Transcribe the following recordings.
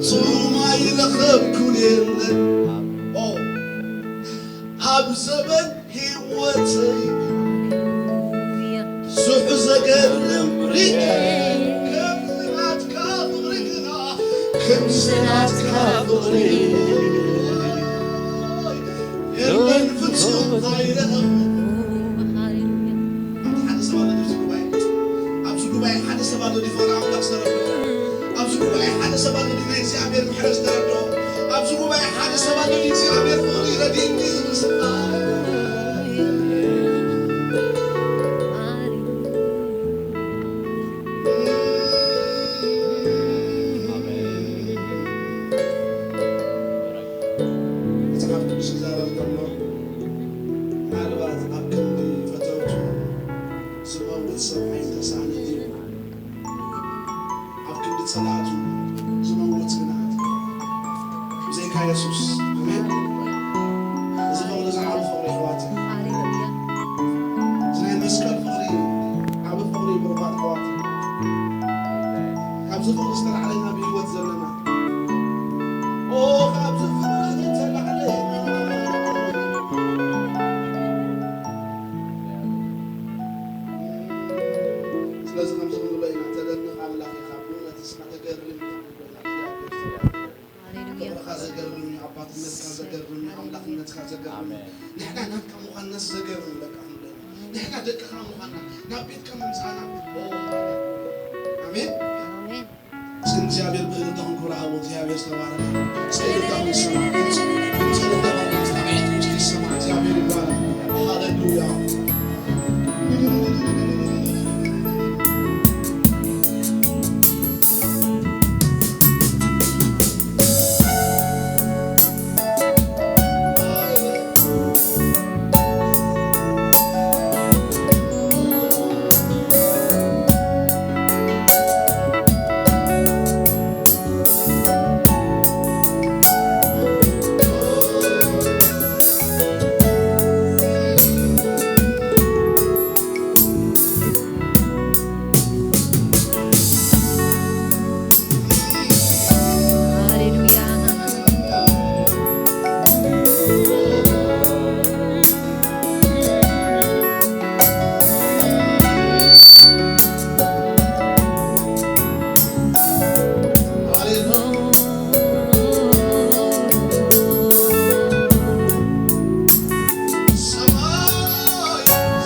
ፍጹም ኣይረኸብኩን የለን። ኦ፣ ኣብ ዘመን ህይወተይ ብዙሕ ዘገርም ርኢየ፣ ከምዚ ናትካ ፍቕሪ ግና፣ ከምዚ ናትካ ፍቕሪ የለን፣ ፍጹም ኣይረኸብኩን። ሓደ ሰብ ኣሎ ድዩ ኣብዚ ጉባኤ? ኣብዚ ጉባኤ ሓደ ሰብ ኣሎ ድዩ ፍቕሪ ኣምላኽ ዝተረድኦ? ኣብዚ ጉባኤ ሓደ ሰብ ኣሎ ድዩ ናይ እግዚኣብሔር ምሕረት ዝተረድኦ? ኣብዚ ጉባኤ ሓደ ሰብ ኣሎ ድዩ እግዚኣብሔር ፍቕሪ ረድኤኒ ዝብል ሰብ? መጽሓፍ ቅዱስ ይዛረብ ከሎ፣ ምናልባት ኣብ ክንዲ ፈተውቱ ዝመውት ሰብ ኣይተሳእነን እዩ። ኣብ ክንዲ ጸላእቱ ዝመውት ግና ብዘይካ የሱስ። ኣሜን። እዚ ፍቕሪ እዚ ዓቢ ፍቕሪ፣ ኣሕዋት። እዚ ናይ መስቀል ፍቕሪ ዓቢ ፍቕሪ እዩ፣ ብሩኻት ኣሕዋት። ካብዚ ፍቕሪ ዝተላዕለ ኢና ብህይወት ዘለና። ኦ፣ ካብዚ ፍቕሪ ዝተላዕለ ኢና። ስለዚ ከምዚ ክንብሎ ኢና፣ "ተደንቕ ኣምላኽ ኢኻ፣ ብእውነት ንስኻ ተገርም ኢኻ" ክንብሎ ኢና። እግዚኣብሔር ይባርክ። ሃሌሉያ። ፍቕርኻ ዘገርም እዩ፣ ኣባትነትካ ዘገርም እዩ፣ ኣምላኽነትካ ዘገርም እዩ። ኣሜን። ንሕና ናትካ ምዃንናስ ዘገርም እዩ፣ በቃ ክንብሎ ኢና። ንሕና ደቅኻ ምዃንና፣ ናብ ቤትካ ምምጻእና። ኦ፣ ኣሜን። ኣሜን። እስኪ እግዚኣብሔር ብእልልታኹም ክብሪ ሃብዎ። እግዚኣብሔር ዝተባረከ። እስኪ እልልታኹም ይሰማዕ። ድምፂ፣ ድምፂ እልልታኹም፣ ድምፂ ጣቕዒትኩም እስኪ ይሰማዕ። እግዚኣብሔር ይባረክ። ሃሌሉያ።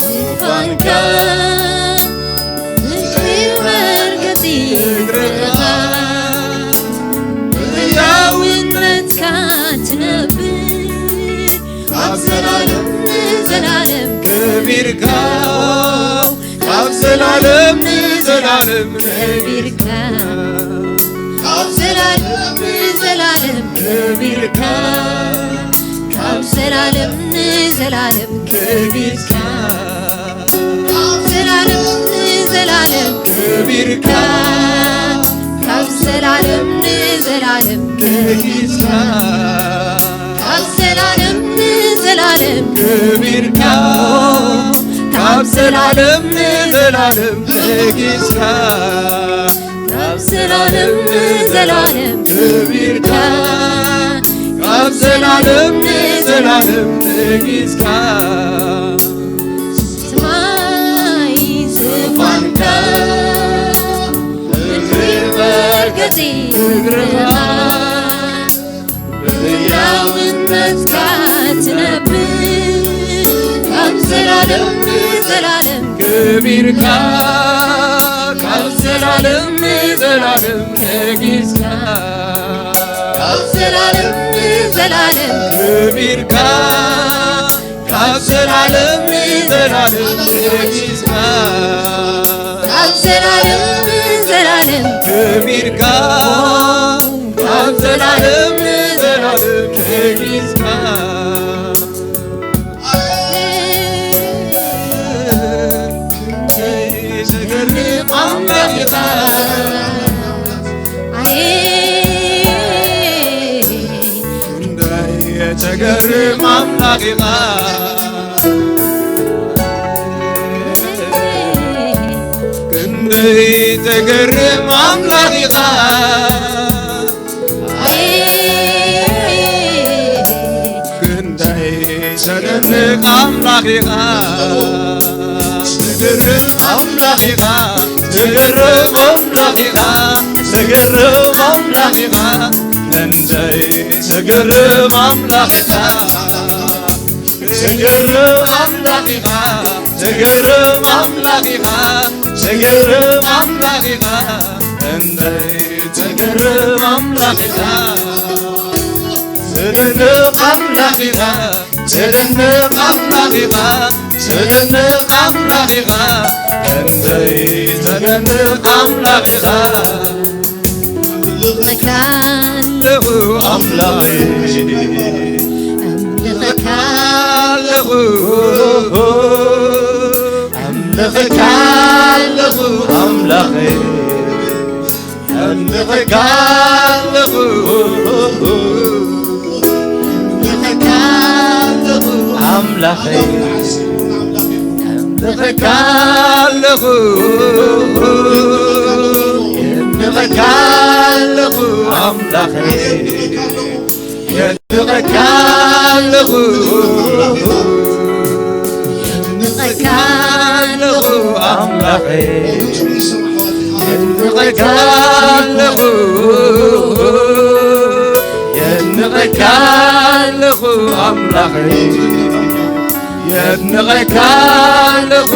ዝፋንካ ምድሪ መርገጺ እግርኻ፣ ብሕያውነትካ ትነብር፣ ካብ ዘላለም ንዘላለም ከቢርካ፣ ካብ ዘላለም ንዘላለም ከቢርካ፣ ካብ ዘላለም ንዘላለም ከቢርካ፣ ካብ ዘላለም ንዘላለም ከቢርካ፣ ካብ ዘላለም ንዘላለም ከቢርካ፣ ካብ ዘላለም ንዘላለም ከቢርካ፣ ካብ ዘላለም ንዘላለም ከቢርካ፣ ካብ ዘላለም ንዘላለም ነጊስካ፣ ካብ ዘላለም ንዘላለም ከቢርካ፣ ካብ ዘላለም ንዘላለም ነጊስካ። ሰማይ ዝፋንካ፣ ምድሪ መርገጺ እግርኻ፣ ብሕያውነትካ ትነብር፣ ካብ ዘላለም ንዘላለም ከቢርካ፣ ካብ ዘላለም ንዘላለም ነጊስካ፣ ካብ ዘላለም ንዘላለም ከቢርካ፣ ካብ ዘላለም ንዘላለም ነጊስካ፣ ካብ ዘላለም ንዘላለም ከቢርካ፣ ካብ ዘላለም ንዘላለም ነጊስካ። ክንደይ ዘገርም ኣምላኽ ኢኻ። ኣየ ክንደይ ተገርም ኣምላኽ ኢኻ። ክንደ ተገርም ኣምላኽ ኢኻ። ክንደይ ዘደንቕ ኣምላኽ ኢኻ። ዘገርም ኣምላኽ ኢኻ። ዘገርም ኣምላኽ ኢኻ። ዘገርም ኣምላኽ ኢኻ። ክንደይ ዘገርም ኣምላኽ ኢኻ። ዘገርም ኣምላኽ ኢኻ። ዘገርም ኣምላኽ ኢኻ። ዘገርም ኣምላኽ ኢኻ። ክንደይ ዘገርም ኣምላኽ ኢኻ። ዘደንቕ ኣምላኽ ኢኻ። ዘደንቕ ኣምላኽ ኢኻ። ዘደንቕ ኣምላኽ ኢኻ። ክንደይ ዘደንቕ ኣምላኽ ኢኻ። ኣምልኸካ ኣለኹ ኣምላኸይ። ኣምልኸካ ኣለኹ። ኣምልኸካ ኣለኹ ኣምላኸይ። ኣምልኸካ ኣለኹ። ኣምልኸካ ኣለኹ ኣምላኸይ። ኣምልኸካ ኣለኹ። ኣምልኸካ ኣለኹ ኣምላኸይ። የድንቐካ ኣለኹ። የድንቐካ ኣለኹ ኣምላኸይ። የድንቐካ ኣለኹ። የድንቐካ ኣለኹ ኣምላኸይ። የድንቐካ ኣለኹ።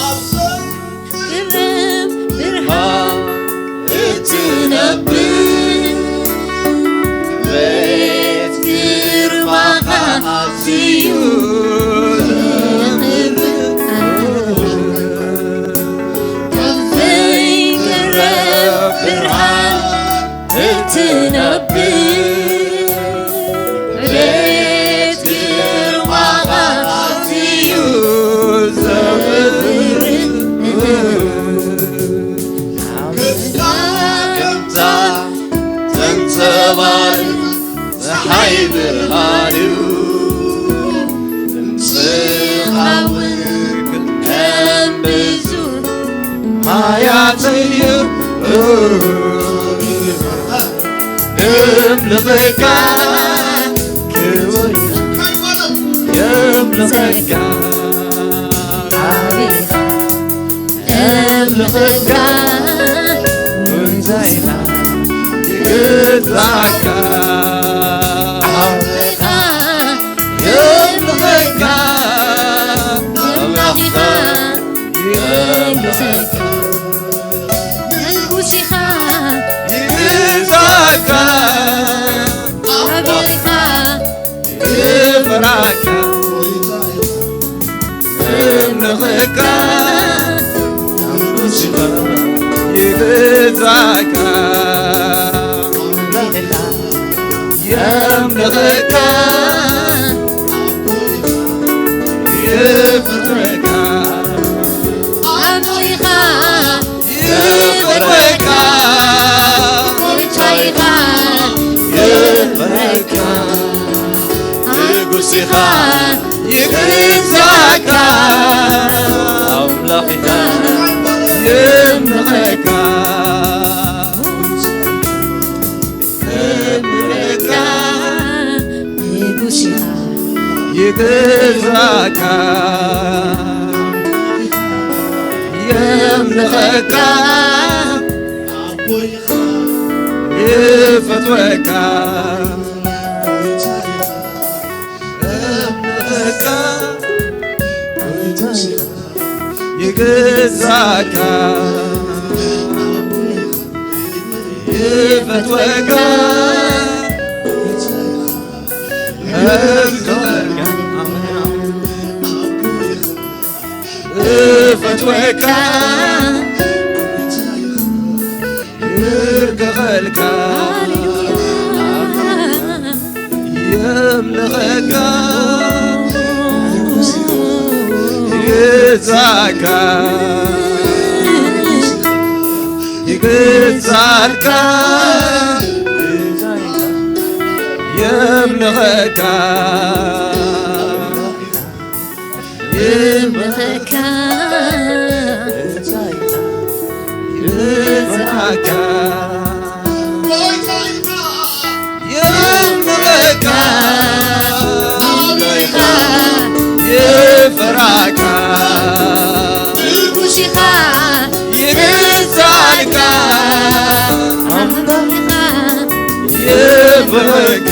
ኣብ ዘርግሕን ብርሃን እትነብር፣ ቤት ግርማኻ ኣዝዩ ዘኽብር። ኣብ ዘይገረብ ብርሃን እትነብር፣ ቤት ግርማኻ ኣዝዩ ዘኽብር። ኣብ ገጽካ ከምታ ተንጸባርቕ ጸሓይ ብርሃን እዩ። ድምጽኻ እውን ከም ብዙሕ ማያት እዩ። የምልኸካ ክቡር፣ የምልኸካ ዓቢኻ፣ የምልኸካ ጉዛይና ይግዛእካ። ዓቢኻ የምልኸካ ኣምላኽኻ የምልኸካ ንጉስ ኢኻ ይግዛእካ ዓቢ ኢኻ ይፍራካ የምልኸካ ንጉስ ኢኻ ይግዛእካ ኣምላኽ ኢኻ የምልኸካ የፍቅረካ ኣቦ ኢኻ የፍቅረካ ጎይታ ኢኻ የፍቅረካ ንጉስ ኢኻ ይግዛእካ ኣምላኽ ኢኻ የምልኸካ የምልኸካ ንጉስ ኢኻ ይግዛእካ የምልኸካ ኣቦ ኢኻ ይፈትወካ የምልኸካ ይግዛእካ ይፈትወካ ይፈትወካ ብርክኸልካ የምልኸካ ይግዛካ ይግዛልካ የምልኸካ ይምልኸካ ይግዛካ የምልኸካ ኣምላኻ ይፍራካ ንጉስ ኢኻ ይግዛልካ ኣምላኻ ይፍራካ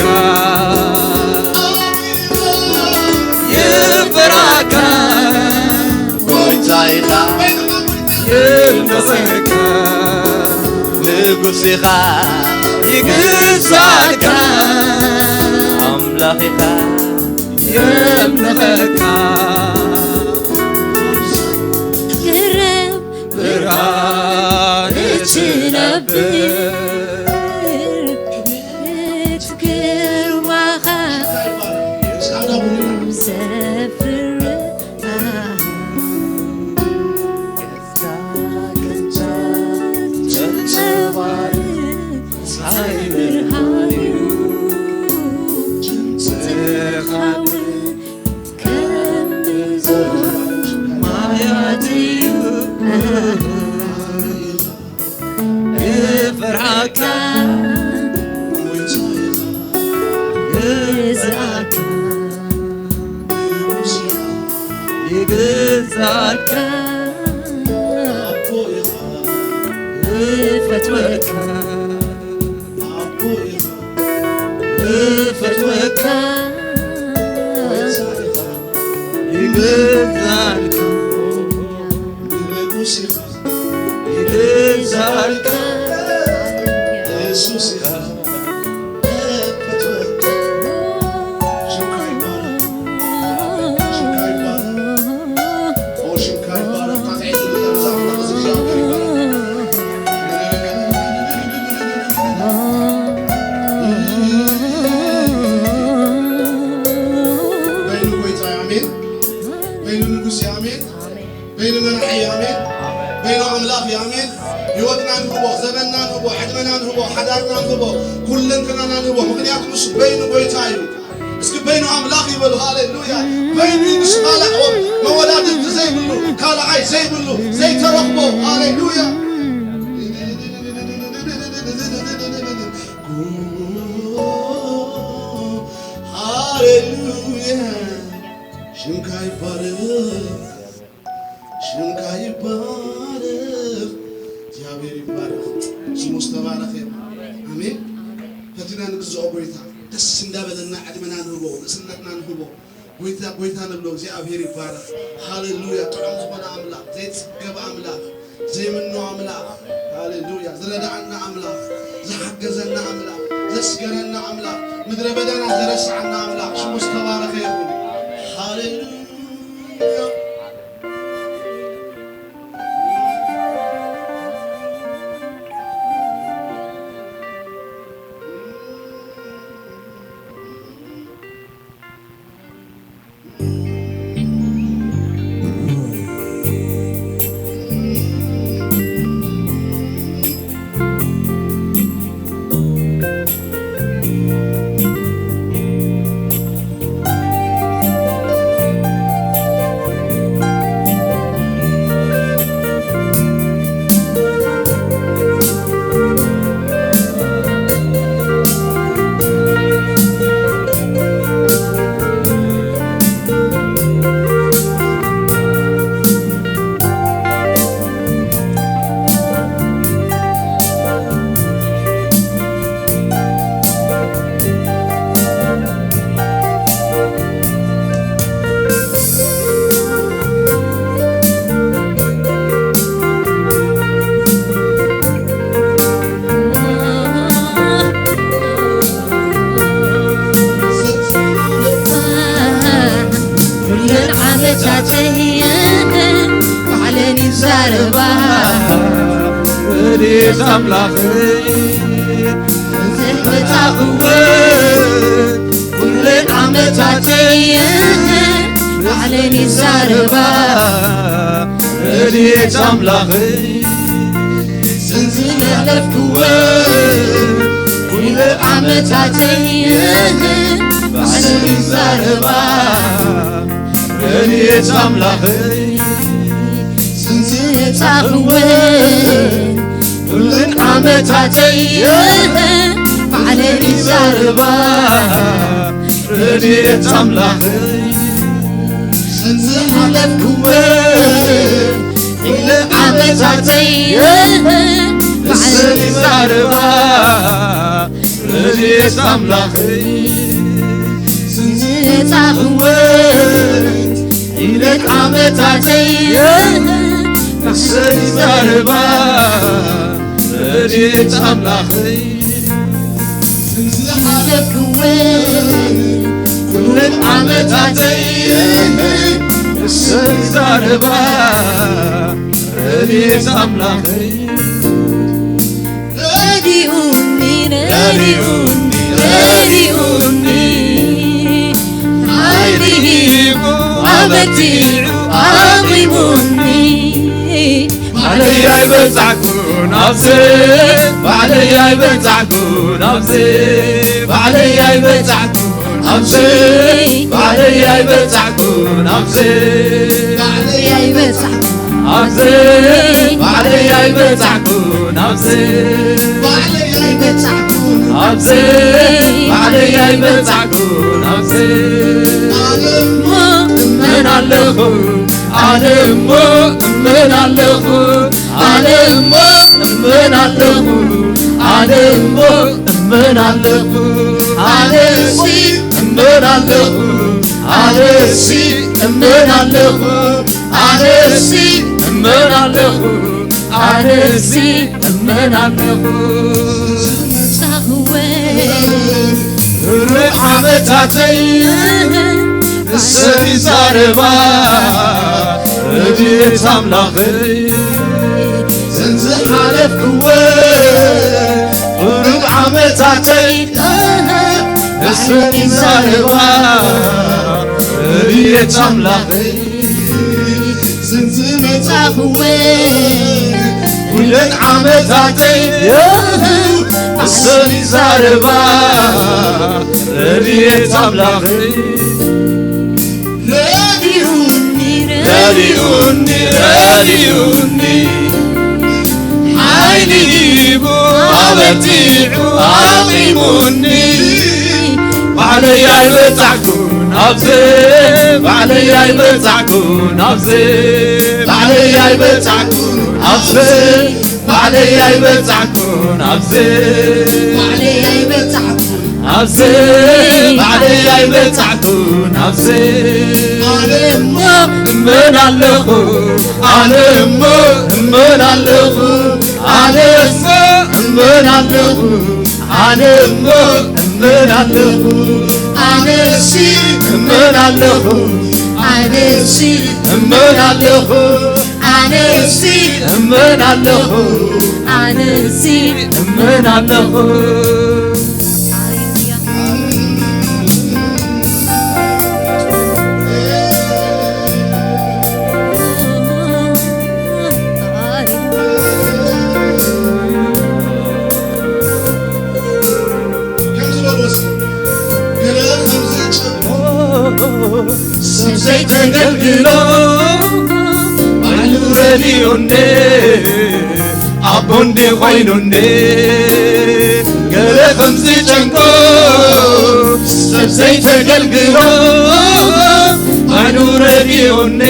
ይፍራካ ጎይታ ኢኻ ይምልኸካ ንጉስ ኢኻ ይግዛልካ ኣምላኽ ኢኻ የምልኸካ ግርም ብርሃን እትነብር ግርማኻ ዘፍር ይግዛልካ እፈትወካ እፈትወካ ይግዛልካ ይግዛልካ የሱስ በይኑ ንጉስ ኣሜን። በይኑ መራሒ ኣሜን። በይኑ ኣምላኽ ኣሜን። ህይወትና ንህቦ፣ ዘመንና ንህቦ፣ ዕድመና ንህቦ፣ ሓዳርና ንህቦ፣ ኩለንተናና ንህቦ። ምኽንያቱ ንሱ በይኑ ጎይታ እዩ። እስኪ በይኑ ኣምላኽ ይበሉ። ሃሌሉያ። በይኑ ንሱ ካልእ መወዳድርቲ ዘይብሉ፣ ካልኣይ ዘይብሉ፣ ዘይተረኽቦ። ሃሌሉያ። ሃሌሉያ። ሽምካ ይባረኽ፣ ሽምካ ይባረኽ፣ እግዚኣብሔር ይባረኽ፣ ስሙ ዝተባረኸ ይኹን። ኣሜን። ፈቲና ንግዝኦ ጎይታ ደስ እንዳበለና ዕድመና ንህቦ፣ ንእስነትና ንህቦ። ጎይታ፣ ጎይታ ንብሎ፣ እግዚኣብሔር ይባረኽ። ሃሌሉያ። ጥዑም ዝኾነ ኣምላኽ፣ ዘይጽገብ ኣምላኽ፣ ዘይምኖ ኣምላኽ፣ ሃሌሉያ፣ ዝረዳኣና ኣምላኽ፣ ዝሓገዘና ኣምላኽ፣ ዘስገረና ኣምላኽ፣ ምድረ በዳና ዘረስዓና ኣምላኽ ሽሙ ዝተባረኸ ይኹን። ሃሌሉያ። ኣምላኸይ፣ ዝመጻእኽዎ ኩለን ዓመታተይ ባዕለን ይዛረባ። ረድኤት ኣምላኸይ፣ ዝመለፍክዎ ኩሉ ዓመታተይ ባዕለን ይዛረባ። ረድኤት ኣምላኸይ፣ ዝመጻእኽዎ ኩለን ዓመታተይ ባዕለን ይዛረባ። ረድኤት ኣምላኸይ፣ ዝሓለፍክዎ ኩለን ዓመታተይ ባዕለን ይዛረባ። ረድኤት ኣምላኸይ፣ ዝመጻእኽዎ ኩለን ዓመታተይ ባዕለን ይዛረባ። ረድኤት ኣምላኸይ፣ ዝሓለፍክዎ ኩለን ዓመታተይ ባዕለን ይዛረባ። ረድኤት ኣምላኸይ፣ ረዲኡኒ፣ ረዲኡኒ፣ ረዲኡኒ፣ ሓይሊ ሂቡ ኣበርቲዑ ኣቑሙኒ። ባዕለይ ኣይበጻሕኩን ኣብዚ፣ ባዕለይ ኣይበጻሕኩን ኣብዚ፣ ባዕለይ ኣይበጻሕኩን ኣብዚ፣ ባዕለይ ኣይበጻሕኩን ኣብዚ፣ ባዕለይ ኣይበጻሕኩን ኣብዚ፣ ባዕለይ ኣይበጻሕኩን ኣብዚ፣ ባዕለይ ኣይበጻሕኩን ኣብዚ፣ ባዕለይ ኣይበጻሕኩን ኣብዚ። ኣነ እሞ እመን ኣለኹ፣ ኣነ እሞ እመን ኣለኹ፣ ኣነ እሞ እመን ኣለኹ፣ ኣነ እሞ እመን ኣለኹ፣ ኣነሲ እመን ኣለኹ፣ ኣነሲ እመን ኣለኹ፣ ኣነሲ እመን ኣለኹ፣ ኣነሲ እመን ኣለኹ። ዝመጻእኽዎ ርሑቕ ዓመታተይ ንሰብ ይዛረባ። ረድኤት ኣምላኸይ፣ ዘን ዝሓለፍክዎ ርሑቕ ዓመታተይ ንሰብ ይዛረባ። ረድኤት ኣምላኸይ፣ ዝመጻእኽዎ ኩለን ዓመታተይ ንሰብ ይዛረባ። ረድኤት ኣምላኸይ፣ ረዲኡኒ፣ ረዲኡኒ፣ ረዲኡኒ፣ ሓይሊ ሂቡ ኣበርቲዑ ኣቑሙኒ። ባዕለይ ኣይበጻሕኩን ኣብዚ፣ ባዕለይ ኣይበጻሕኩን ኣብዚ፣ ባዕለይ ኣይበጻሕኩን ኣብዚ፣ ባዕለይ ኣይበጻሕኩን ኣብዚ፣ ባዕለይ ኣይበጻሕኩን ኣብዚ፣ ባዕለይ ኣይበጻሕኩን ኣብዚ። ኣነ እሞ እመን ኣለኹ፣ ኣነ እሞ እመን ኣለኹ፣ ኣነ እሞ እመን ኣለኹ፣ ኣነ እሞ እመን ኣለኹ፣ ኣነሲ እመን ኣለኹ፣ ኣነሲ እመን ኣለኹ፣ ኣነሲ እመን ኣለኹ፣ ኣነሲ እመን ኣለኹ። ሰብ ዘይተገልግሎ ባዕሉ ረዲኡኒ፣ ኣቦ እንዲ ኮይኑኒ፣ ገለ ከም ዝጨንቆ ሰብ ዘይተገልግሎ ባዕሉ ረዲኡኒ፣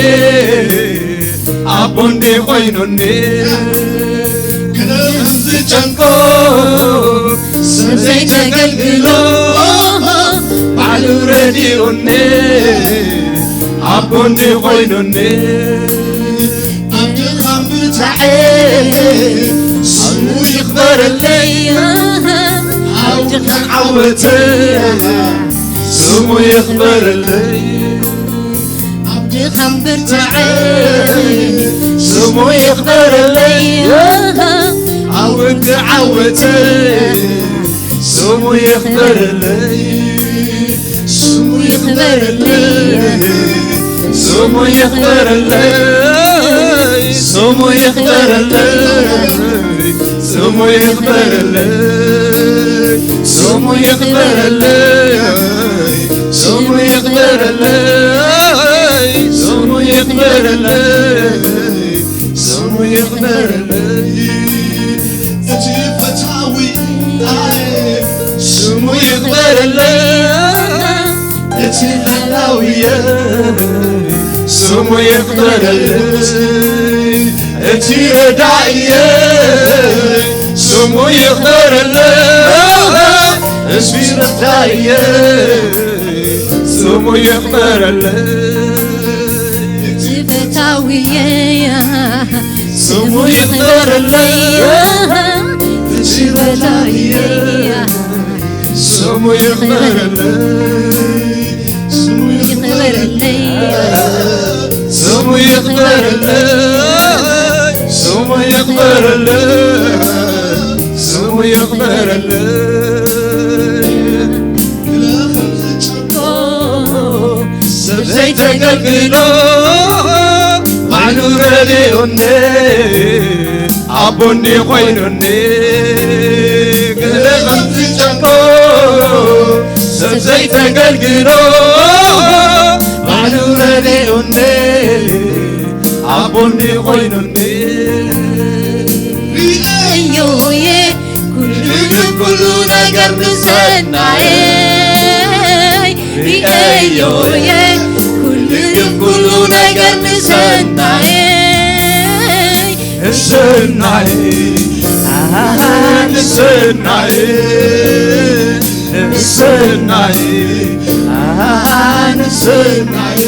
ኣቦ እንዲ ኮይኑኒ፣ ገለ ከም ዝጨንቆ ሰብ ዘይተገልግሎ ባዕሉ ረዲኡኒ፣ ኣቦ እንዲ ኮይኑኒ። ኣብ ድኻም ብርታዐ ስሙ ይኽበረለይ፣ ኣብ ድኻም ዓወተ ስሙ ይኽበረለይ። ኣብ ድኻም ብርታዐ ስሙ ይኽበረለይ፣ ኣብ ክዓወት ስሙ ይኽበረለይ፣ ስሙ ይኽበረለይ፣ ስሙ ይኽበረለይ፣ ስሙ ይኽበረለይ፣ ስሙ ይኽበረለይ፣ ስሙ ይኽበረለይ፣ ስሙ ይኽበረለይ፣ ስሙ ይኽበረለይ፣ ስሙ ይኽበረለይ። እቲ ፈታዊ ኣየ ስሙ ይኽበረለይ። እቲ ሓላውየ ስሙ ይኽበረለይ። እቲ ረዳእየ ስሙ ይኽበረለይ። እስቢ ረዳእየ ስሙ ይኽበረለይ። እቲ ፈታውየ ስሙ ይኽበረለይ። እቲ ረዳእየ ስሙ ይኽበረለይ። ስሙ ይኽበረለይ። ስሙ ይኽበረለይ። ስሙ ይኽበረለይ። ስሙ ይኽበረለይ። ሰብ ዘይተገልግሎ ባዕሉ ረድኡኒ ኣቦኒ ኮይኑኒ። ገለ ከም ዝጨንቆ ሰብ ዘይተገልግሎ ባዕሉ ረድኡኒ ኣቦኒ ኮይኑኒ። ርእዮየ ኩሉ፣ ኩሉ ነገር ንሰናየ። ርእዮየ ኩሉ፣ ኩሉ ነገር ንሰናየ። ንሰናየ፣ ኣሃ፣ ንሰናየ፣ ንሰናየ፣ ኣሃ፣ ንሰናየ፣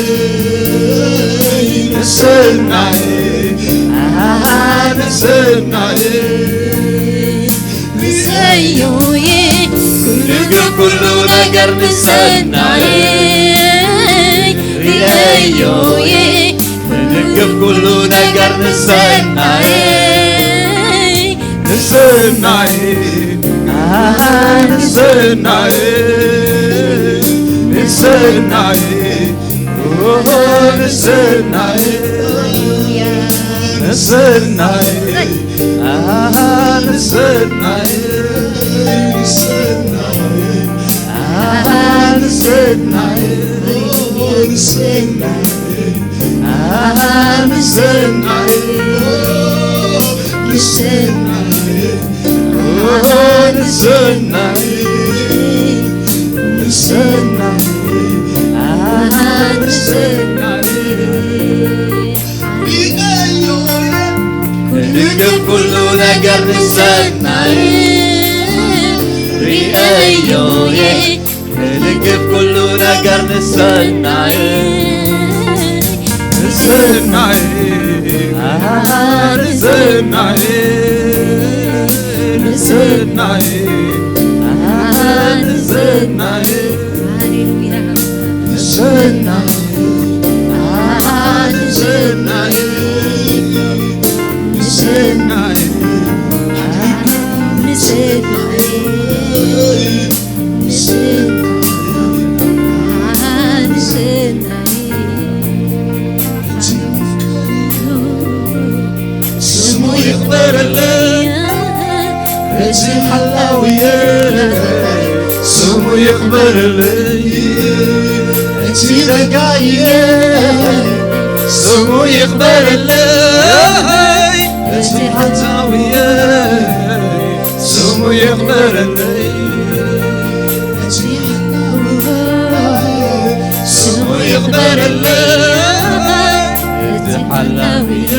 ንሰናየ፣ ኣሃ፣ ንሰናየ። ንሰዮየ ኩሉ፣ ኩሉ ነገር ንሰናየ። ርእዮየ ክንግፍ ኩሉ ነገር ንሰናየ። ንሰናየ፣ ኣሃ፣ ንሰናየ፣ ንሰናየ፣ ኦሆ፣ ንሰናየ፣ ንሰናየ፣ ኣሃ፣ ንሰናየ፣ ንሰናየ፣ ኣሃ፣ ንሰናየ፣ ኦሆ፣ ንሰናየ። ኣሃ፣ ንሰናይ፣ ንሰናይ፣ ኣሃ፣ ንሰናይ፣ ንሰናይ፣ ኣሃ፣ ንሰናይ። ክንግፍ ኩሉ ነገር ንሰናይ። ርእዮየ ክንግፍ ኩሉ ነገር ንሰናይ። ንሰናይ፣ ኣሃ፣ ንሰናይ፣ ንሰናይ፣ ኣሃ፣ ንሰናይ። ሃሌሉያ። ንሰናይ፣ ኣሃ፣ ንሰናይ፣ ንሰናይ፣ ኣሃ፣ ንሰናይ። ስሙ ይኽበረለይ፣ እቲ ሓላውየ። ስሙ ይኽበረለይ፣ እቲ ረጋእየ። ስሙ ይኽበረለይ፣ እቲ ሓታውየ። ስሙ ይኽበረለይ፣ ስሙ ይኽበረለይ፣ እቲ ሓላውየ።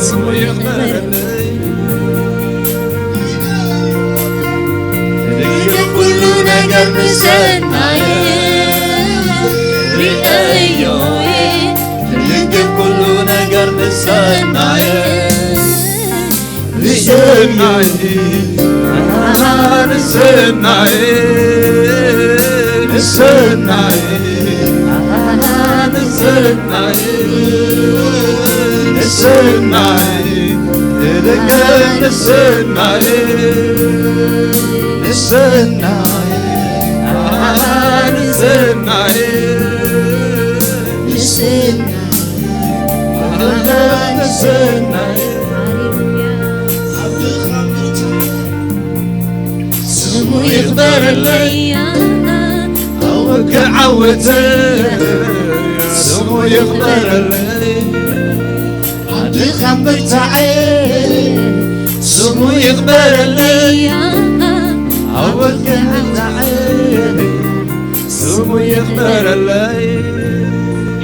ስሙ ይኽበረለይ። ክንግፍ ኩሉ ነገር ንሰናየ። ርእዮየ ክንግፍ ኩሉ ነገር ንሰናየ። ንሰናይ፣ ኣሃ፣ ንሰናይ፣ ንሰናይ፣ ኣሃ፣ ንሰናይ፣ ንሰናይ፣ ንሰናየ ንሰናየ ንሰናየ ንሰናየ ንሰናየ ስሙ ይኽበረለይ ኣወ ክዓወተ ስሙ ይኽበረለይ ኣድኻም ብርታዐ ስሙ ይኽበረለይ ኣወ ክዓወተ ስሙ ይኽበረለይ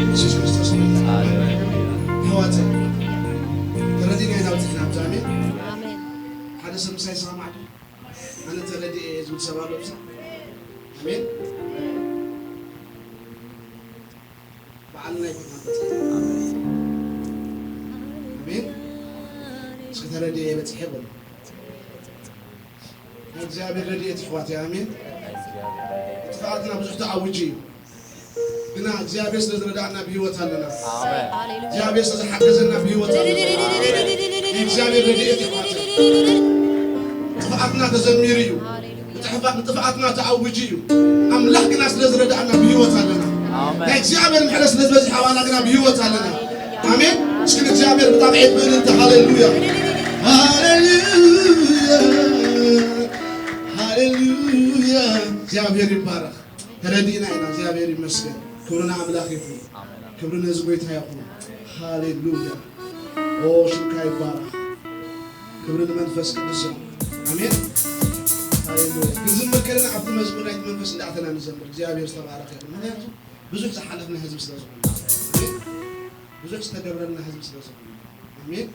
የሱስ ክርስቶስ ኣሕዋተይ ተረዲና ኢና ብፅሕና ብዛሜ ሓደ ሰብ ምሳይ ይሰማማዕ ኣነ ተረዲኤ እየ ዝብል ሰብ ኣሎ ብሳ ኣሜን በዓልና ይኩን ኣሜን እስኪ ተረዲኤ እየ በፅሐ በሉ ናይ እግዚኣብሔር ረድኤት ይሕዋት ኣሜን ጥፋትና ብዙሕ ተኣውጅ እዩ ግና እግዚኣብሔር ስለ ዝረዳእና ብህይወት ኣለና እግዚኣብሔር ስለ ዝሓገዘና ብህይወት ኣለና እግዚኣብሔር ረድኤት ይሕዋት ጥፋትና ተዘሚሩ እዩ ንጥፍኣትና ተኣውጁ እዩ ኣምላኽ ግና ስለ ዝረዳእና ብህይወት ኣለና ናይ እግዚኣብሔር ምሕረት ስለ ዝበዝሕ ኣባና ግና ብህይወት ኣለና ኣሜን እስኪ ንእግዚኣብሔር ብጣቕዒት ብእልልታ ሃሌሉያ ሃሌሉያ ሃሌሉያ እግዚኣብሔር ይባረኽ ተረዲእና ኢና እግዚኣብሔር ይመስገን ክብሪ ንኣምላኽ ይኹን ክብሪ ነዚ ጎይታ ይኹን ሃሌሉያ ኦ ሽምካ ይባረኽ ክብሪ ንመንፈስ ቅዱስ ይኹን ኣሜን ሃሌሉያ ክንዝምር ከለና ኣብቲ መዝሙር ናይቲ መንፈስ እንዳዕተና ንዘምር እግዚኣብሔር ዝተባረኸ ይኹን ምክንያቱ ብዙሕ ዝሓለፍና ህዝቢ ስለ ዝኾነ ብዙሕ ዝተገብረልና ህዝቢ ስለ ዝኾነ ኣሜን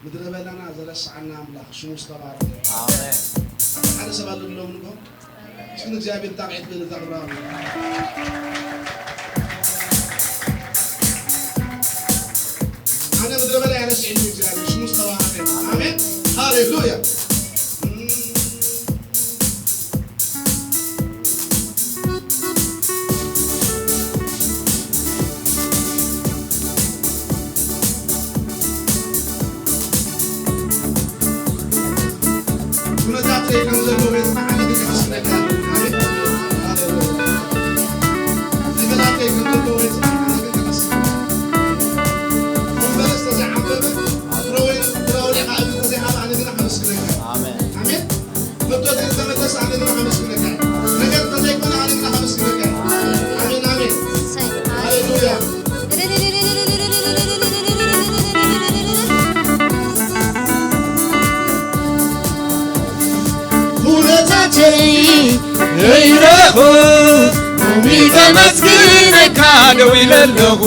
ምድረ በዳና ዘረስዓና ኣምላኽ ሽሙ ዝተባረኸ ኣሜን ሓደ ሰብ ኣሎ ድሎም ንጎ እስኪ ንእግዚኣብሔር ጣቕዒት ብእልልታ ክብራ ኣነ ምድረ በዳ ያነስዒኒ እግዚኣብሔር ሽሙ ዝተባረኸ ኣሜን ሃሌሉያ ውለታተይ ከይረኹ ሎሚ ከመስግነካ ደው ኢለ ኣለኹ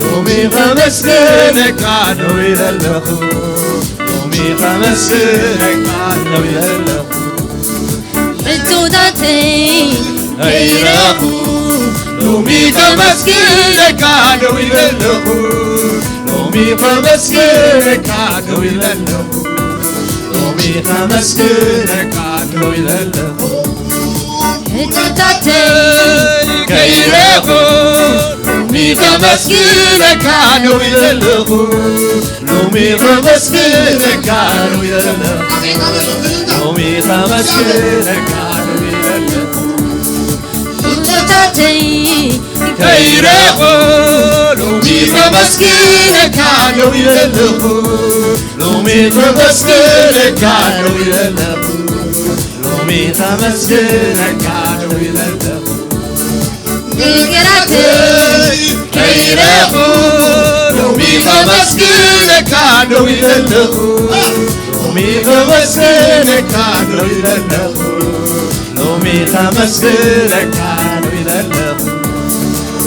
ሎሚ ከመስግነካ ደው ኢለ ኣለኹ ሎሚ ከመስግነካ ደው ኢለ ኣለኹ ሕቶታተይ ከይረኹ ሎሚ ከመስግነካ ደው ኢለ ኣለኹ ሎሚ ከመስግነካ ደው ኢለ ኣለኹ ሎሚ ከመስግነካ ደው ኢለ ኣለኹ ሕቶታተይ ከይረኹ ሎሚ ከመስግነካ ደው ኢለ ኣለኹ ሎሚ ከመስግነካ ደው ኢለ ኣለኹ ሎሚ ከመስግነካ ደው ኢለ ኣለኹ ሕቶታተይ ከይረኹ ሎሚ ከመስግነካ ደው ኢለ ኣለኹ ሎሚ ከመስግነካ ደው ኢለ ኣለኹ ሎሚ ከመስግነካ ደው ኢለ ኣለኹ ነገራተይ ከይረኹ ሎሚ ከመስግነካ ደው ኢለ ኣለኹ ሎሚ ከመስግነካ ደው ኢለ ኣለኹ ሎሚ ከመስግነካ ደው ኢለ ኣለኹ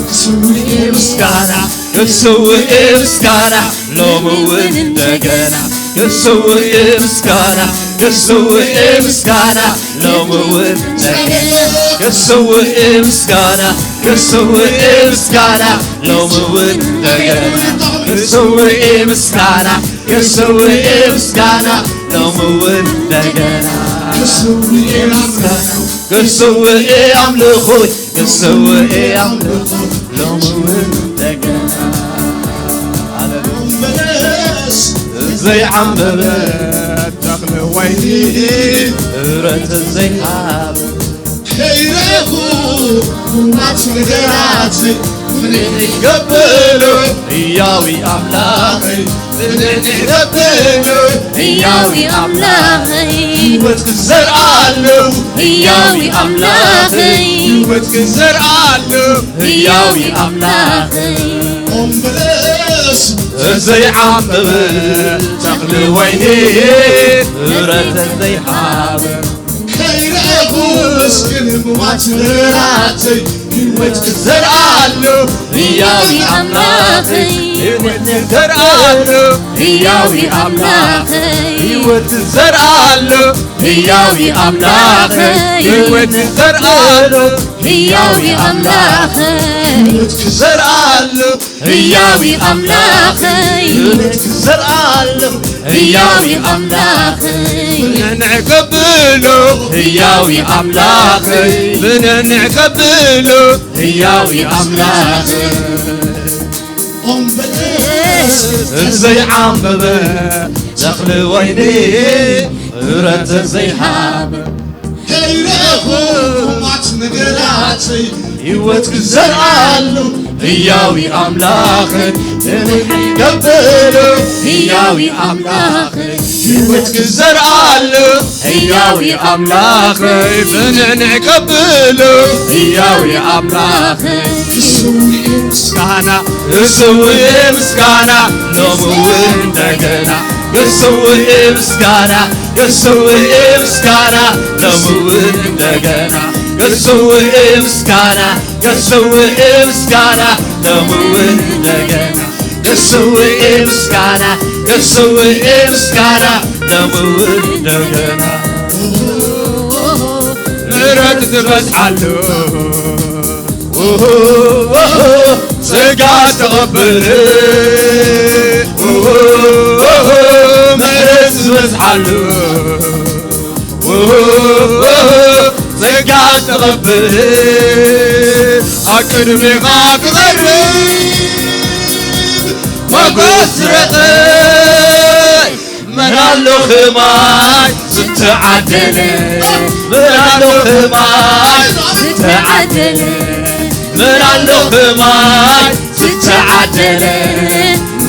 ክስውእ ምስጋና ክስውእ ምስጋና ሎሚ እውን እንደገና ክስውእ ምስጋና ክስውእ ምስጋና ሎሚ እውን እንደገና ክስውእ ምስጋና ክስውእ ምስጋና ሎሚ እውን እንደገና ክስውእ ምስጋና ክስውእ ምስጋና ሎሚ እውን እንደገና ክስውእ ምስጋና ክስውእ ኣምልኾ ክስውእ ኣምልኾ ሎሚ እውን እንደገና ሃሌሉያ በለስ እዛ ዘይዓምበበ ተኽሊ ወይኒ እረተ ዘይሃብ ከይረኹ ናት ነገራት ፍሬ ይገብር ህያዊ ኣምላኸይ፣ ፍሬ ይገብር ህያዊ ኣምላኸይ። ህይወት ክዘርኣሉ ህያዊ ኣምላኸይ፣ ህይወት ክዘርኣሉ ህያዊ ኣምላኸይ። እምበለስ ዘይዓምበበ ተኽሊ ወይኒ እረተ ዘይሃበ ከይረኹ መስግን ምዋት ምሕረተይ ህይወት ክዘርኣሉ ህያዊ ኣምላኸይ፣ ህይወት ክዘርኣሉ ህያዊ ኣምላኸይ፣ ህይወት ክዘርኣሉ ህያዊ ኣምላኸይ፣ ህይወት ክዘርኣሉ ህያዊ ኣምላኸይ፣ ህይወት ክዘርኣሉ ህያዊ ኣምላኸይ፣ ህይወት ክዘርኣሉ ህያዊ ኣምላኸይ፣ ብነንዕ ከብሎ ህያዊ ኣምላኸይ፣ ብነንዕ ከብሎ ህያዊ ኣምላኸይ። እምበለስ ዘይዓምበበ ተኽሊ ወይኒ እረተ ዘይሃበ ከይረኹ ማት ነገራተይ ህይወት ክዘርኣሉ ህያዊ ኣምላኸይ፣ ንንሕ ከብሎ ህያዊ ኣምላኸይ፣ ህይወት ክዘርኣሉ ህያዊ ኣምላኸይ፣ ብንዕንዕ ከብሎ ህያዊ ኣምላኸይ። ክስውእ ምስጋና፣ ክስውእ ምስጋና፣ ሎሚ እውን እንደገና። ክስውእ ምስጋና፣ ክስውእ ምስጋና፣ ሎሚ እውን እንደገና። ክስውእ ምስጋና፣ ክስውእ ምስጋና፣ ሎሚ እውን እንደገና። ክስውእ ምስጋና፣ ክስውእ ምስጋና፣ ሎሚ እውን እንደገና። ምሕረት ዝበዝሓሉ ጸጋ ተቐበል። ምሕረት ዝበዝሓሉ ጸጋ ተቐበል። ኣብ ቅድሜኻ ክቐርብ ሞገስ ረኸብ። መን ኣሎ ኸማይ ዝተዓደለ? መን ኣሎ ኸማይ ዝተዓደለ? መን ኣሎ ኸማይ ዝተዓደለ?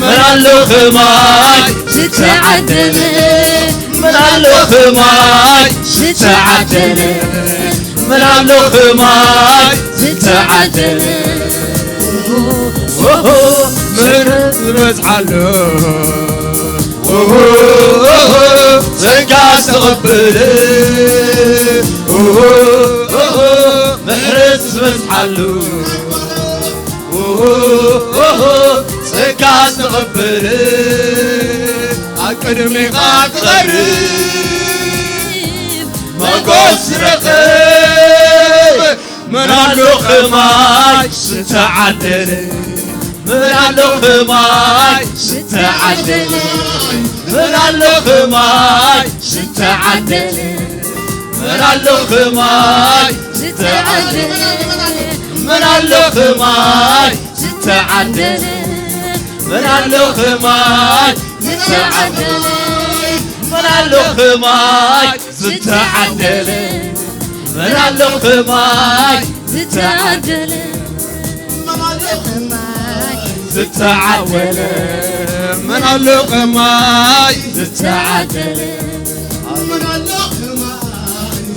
መን ኣሎ ኸማይ ዝተዓደለ? መን ኣሎ ኸማይ ዝተዓደለ? መን ኣሎ ኸማይ ዝተዓደለ? ኦሆ፣ ምሕረት ዝበዝሓሉ። ኦሆ፣ ጸጋ ዝተቐበለ። ኦሆ፣ ምሕረት ዝበዝሓሉ። ኦሆ፣ ጸጋ ዝተቐበለ። ኣብ ቅድሜኻ ክቐርብ ሞገስ ረኸብ። መን ኣሎ ኸማይ ዝተዓደለ? መን ኣሎ ኸማይ ዝተዓደለ? መን ኣሎ ኸማይ ዝተዓደለ? መን ኣሎ ኸማይ ዝተዓደለ? መን ኣሎ ኸማይ ዝተዓደለ? መን ኣሎ ኸማይ ዝተዓደለ? መን ኣሎ ኸማይ ዝተዓደለ? መን ኣሎ ኸማይ ዝተዓደለ? መን ኣሎ ኸማይ ዝተዓደለ? መን ኣሎ ኸማይ ዝተዓደለ? መን ኣሎ ኸማይ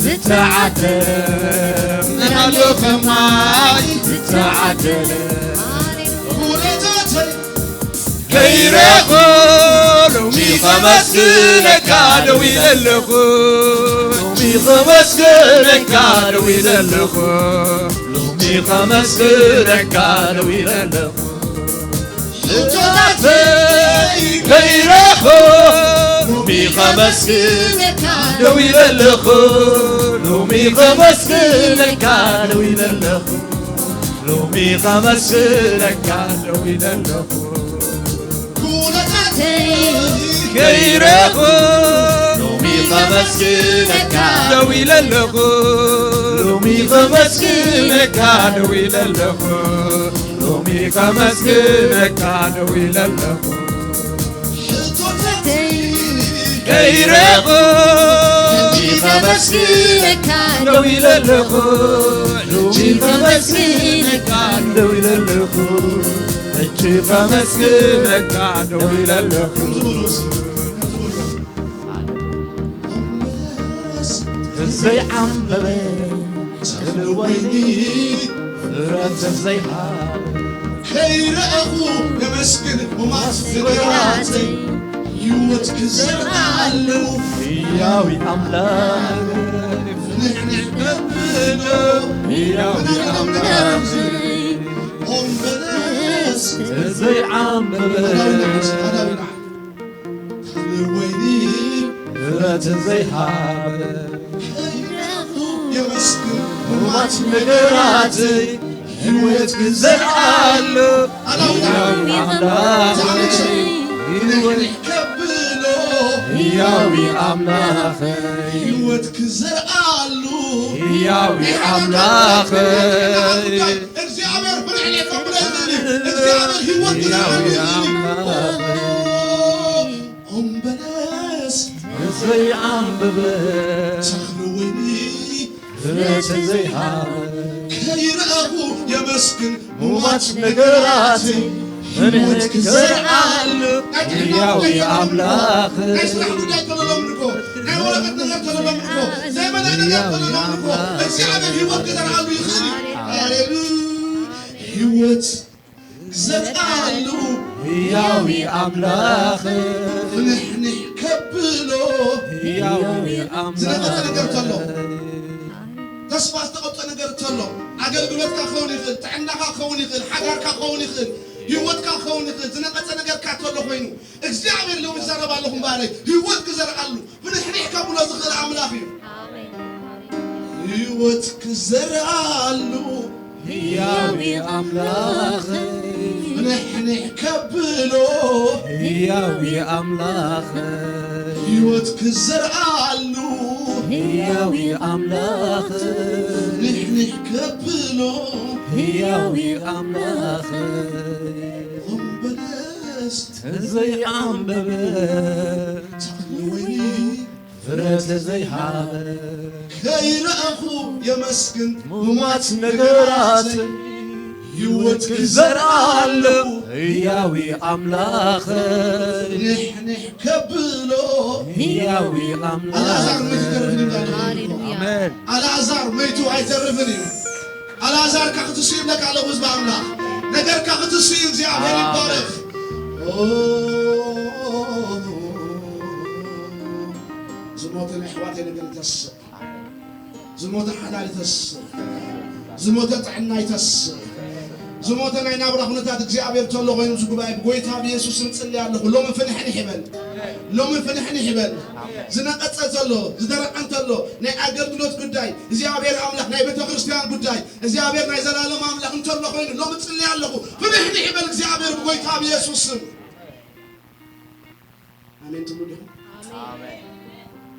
ዝተዓደለ? መን ኣሎ ኸማይ ዝተዓደለ? ከይረኹ ሎሚ ኸመስግነካ ደው ኢለ ኣለኹ። ሎሚ ኸመስግነካ ደው ኢለ ኣለኹ። ሎሚ ኸመስግነካ ደው ኢለ ኣለኹ። ሕቶታተይ ከይረኹ ሎሚ ኸመስግነካ ደው ኢለ ኣለኹ። ሎሚ ኸመስግነካ ደው ኢለ ኣለኹ። ሎሚ ኸመስግነካ ደው ኢለ ኣለኹ። ኩነታተይ ከይረኹ ሎሚ ኸመስግነካ ደው ኢለ ኣለኹ። ሎሚ ኸመስግነካ ደው ኢለ ኣለኹ። ሎሚ ኸመስግነካ ደው ኢለ ኣለኹ። ሕቶታተይ ከይረኹ ሕጂ ከመስግነካ ደው ኢለ ኣለኹ። ሕጂ ከመስግነካ ደው ኢለ ኣለኹ። ሕጂ ከመስግነካ ደው ኢለ ኣለኹ። ዘይዓምበበ ተኽሊ ወይኒ ፍረ ዘይሃበ ከይረኣኹ ከመስግን ሙማት ነገራተይ ህይወት ክዘርኣሉ ህያዊ ኣምላኽ ንሕንሕ ከብሎ ህያዊ ኣምላኽ ኦም በለስ ዘይዓምበበ ተኽሊ ወይኒ ፍረ ዘይሃበ ከይረኣኹ የመስግን ሙማት ነገራተይ ህይወት ክዘርኣሉ ህያዊ ኣምላኽ ህይወት ከብሎ ህያዊ ኣምላኽ ህይወት ክዘርኣሉ ህያዊ ኣምላኽ እግዚኣብሔር ፍርሒ ከብሎ ይኽእል እዩ። እግዚኣብሔር ህይወት ክዘርኣሉ ይኽእል እዩ። ኦም በለስ ዘይዓምበበ ተኽሊ ወይኒ ፍረ ዘይሃበ ከይረኣኹ የመስግን ሙማት ነገራተይ ህይወት ክዘርኣሉ ህያዊ ኣምላኽ ናይ ስራሕ ጉዳይ ተለሎም ንኮ ናይ ወረቐት ነገር ተለሎም ንኮ ዘይመና ነገር ተለሎም ንኮ እግዚኣብሔር ህይወት ክዘርኣሉ ይኽእል እዩ። ሃሌሉያ ህይወት ክዘርኣሉ ህያዊ ኣምላኽ ፍንሕንሕ ከብሎ ህያዊ ኣምላኽ ዝነቐጸ ነገር ተሎ ተስፋ ዝተቐብጸ ነገር ተሎ ኣገልግሎትካ ክኸውን ይኽእል፣ ጥዕናኻ ክኸውን ይኽእል፣ ሓዳርካ ክኸውን ይኽእል፣ ህይወትካ ክኸውን ይኽእል፣ ዝነቐጸ ነገርካ ተሎ ኮይኑ እግዚኣብሔር ሎም ይዛረብ ኣለኹ እምበኣረይ ህይወት ክዘርኣሉ ፍንሕንሕ ከብሎ ዝኽእል ኣምላኽ እዩ። ህይወት ክዘርኣሉ ህያዊ ኣምላኽ ንሕንሕ ከብሎ ህያዊ ኣምላኽ ህይወት ክዘርኣሉ ህያዊ ኣምላኽ ንሕንሕ ከብሎ ህያዊ ኣምላኽ እምበለስ ዘይዓምበበ ተኽሊ ወይኒ ፍረ ዘይሃበ ከይረኣኹ የመስግን ሙማት ነገራት ህይወት ክዘርኣሉ ህያዊ ኣምላኽ ንሕንሕ ከብሎ ህያዊ ኣምላኽ ኣልኣዛር መይቱ ኣይተርፍን ይብላ ኣለኹ። ኣሜን። ኣልኣዛር መይቱ ኣይተርፍን እዩ። ኣልኣዛርካ ክትስኡ ይብለካ ኣለኹ ህዝቢ ኣምላኽ። ነገርካ ክትስኡ እዩ። እግዚኣብሔር ይባረኽ። ዝሞተ ናይ ኣሕዋተይ ነገር ይተስእ። ዝሞተ ሓዳር ይተስእ። ዝሞተ ጥዕና ይተስእ። ዝሞተ ናይ ናብራ ኩነታት እግዚኣብሔር ተሎ ኮይኑ ዝጉባኤ ብጎይታ ብየሱስ ስም ጽልያ ኣለኹ። ሎሚ ፍንሕንሕ ይበል። ሎሚ ፍንሕንሕ ይበል። ዝነቐጸ ተሎ፣ ዝደረቐ እንተሎ፣ ናይ ኣገልግሎት ጉዳይ እግዚኣብሔር ኣምላኽ ናይ ቤተ ክርስቲያን ጉዳይ እግዚኣብሔር ናይ ዘላለም ኣምላኽ እንተሎ ኮይኑ ሎሚ ጽልያ ኣለኹ። ፍንሕንሕ ይበል እግዚኣብሔር ብጎይታ ብየሱስ ስም። ኣሜን ትብሉ ዲኹም? ኣሜን።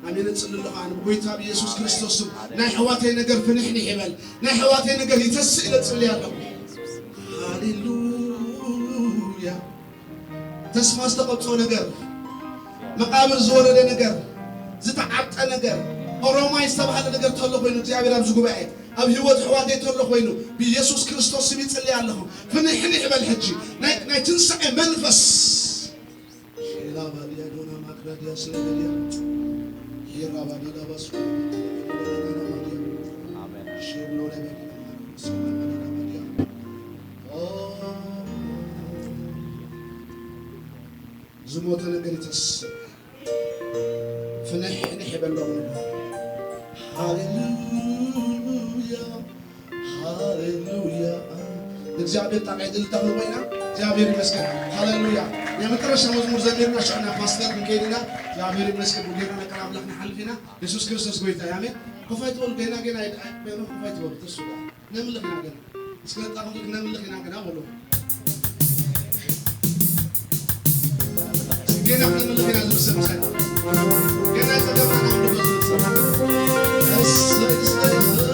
ኣሜን እጽሊ ኣለኹ። ኣነ ብጎይታ ብየሱስ ክርስቶስ ስም ናይ ኣሕዋተይ ነገር ፍንሕንሕ ይበል። ናይ ኣሕዋተይ ነገር ይተስእ ኢለ እጽሊ ኣለኹ። ሃሌሉያ። ተስፋ ዝተቐብጾ ነገር፣ መቓብር ዝወረደ ነገር፣ ዝተዓብጠ ነገር፣ ኦሮማይ ዝተባህለ ነገር ተሎ ኮይኑ እግዚኣብሔር ኣብዚ ጉባኤ ኣብ ህይወት ኣሕዋተይ ተሎ ኮይኑ ብየሱስ ክርስቶስ ስም ይጽሊ ኣለኹ። ፍንሕንሕ ይበል ሕጂ ናይ ናይ ትንሳኤ መንፈስ ሼላ ባዲያ ዶና ማክራዲያ ስለበዲያ ሄራ ባዲዳ ባስኩ ሼሎ ለበዲና ማክራዲያ ዝሞተ ነገር ይተስእ። ፍንሕንሕ ይበሎም። ሃሌሉያ፣ ሃሌሉያ። ንእግዚኣብሔር ጣቕዒት እልልታ ክንቦ ኢና። እግዚኣብሔር ይመስገን። ሃሌሉያ። ናይ መጨረሻ መዝሙር ዘሚርና ሽዕና ፓስተር ክንከይድ ኢና። እግዚኣብሔር ይመስገን። ብጌና ነቀር ኣምላኽ ንሓልፍ ኢና። የሱስ ክርስቶስ ጎይታ እዩ። ኣሜን። ኮፍ ኣይትበሉ። ገና፣ ገና፣ ገና ኮፍ ኣይትበሉ። ተስፋ ነምልኽ ኢና ገና። እስከ ጣቕዒት ነምልኽ ኢና ገና በሉ። ገና ክንምልኽ ኢና ዝብል ሰብ ምሳሌ። ገና ጸገምና ናምልኾ ዝብል ሰብ። እሰይ፣ እሰይ፣ እሰይ። ሃሌሉያ።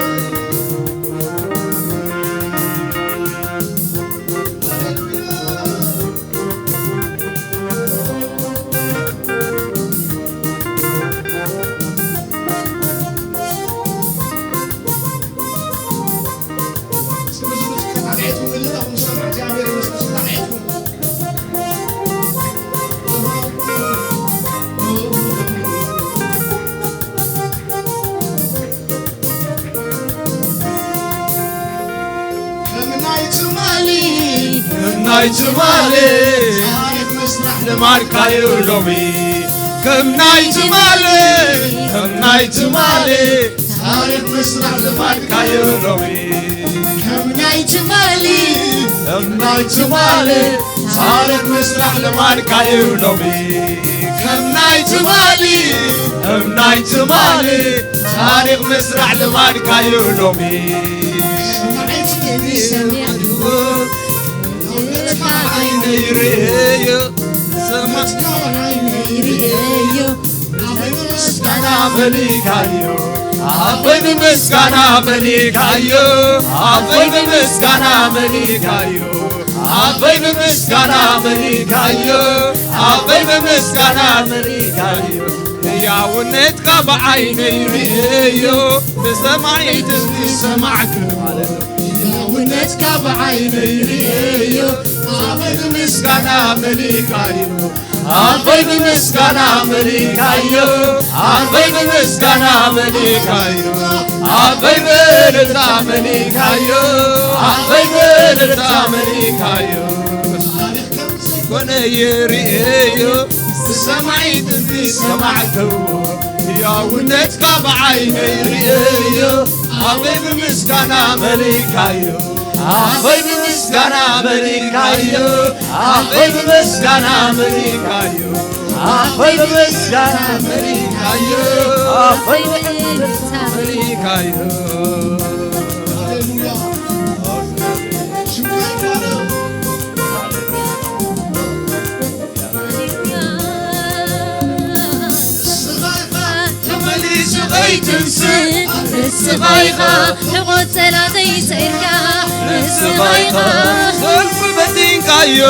ናይ ትማሊ ታሪኽ ምስራሕ ልማድካዩ ሎሚ። ከም ናይ ትማሊ፣ ከም ናይ ትማሊ ታሪኽ ምስራሕ ልማድካዩ ሎሚ። ከም ናይ ትማሊ፣ ከም ናይ ትማሊ ታሪኽ ምስራሕ ልማድካዩ ሎሚ። ከም ናይ ትማሊ፣ ከም ናይ ትማሊ ታሪኽ ምስራሕ ልማድካዩ ሎሚ። ሰማዒት ክብሪ ሰሚዕዎ ዓይነይ ርእዮ፣ ሰማዕካ ዓይነይ ርእዮ። ኣፈይ ብምስጋና መሊካዮ፣ ኣፈይ ብምስጋና መሊካዮ፣ ኣፈይ ብምስጋና መሊካዮ፣ ኣፈይ ብምስጋና መሊካዮ፣ ኣፈይ ብምስጋና መሊካዮ። ህያውነትካ ብዓይነይ ርእዮ፣ ብሰማዒት ዝሰማዕክዎ። ህያውነትካ ብዓይነይ ርእዮ፣ ኣፈይ ብምስጋና መሊካዮ፣ ኣፈይ ብምስጋና መሊካዮ፣ ኣፈይ ብምስጋና መሊካዮ፣ ኣፈይ ብእልልታ መሊካዮ፣ ኣፈይ ብእልልታ መሊካዮ። ታሪኽ ከም ዘይኮነ ይርእዮ፣ ብሰማዒት ዝሰማዕክዎ። ህያውነትካ ብዓይነይ ርእዮ፣ ኣፈይ ብምስጋና መሊካዮ፣ ኣፈይ ብምስጋና መሊካዮ፣ ኣፈይ ብምስጋና መሊካዮ፣ ኣፈይ ብምስጋና መሊካዮ፣ ኣፈይ ብምስጋና መሊካዮ። ሃሌሉያ። ሽሙ ይባረክ። ንስኻ ኢኻ ተመሊሱ ከይትንስእ፣ ንስኻ ኢኻ ሕቖ ጸላተይ ሰይርካ፣ ንስኻ ኢኻ ሰልፉ በቲንካዮ፣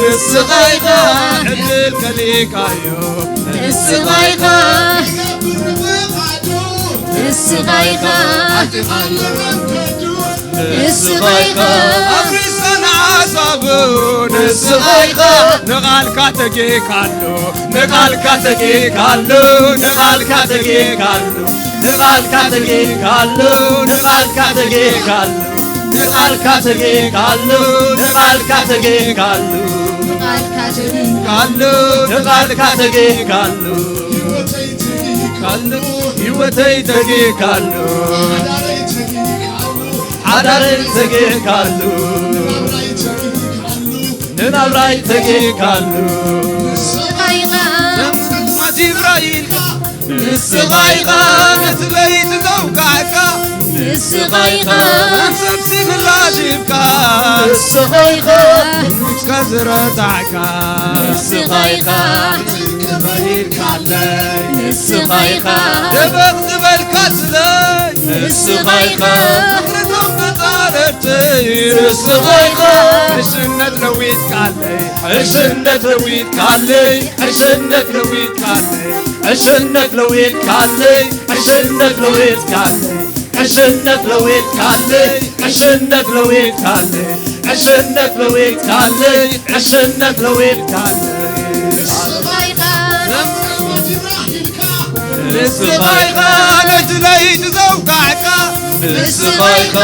ንስኻ ኢኻ ዕድል ከሊእካዮ፣ ንስኻ ኢኻ ንስኻ ኢኻ ኣቲኻዮ መንገዱ፣ ንስኻ ኢኻ ኣፍሪሰን ኣሕዛቡ፣ ንስኻ ኢኻ ንቓልካ ተጌካሉ፣ ንቓልካ ተጌካሉ፣ ንቓልካ ተጌካሉ፣ ንቓልካ ተጌካሉ፣ ንቓልካ ተጌካሉ፣ ንቓልካ ተጌካሉ፣ ንቓልካ ተጌካሉ፣ ንቓልካ ተጌካሉ፣ ንቓልካ ተጌካሉ፣ ህይወተይ ተጌካሉ፣ ህይወተይ ተጌካሉ፣ ሓዳረይ ተጌካሉ፣ ሓዳረይ ተጌካሉ፣ ናብራይ ተጌካሉ፣ ንናብራይ ተጌካሉ። ንስኻ ኢኻ ከም ጸልማት ይብራ ኢልካ፣ ንስኻ ኢኻ ነቲ ለይቲ ዘውቃዕካ፣ ንስኻ ኢኻ ከም ሰብሲ ምላሽ ሂብካ፣ ንስኻ ኢኻ ሙትካ ዝረታዕካ፣ ንስኻ ኢኻ መሪርካለይ፣ ንስኻ ኢኻ ደበቕ ዝበልካ ስለይ፣ ንስኻ ኢኻ ምኽሪ ቶም ተጻረፍተይ፣ ንስኻ ኢኻ ዕሽነት ለዊጥካለይ፣ ዕሽነት ለዊጥካለይ፣ ዕሽነት ለዊጥካለይ፣ ዕሽነት ለዊጥካለይ፣ ዕሽነት ለዊጥካለይ፣ ዕሽነት ለዊጥካለይ፣ ዕሽነት ለዊጥካለይ፣ ዕሽነት ለዊጥካለይ፣ ዕሽነት ለዊጥካለይ። ንስኻ ኢኻ ነቲ ለይቲ ዘውቃዕካ፣ ንስኻ ኢኻ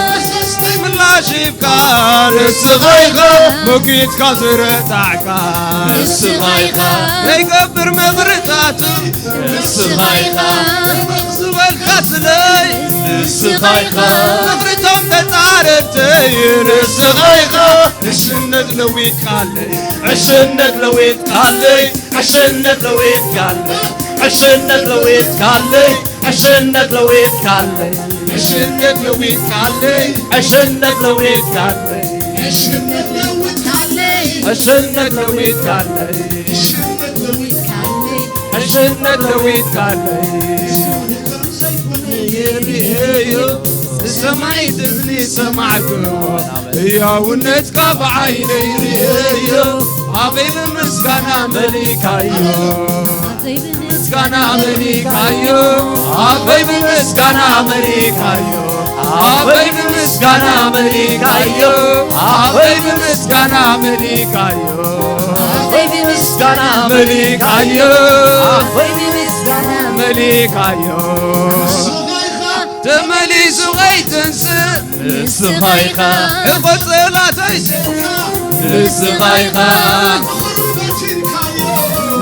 ፈሰስቲ ምላሽ ሂብካ፣ ንስኻ ኢኻ ሞጊትካ ዝረታዕካ፣ ንስኻ ኢኻ ዘይገብር መኽርታቱ፣ ንስኻ ኢኻ ዝበልካ ስለይ፣ ንስኻ ኢኻ ምኽርቶም ተጻረብተይ፣ ንስኻ ኢኻ ዕሽነት ለዊጥካለይ፣ ዕሽነት ለዊጥካለይ፣ ዕሽነት ለዊጥካለይ፣ ዕሽነት ለዊጥካለይ፣ ዕሽነት ለዊጥካለይ፣ ዕሽነት ለዊጥካለይ፣ ዕሽነት ለዊጥካለይ፣ ዕሽነት ለዊጥካለይ፣ ዕሽነት ለዊጥካለይ፣ ዕሽነት ለዊጥካለይ፣ ዕሽነት ለዊጥካለይ። ይርእዮ ብሰማይ ድምፂ ሰማዕክዎ፣ ህያውነትካ ብዓይነይ ርእዮ፣ ኣፈይ ብምስጋና መሊካዮ፣ ምስጋና መሊካዮ፣ ኣፈይ ብምስጋና መሊካዮ፣ ኣፈይ ብምስጋና መሊካዮ፣ ኣፈይ ብምስጋና መሊካዮ፣ ኣፈይ ብምስጋና መሊካዮ፣ ኣፈይ ብምስጋና መሊካዮ። ተመሊሱ ከይትንስእ ንስኻ ኢኻ። ሕቆ ጸላተይ ሴርካ ንስኻ ኢኻ፣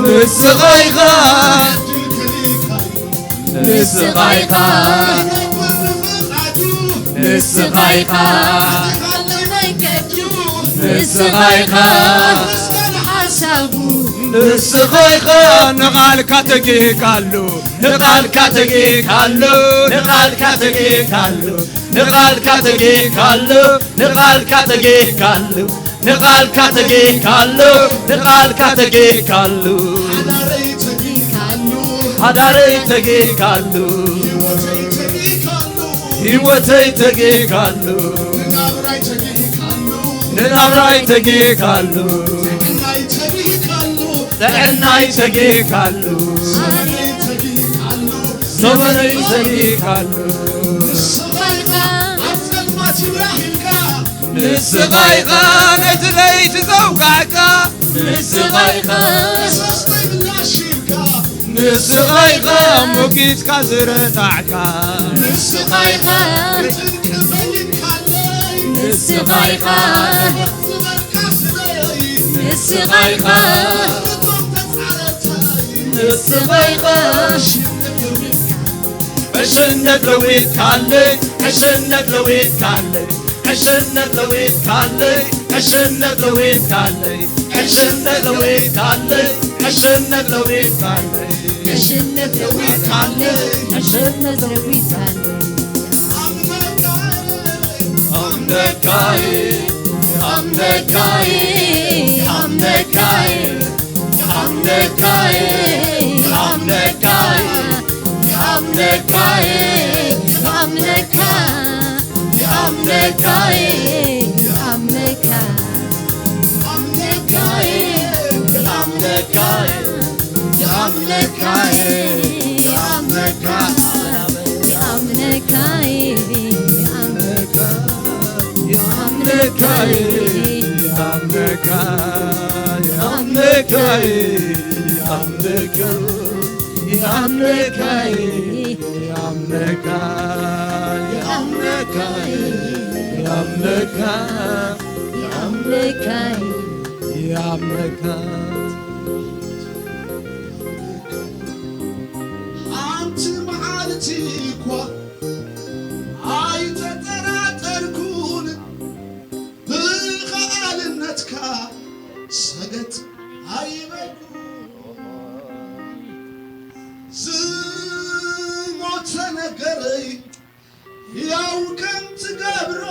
ንስኻ ኢኻ፣ ንስኻ ኢኻ፣ ንስኻ ኢኻ፣ ንስኻ ኢኻ፣ ንስኻ ኢኻ፣ ንቓልካ ተጌካሉ፣ ንቓልካ ተጌካሉ፣ ንቓልካ ተጌካሉ፣ ንቓልካ ተጌካሉ፣ ንቓልካ ተጌካሉ፣ ንቓልካ ተጌካሉ፣ ንቓልካ ተጌካሉ። ሓዳረይ ተጌካሉ፣ ሓዳረይ ተጌካሉ፣ ህይወተይ ተጌካሉ፣ ህይወተይ ተጌካሉ፣ ንናብራይ ተጌካሉ፣ ንናብራይ ተጌካሉ፣ ጥዕናይ ተጌካሉ፣ ጥዕናይ ተጌካሉ፣ ዘመነይ ተጌካሉ፣ ዘመነይ ተጌካሉ። ንስኻ ኢኻ ኣብ ጸልማት ይብራህ ኢልካ፣ ንስኻ ኢኻ ነቲ ለይቲ ዘውጋዕካ፣ ንስኻ ኢኻ ፈሳስ ማይ ምላሽ ኢልካ፣ ንስኻ ኢኻ ሞጊትካ ዝረታዕካ፣ ንስኻ ኢኻ ጭንቂ በይንካለይ፣ ንስኻ ኢኻ ዝበርካ ስለይ፣ ንስኻ ኢኻ እቶም ተጻረታይ፣ ንስኻ ኢኻ ዕሽነት ለዊጥካለይ፣ ዕሽነት ለዊጥካለይ፣ ዕሽነት ለዊጥካለይ፣ ዕሽነት ለዊጥካለይ፣ ዕሽነት ለዊጥካለይ፣ ዕሽነት ለዊጥካለይ፣ ዕሽነት ለዊጥካለይ፣ ዕሽነት ለዊጥካለይ። ኣምነካይ፣ ኣምነካይ፣ ኣምነካይ፣ ኣምነካይ፣ ኣምነካይ፣ ኣምነካይ፣ ኣምነካ፣ ኣምነካይ፣ ኣምነካ፣ ኣምነካይ፣ ኣምነካይ፣ ኣምነካይ፣ ኣምነካ፣ ኣምነካይ፣ ኣምነካ፣ ኣምነካይ፣ ኣምነካይ፣ ኣምነካይ፣ ኣምነካ፣ ኣምነካይ፣ ኣምነካ፣ ኣምነካይ፣ ኣምነካ፣ ኣምነካይ፣ ኣምነካ። ሓንቲ መዓልቲ እኳ ኣይተጠራጠርኩን፣ ብኸኣልነትካ ሰገት ኣይበልኩ። ዝሞተ ነገረይ ሕያው ከም ትገብሮ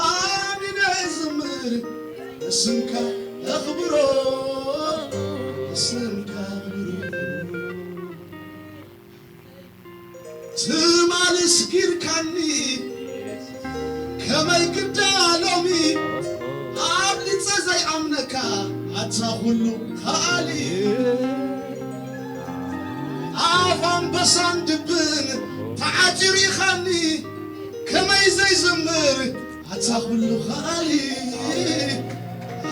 ኣሚነ እዝምር፣ ስምካ ኣኽብሮ፣ ስምካ ኣኽብሮ። ትማሊ ስጊርካኒ ከመይ ግዳ ሎሚ ኣብሊጸ ዘይኣምነካ ኣታ ኩሉ ከኣሊ። ኣፍ ኣንበሳን ድብን ተዓጺሩ ኢኻኒ ከመይ ዘይዝምር ኣታ ኩሉ ከኣሊ፣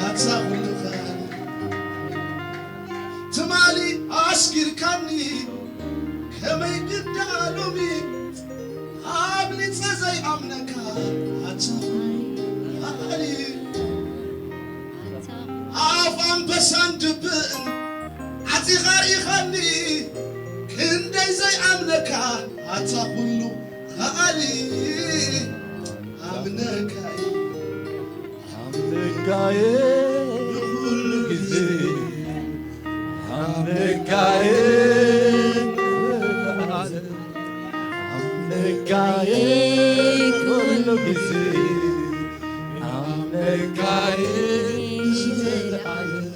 ኣታ ኩሉ ከኣሊ። ትማሊ ኣስጊርካኒ ከመይ ግዳ ሎሚ ኣብሊጸ ዘይኣምነካ ኣታ ከኣሊ። ኣፍ ኣንበሳን ድብን ዓጺኻ ርኢኻኒ ክንደይ ዘይኣምነካ ኣታ ኩሉ ከኣሊ። ኣምነካ ኣምነካየ ንኹሉ ግዜ ኣምነካየ ኣምነካየ ኩሉ ግዜ ኣምነካየ ንዘለዓለም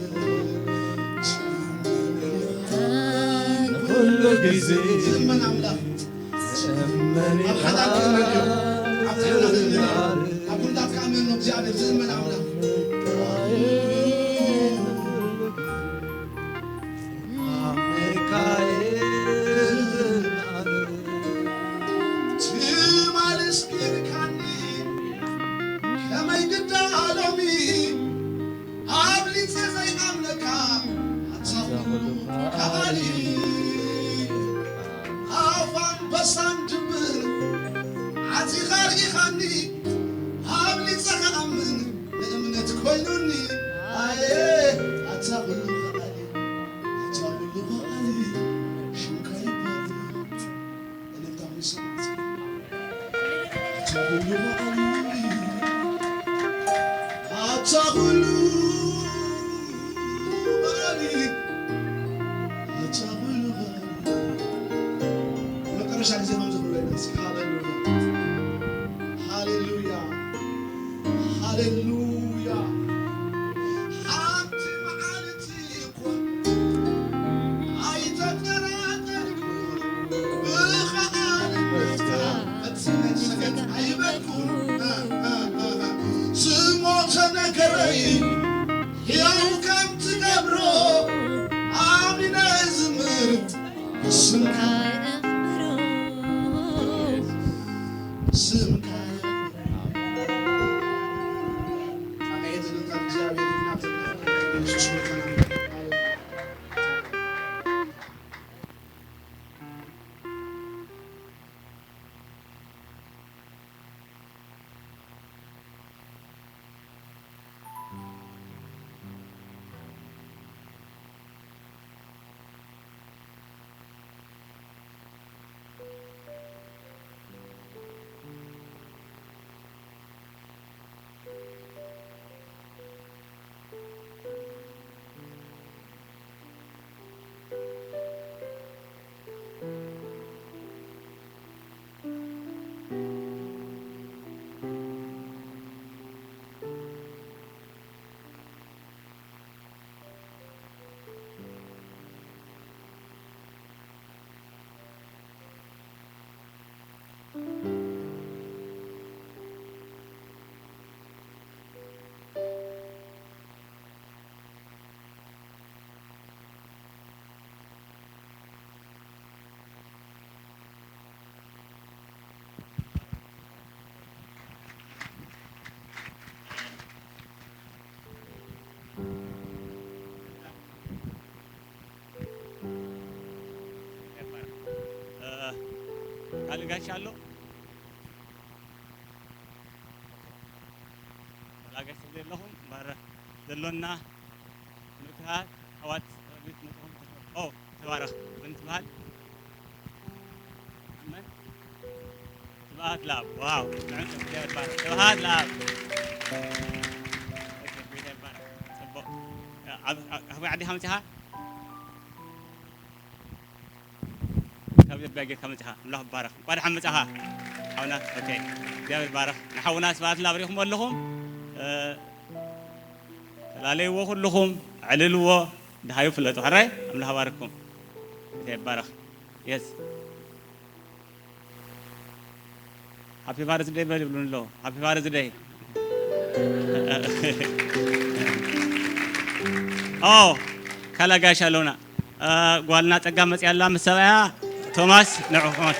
ንኹሉ ግዜ ዝእመን ኣምላኽ ኣብ ሓዳር ክእመን እዩ። ኣብ ጥዕና ክእመን እዩ። ኣብ ኩነታት ክኣምን ነው እግዚኣብሔር ዝእመን ኣምላኽ። ትማሊ ስኪርካኒ ከመይ ግዳ ሎሚ ኣብሊጸ ዘይኣምነካ ኣታ ኩሉ ከኣሊ። ኣፍ ኣንበሳን ድብን ዓጺኻ ርኢኻኒ ኣብሊጸ ክኣምን ንእምነት ኢሉኒ፣ ኣየ፣ ኣታ ኩሉ ከኣሊ፣ ኣታ ኩሉ ከኣሊ፣ ሽምካ ይባል። እልልታ ይስማዕ። ኣታ ኩሉ ከኣሊ፣ ኣታ ኩሉ ከኣሊ፣ ኣታ ኩሉ ከኣሊ። መጨረሻ ግዜ ከም ዝብሎ ኢና። እስኪ ሃሌሉያ፣ ሃሌሉያ፣ ሃሌሉያ። ሓንቲ መዓልቲ እኳ ኣይተጠራጠርኩ፣ ብኸኣልነትካ ፈጺመ ሰገጥ ኣይበልኩን። ዝሞተ ነገረይ ሕያው ከም ትገብሮ ኣሚነ ዝምር ስምካ ስምካ ኣሜን። እልልታ እግዚኣብሔር ይናፍቅ። ኢየሱስ መድኃኒዓለም። ካልእ ጋሻ ኣሎ? ካልእ ጋሻ ዘለኹም እምበር ዘሎና ምእካብ ኣሕዋት ኦሪት ንጥቕም ተፈ-፣ ኦ፣ ተባረኽ። መን ትበሃል? መን? ስብሃት ለኣብ። ዋው። ንዕም ሰብ እግዚኣብሔር ይባረኽ። ስብሃት ለኣብ። ኦኬ፣ ጌታ ይባረኽ። ጽቡቕ። ኣብ፣ ኣብ፣ ኣብ ዓዲኻ መጺኻ? ካብ ኢትዮጵያ ጌርካ መጺኻ። ኣምላኽ ይባረኽ። እንቋዕ ደሓን መጻኻ። ሓውና፣ ኦኬ። እግዚኣብሔር ይባረኽ። ንሓውና ስብሃት ለኣብ ሪኢኹሞ ኣለኹም? እ፣ ተላለይዎ ኩልኹም፣ ኣዕልልዎ፣ ደሃዩ ፍለጡ። ሕራይ፣ ኣምላኽ ይባርክኩም። ጌታ ይባረኽ። የስ። ሃፒ ፋዘርስ ደይ በል ይብሉኒ ኣለዉ። ሃፒ ፋዘርስ ደይ። ኦ፣ ካልእ ጋሽ ኣለውና። እ፣ ጓልና ጸጋ መጽያ ኣላ ምስ ሰብኣያ። ቶማስ፣ ንዑ፣ ቶማስ።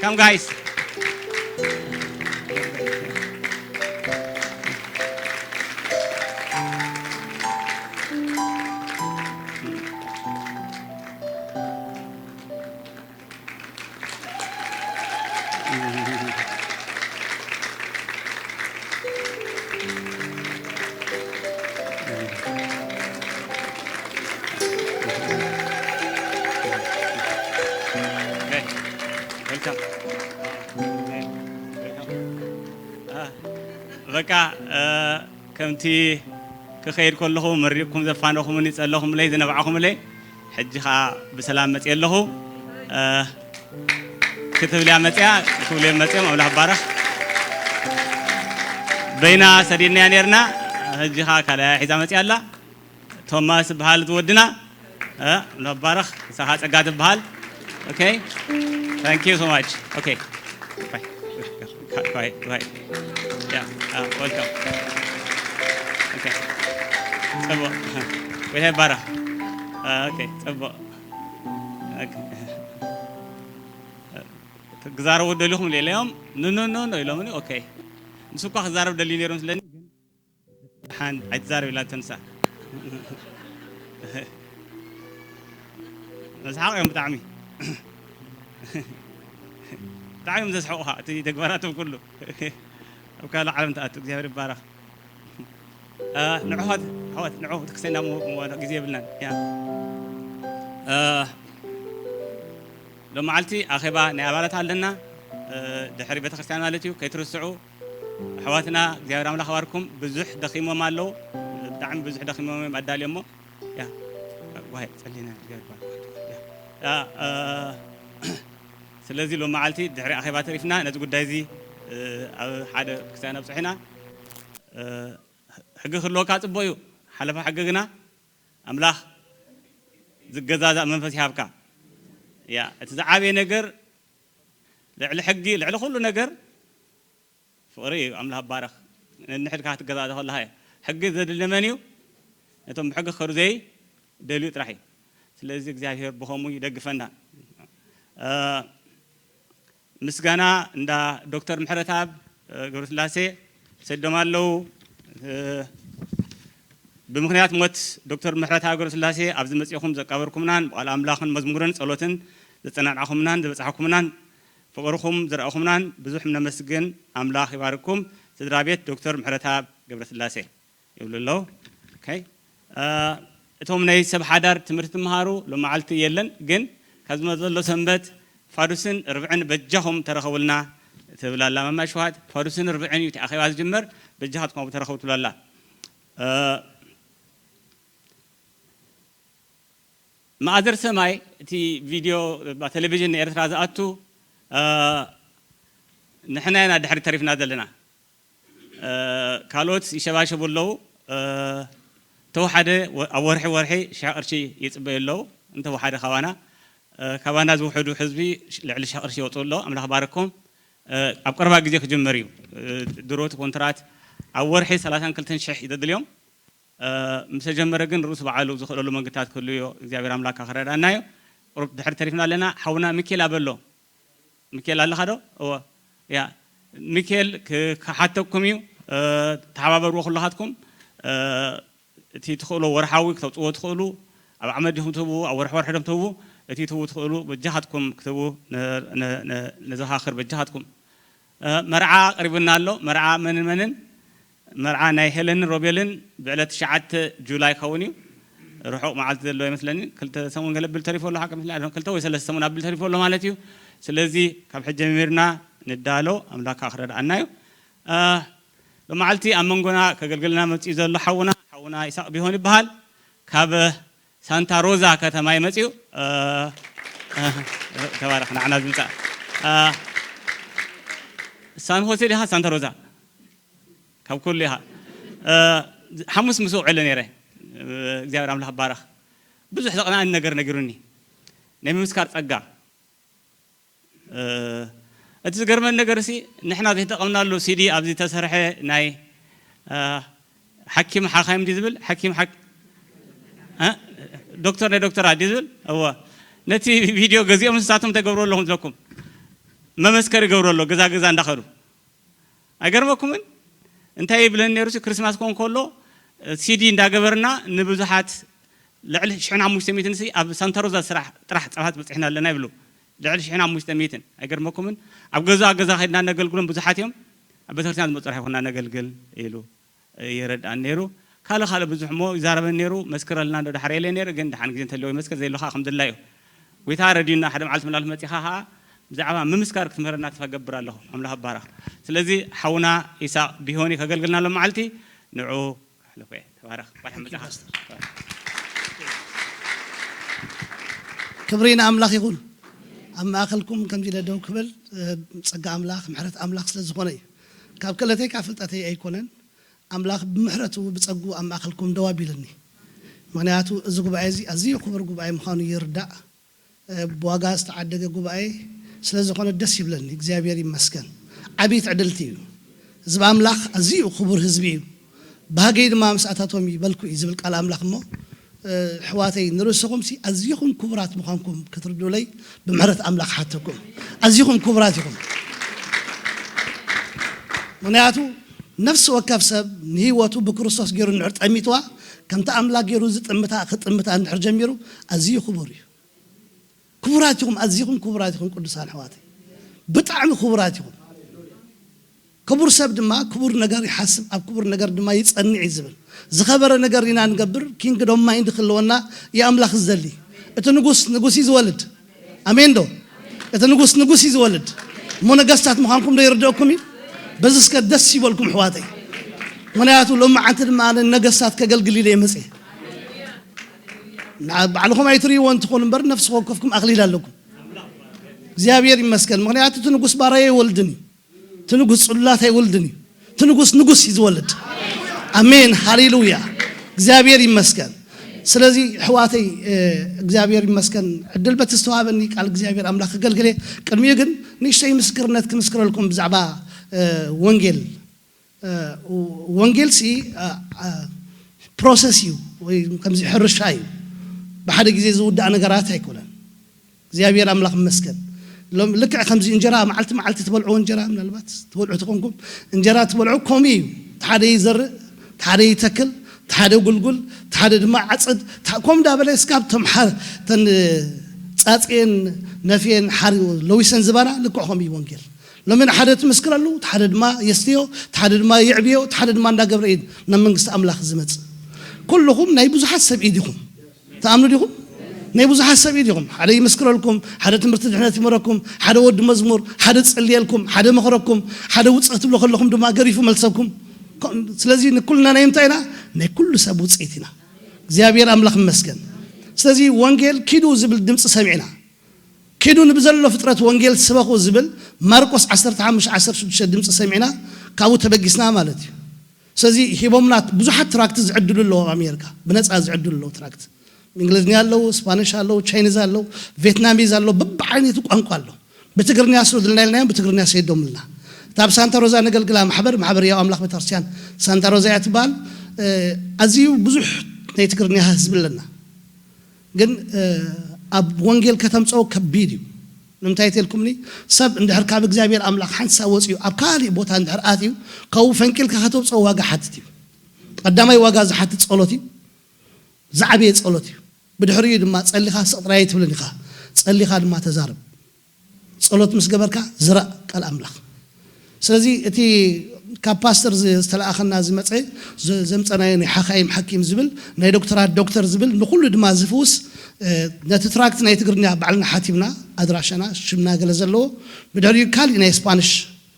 Come, guys. Okay. Welcome. Okay. Welcome. አ፣ በቃ፣ እ፣ ከምቲ ክኸይድ ከለኹ መሪቕኩም ዘፋነኹምኒ፣ ጸለኹምለይ፣ ዝነብዓኹምለይ፣ ሕጂ ኸኣ ብሰላም መጽየ ኣለኹ። እ፣ ክትብልያ መጽያ፣ ክብልዮም መጽዮም፣ ኣምላኽ ይባረኽ። በይና ሰዲድናያ ኔርና፣ ሕጂ ኸኣ ካልኣያ ሒዛ መጽያ ኣላ። ቶማስ ዝበሃል ዝወድና፣ እ፣ ንባረኽ፣ ንስኻ ጸጋ ትበሃል። ኦኬ። Thank you so much. ኦኬ። ባይ። ባይ፣ ባይ። Yeah, uh, welcome. ኦኬ። ጽቡቕ። ጎይታ ይባረኽ። እ፣ ኦኬ፣ ጽቡቕ። ኦኬ። ክዛረቡ ደሊኹም ኢለዮም፣ ኖ፣ ኖ፣ ኖ፣ ኖ ኢሎምኒ። ኦኬ። ንሱ እኳ ክዛረብ ደልዩ ነይሩ መስለኒ። ደሓን ኣይትዛረብ ኢላቶ ንሳ። መስሓቕ እዮም ብጣዕሚ። ብጣዕሚ እዮም ዘስሕቑኻ እቲ ተግባራቶም ኩሉ። ኣብ ካልእ ዓለም ትኣቱ። እግዚኣብሔር ይባረኽ። ንዑ ኣሕዋት ኣሕዋት ንዑ ቤተክርስትያን ሞ ግዜ የብልናን። ያ ሎመዓልቲ ኣኼባ ናይ ኣባላት ኣለና። ድሕሪ ቤተክርስትያን ማለት እዩ። ከይትርስዑ ኣሕዋትና እግዚኣብሔር ኣምላኽ ይባርኩም። ብዙሕ ደኺሞም ኣለዉ። ብጣዕሚ ብዙሕ ደኺሞም እዮም ኣዳልዮሞ። ያ ጓይ ጸሊና እግዚኣብሔር ይባርኩም። ያ ስለዚ ሎመዓልቲ ድሕሪ ኣኼባ ተሪፍና ነዚ ጉዳይ እዚ ኣብ ሓደ ቤተክርስትያን ኣብጽሒና። ሕጊ ክህልወካ ጽቡቕ እዩ። ሓለፋ ሕጊ ግና ኣምላኽ ዝገዛዛእ መንፈስ ይሃብካ። ያ እቲ ዝዓበየ ነገር ልዕሊ ሕጊ ልዕሊ ኩሉ ነገር ፍቕሪ እዩ። ኣምላኽ ባረኽ። ንሕድካ ክትገዛዘ ከለኻ እዩ። ሕጊ ዘድሊ መን እዩ? ነቶም ብሕጊ ክኸዱ ዘይደልዩ ጥራሕ እዩ። ስለዚ እግዚኣብሔር ብኸምኡ ይደግፈና። ምስጋና እንዳ ዶክተር ምሕረተኣብ ገብረስላሴ ሰዶም ኣለዉ። ብምኽንያት ሞት ዶክተር ምሕረተኣብ ገብረስላሴ ኣብዚ መጺኹም ዘቃበርኩምናን ብቓል ኣምላኽን መዝሙርን ጸሎትን ዘጸናንዓኹምናን ዘበጻሕኩምናን ፍቕርኹም ዘርኣኹምናን ብዙሕ ነመስግን። ኣምላኽ ይባርኩም። ስድራ ቤት ዶክተር ምሕረተኣብ ገብረስላሴ ይብሉ ኣለዉ። እቶም ናይ ሰብ ሓዳር ትምህርቲ ትምሃሩ ሎመዓልቲ የለን፣ ግን ካብ ዝመጽእ ዘሎ ሰንበት ፋዱስን ርብዕን በጃኹም ተረኸቡልና ትብል ኣላ መማይ ሸውሃት። ፋዱስን ርብዕን እዩ እቲ ኣኼባ ዝጅመር፣ በጃኻትኩም ኣብኡ ተረኸቡ ትብል ኣላ። መኣዘር ሰማይ እቲ ቪድዮ ቴሌቪዥን ንኤርትራ ዝኣቱ ንሕና ኢና ድሕሪ ተሪፍና ዘለና። ካልኦት ይሸባሸቡ ኣለዉ። ተወሓደ ኣብ ወርሒ ወርሒ ሽሕ ቅርሺ ይጽበዩ ኣለዉ። እንተወሓደ ካባና ካባና ዝውሕዱ ህዝቢ ልዕሊ ሽሕ ቅርሺ ይወጡ ኣሎ። ኣምላኽ ባረኮም። ኣብ ቀረባ ግዜ ክጅመር እዩ። ድሮ እቲ ኮንትራት ኣብ ወርሒ ሰላሳን ክልተን ሽሕ እዩ ዘድልዮም። ምስ ተጀመረ ግን ርእሱ በዓሉ ዝኽእለሉ መንገድታት ክህሉ እዮ። እግዚኣብሔር ኣምላክ ክረዳእና እዮ። ቁሩብ ድሕሪ ተሪፍና ኣለና። ሓውና ሚኬል ኣበሎ። ሚኬል ኣለኻ ዶ? እወ። ያ። ሚኬል ክ-፣ ክሓተኩም እዩ። ተሓባበርዎ ኩልኻትኩም። እቲ ትኽእሎ ወርሓዊ ክተውፅዎ ትኽእሉ፣ ኣብ ዓመት ዲኹም ትህቡ፣ ኣብ ወርሒ ወርሒ ዶም ትህቡ፣ እቲ ትህቡ ትኽእሉ በጃኻትኩም ክትህቡ ነ-፣ ነ-፣ ነ-፣ ነዘኻኽር በጃኻትኩም። መርዓ ቀሪቡና ኣሎ። መርዓ መንን መንን? መርዓ ናይ ሄለንን ሮቤልን ብዕለት ትሽዓተ ጁላይ ክኸውን እዩ። ርሑቕ መዓልቲ ዘለዎ ይመስለኒ። ክልተ ሰሙን ገለ ብል ተሪፎ ኣሎ፣ ሓቂ ምስላ ክልተ ወይ ሰለስተ ሰሙን ኣብል ተሪፎ ኣሎ ማለት እዩ። ስለዚ ካብ ሕጂ ጀሚርና ንዳሎ፣ ኣምላክ ከዓ ክረድኣና እዩ። ሎመዓልቲ ኣብ መንጎና ከገልግልና መፂኡ ዘሎ ሓውና፣ ሓውና ይስሐቅ ቢሆን ይበሃል። ካብ ሳንታ ሮዛ ከተማ እዩ መፂኡ። ተባረኽ፣ ንዓና ዝምፃእ። ሳን ሆሴ ዲኻ ሳንታ ሮዛ? ካብ ኩሉ ኢኻ። ሓሙስ ምስ ውዕለ ነይረ። እግዚኣብሔር ኣምላኽ ባረኽ። ብዙሕ ዘቕንኣኒ ነገር ነጊሩኒ። ናይ ምምስካር ጸጋ። እቲ ዝገርመኒ ነገር ሲ ንሕና ዘይተጠቐምናሉ ሲዲ ኣብዚ ተሰርሐ ናይ ሓኪም ሓኻይም ድዩ ዝብል? ሓኪም ሓክ-፣ እ? ዶክተር ናይ ዶክተራት ድዩ ዝብል? እወ። ነቲ ቪድዮ ገዚኦም ንሳቶም እንታይ ገብሩ ኣለኹም ዝለኩም? መመስከሪ ገብሩ ኣሎ፣ ገዛ ገዛ እንዳኸዱ። ኣይገርመኩምን? እንታይ ይብለኒ ነይሩ ሲ ክርስማስ ክኾን ከሎ፣ ሲዲ እንዳገበርና ንብዙሓት ልዕሊ ሽሕን ሓሙሽተ ሚእትን ሲ ኣብ ሳንታ ሮዛ ስራሕ ጥራሕ ጸብሓት በጺሕና ኣለና ይብሉ። ልዕሊ ሽሕን ሓሙሽተ ሚእትን። ኣይገርመኩምን? ኣብ ገዛ ገዛ ከድና ነገልግሎም ብዙሓት እዮም። ኣብ ቤተክርስትያን ዝመጹ ጥራሕ ይኹንና ነገልግል ኢሉ ይረድኣኒ ነይሩ። ካልእ ካልእ ብዙሕ እሞ ይዛረበኒ ነይሩ። መስክረልና እንዶ ድሓር የለ ነይሩ፣ ግን ድሓን ግዜ እንተለዎ ይመስክር፣ ዘይሉ ከዓ ከም ድላዩ። ጎይታ ረድዩና ሓደ መዓልቲ ምናልፍ መጺኻ ከዓ ብዛዕባ ምምስካር ክትምህረና ተስፋ ገብር ኣለኹ። ኣምላኽ ይባረኽ። ስለዚ ሓውና ይስሐቅ ቢሆኒ ከገልግልና ኣሎ መዓልቲ ንዑ ከሕልፎ እየ። ተባረኽ። እንኳዕ ደሓን መጻኻ። ክብሪ ንኣምላኽ ይኹን። ኣብ ማእከልኩም ከምዚ ኢለ ደው ክብል፣ እ፣ ጸጋ ኣምላኽ፣ ምሕረት ኣምላኽ ስለ ዝኾነ እዩ። ካብ ክእለተይ ካብ ፍልጠተይ ኣይኮነን። ኣምላኽ ብምሕረቱ ብጸግኡ ኣብ ማእከልኩም ደው ኣቢሉኒ። ምኽንያቱ እዚ ጉባኤ እዚ ኣዝዩ ክቡር ጉባኤ ምዃኑ ይርዳእ። እ፣ ብዋጋ ዝተዓደገ ጉባኤ ስለ ዝኾነ ደስ ይብለኒ። እግዚኣብሔር ይመስገን። ዓብዪ ትዕድልቲ እዩ። ህዝቢ ኣምላኽ ኣዝዩ ክቡር ህዝቢ እዩ። ባህገይ ድማ ምስ ኣታቶም ይበልኩ እዩ ዝብል ቃል ኣምላኽ እሞ፣ እ፣ ኣሕዋተይ ንርእስኹም ሲ ኣዝኹም ክቡራት ምዃንኩም ክትርድኡለይ ብምሕረት ኣምላኽ ሓተኩም። ኣዝኹም ክቡራት ኢኹም። ምኽንያቱ ነፍሲ ወከፍ ሰብ ንህይወቱ ብክርስቶስ ገይሩ እንድሕር ጠሚትዋ፣ ከምቲ ኣምላኽ ገይሩ ዝጥምታ ክጥምታ እንድሕር ጀሚሩ ኣዝዩ ክቡር እዩ። ክቡራት ኢኹም፣ ኣዝኹም ክቡራት ኢኹም ቅዱሳን ኣሕዋተይ። ብጣዕሚ ክቡራት ኢኹም። ክቡር ሰብ ድማ ክቡር ነገር ይሓስብ፣ ኣብ ክቡር ነገር ድማ ይጸንዕ እዩ ዝብል። ዝኸበረ ነገር ኢና ንገብር፣ ኪንግዶም ማይንድ ክህልወና እዩ ኣምላኽ ዝደሊ። እቲ ንጉስ ንጉስ እዩ ዝወልድ። ኣሜን ዶ? እቲ ንጉስ ንጉስ እዩ ዝወልድ። እሞ ነገስታት ምዃንኩም ዶ ይርድአኩም እዩ? በዚ እስከ ደስ ይበልኩም ኣሕዋተይ። ምኽንያቱ ሎሚ ዓንቲ ድማ ኣነ ነገስታት ከገልግል ኢለ እየ መፅየ። ንዓ-፣ ባዕልኹም ኣይትርእይዎ እንትኾኑ እምበር ነፍሲ ወከፍኩም ኣኽሊል ኣለኩም። እግዚኣብሔር ይመስገን። ምኽንያቱ እቲ ንጉስ ባራይ ኣይወልድን እዩ። እቲ ንጉስ ጽሉላት ኣይወልድን እዩ። እቲ ንጉስ ንጉስ እዩ ዝወልድ። ኣሜን፣ ሃሌሉያ፣ እግዚኣብሔር ይመስገን። ስለዚ ኣሕዋተይ፣ እግዚኣብሔር ይመስገን፣ ዕድል በቲ ዝተዋሃበኒ ቃል እግዚኣብሔር ኣምላኽ ከገልግል እየ። ቅድሚኡ ግን ንእሽተይ ምስክርነት ክምስክረልኩም ብዛዕባ ወንጌል። ወንጌል ሲ ፕሮሰስ እዩ ወይ ከምዚ ሕርሻ እዩ። ብሓደ ግዜ ዝውዳእ ነገራት ኣይኮነን። እግዚኣብሔር ኣምላኽ ይመስገን። ሎም ልክዕ ከምዚ እንጀራ መዓልቲ መዓልቲ ትበልዕዎ እንጀራ፣ ምናልባት ትበልዑ ተኾንኩም፣ እንጀራ ትበልዑ ከምኡ እዩ። እቲ ሓደ ይዘርእ፣ እቲ ሓደ ይተክል፣ እቲ ሓደ ጉልጉል፣ እቲ ሓደ ድማ ዓጽድ፣ እቲ ሓደ፣ ከምኡ እንዳበለ እስካብ ቶም ሓ-፣ ተን ጻጽየን ነፍየን ሓር ለዊሰን ዝባና ልክዕ ከምኡ እዩ ወንጌል። ሎሚ ንሓደ ትምስክረሉ፣ እቲ ሓደ ድማ የስትዮ፣ እቲ ሓደ ድማ የዕብዮ፣ እቲ ሓደ ድማ እንዳገብረ እዩ ናብ መንግስቲ ኣምላኽ ዝመጽእ። ኩልኹም ናይ ብዙሓት ሰብ ኢድ ኢኹም። ትኣምኑ ዲኹም? ናይ ብዙሓት ሰብ ኢድ ኢኹም። ሓደ ይምስክረልኩም፣ ሓደ ትምህርቲ ድሕነት ይመረኩም፣ ሓደ ወዲ መዝሙር፣ ሓደ ጸልየልኩም፣ ሓደ መኽረኩም፣ ሓደ ውጽእ ክትብሉ ከለኹም ድማ ገሪፉ መልሰኩም። ኮ-፣ ስለዚ ንኩልና ናይ ምንታይ ኢና? ናይ ኩሉ ሰብ ውጽኢት ኢና። እግዚኣብሔር ኣምላኽ ይመስገን። ስለዚ ወንጌል ኪዱ ዝብል ድምፂ ሰሚዕና። ኪዱ ንብዘሎ ፍጥረት ወንጌል ስበኹ ዝብል ማርቆስ ዓሰርተ ሓሙሽተ ዓሰርተ ሽዱሽተ ድምፂ ሰሚዕና ካብኡ ተበጊስና ማለት እዩ። ስለዚ ሂቦምና ብዙሓት ትራክት ዝዕድሉ ኣለዉ ኣብ ኣሜሪካ፣ ብነፃ ዝዕድሉ ኣለዉ ትራክት። እንግሊዝኛ ኣለዉ፣ ስፓኒሽ ኣለዉ፣ ቻይኒዝ ኣለዉ፣ ቬትናሚዝ ኣለዉ፣ በብዓይነቱ ቋንቋ ኣለዉ። ብትግርኛ ስሩ ድልና ኢልናዮም ብትግርኛ ሰይዶምልና። እታ ኣብ ሳንታ ሮዛ ነገልግላ ማሕበር፣ ማሕበር ያው ኣምላኽ ቤተክርስትያን ሳንታ ሮዛ እያ ትበሃል። ኣዝዩ ብዙሕ ናይ ትግርኛ ህዝቢ ኣለና። ግን ኣብ ወንጌል ከተምፅኦ ከቢድ እዩ። ንምንታይ ተልኩምኒ? ሰብ እንድሕር ካብ እግዚኣብሔር ኣምላኽ ሓንሳ ወፂኡ ኣብ ካሊእ ቦታ እንድሕር ኣትዩ ካብኡ ፈንቂልካ ከተውፅኦ ዋጋ ሓትት እዩ። ቀዳማይ ዋጋ ዝሓትት ፀሎት እዩ። ዝዓበየ ጸሎት እዩ። ብድሕሪኡ ድማ ጸሊኻ ስቕ ጥራይ ኣይትብልን ኢኻ፣ ጸሊኻ ድማ ተዛረብ። ጸሎት ምስ ገበርካ ዝራእ ቃል ኣምላኽ። ስለዚ እቲ ካብ ፓስተር ዝ-፣ ዝተለኣኸና ዝመጸ ዝ-፣ ዘምጸናዮ ናይ ሓኻይም ሓኪም ዝብል ናይ ዶክተራት ዶክተር ዝብል ንኹሉ ድማ ዝፍውስ፣ እ፣ ነቲ ትራክት ናይ ትግርኛ ባዕልና ሓቲምና ኣድራሻና ሽምና ገለ ዘለዎ ብድሕሪኡ ካሊእ ናይ ስፓንሽ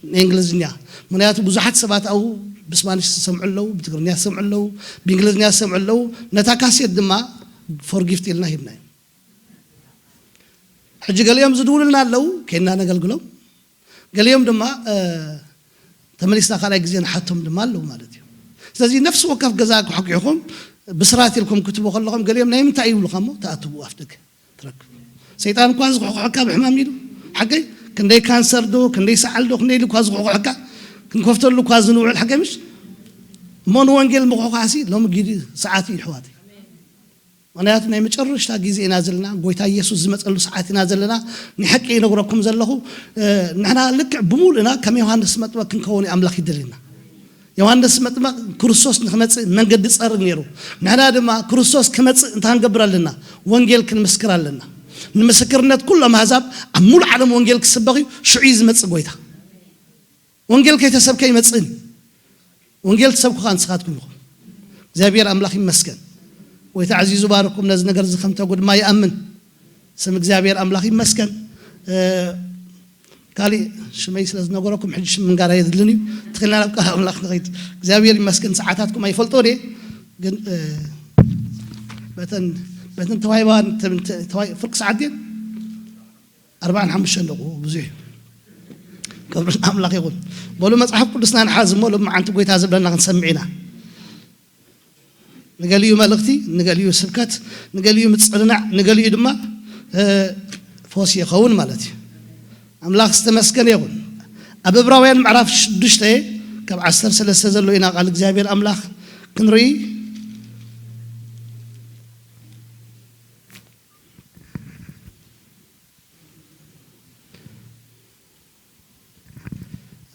ናይ እንግሊዝኛ። ምኽንያቱ ብዙሓት ሰባት ኣብኡ ብስፓኒሽ ዝሰምዑ ኣለዉ፣ ብትግርኛ ዝሰምዑ ኣለዉ፣ ብእንግሊዝኛ ዝሰምዑ ኣለዉ። ነታ ካሴት ድማ ፎር ጊፍት ኢልና ሂብናዮም። ሕጂ ገሊኦም ዝድውሉልና ኣለዉ፣ ኬድና ነገልግሎም። ገሊኦም ድማ፣ እ፣ ተመሊስና ካልኣይ ግዜ ንሓቶም ድማ ኣለዉ ማለት እዩ። ስለዚ ነፍሲ ወከፍ ገዛ ኣቋሕጒሕኩም ብስራት ኢልኩም ክትህቡ ከለኹም ገሊኦም ናይ ምንታይ ይብሉኻ እሞ ትኣትዉ ኣፍ ደገ። ትረክብ። ሰይጣን እኳ ዝኹሕኩሐካ ብሕማም ኢሉ። ሓቀይ? ክንደይ ካንሰር ዶ፣ ክንደይ ሰዓል ዶ፣ ክንደይ ኢሉ እኳ ዝኹሕኩሐካ፣ ክንከፍተሉ እኳ ዝንውዕል ሓቀይ ምሽ? እሞ ንወንጌል ምኹሕኳሲ ሎሚ ጊዲ ሰዓት እዩ፣ ኣሕዋተይ። ምኽንያቱ ናይ መጨረሽታ ግዜ ኢና ዘለና፣ ጎይታ ኢየሱስ ዝመጸሉ ሰዓት ኢና ዘለና። ንሓቂ ይነግረኩም ዘለኹ፣ እ፣ ንሕና ልክዕ ብምሉእና ከም ዮሃንስ መጥመቅ ክንከውን እዩ ኣምላኽ ይደልየና። ዮሃንስ መጥመቅ ክርስቶስ ንክመጽእ መንገዲ ጸርግ ነይሩ። ንሕና ድማ ክርስቶስ ክመጽእ እንታይ ክንገብር ኣለና? ወንጌል ክንምስክር ኣለና። ንምስክርነት ኩሎም ኣህዛብ ኣብ ሙሉእ ዓለም ወንጌል ክስበኽ እዩ። ሽዑ እዩ ዝመጽእ ጎይታ። ወንጌል ከይተሰብከ ይመጽእን እዩ። ወንጌል ትሰብኩ ከኣ ንስኻትኩም ኢኹም። እግዚኣብሔር ኣምላኽ ይመስገን። ጎይታ ኣዕዚዙ ባርኩም ነዚ ነገር እዚ ከም ተጉ ድማ ይኣምን። ስም እግዚኣብሔር ኣምላኽ ይመስገን። እ፣ ካሊእ ሽመይ ስለ ዝነገረኩም ሕጂ ሽም ምንጋር ኣየድልን እዩ። ትኽልና ናብ ቃል ኣምላኽ ንኸይድ። እግዚኣብሔር ይመስገን፣ ሰዓታትኩም ኣይፈልጦ ድየ? ግን፣ እ፣ በተን፣ በተን ተዋሂባን፣ ተ-፣ ተ-፣ ተዋሂ-፣ ፍርቂ ሰዓት ድየን? ኣርባዓን ሓሙሽተን ደቑ ብዙሕ እዩ። ክብሪ ንኣምላኽ ይኹን። በሉ መጽሓፍ ቅዱስና ንሓዝ እሞ ሎሚ መዓንቲ ጎይታ ዝብለና ክንሰምዕ ኢና። ንገሊኡ መልእኽቲ፣ ንገሊኡ ስብከት፣ ንገሊኡ ምጽንናዕ፣ ንገሊኡ ድማ፣ እ፣ ፈውሲ ይኸውን ማለት እዩ። ኣምላኽ ዝተመስገነ ይኹን። ኣብ ዕብራውያን ምዕራፍ ሽዱሽተ ካብ ዓሰርተ ሰለስተ ዘሎ ኢና ቃል እግዚኣብሔር ኣምላኽ ክንርኢ።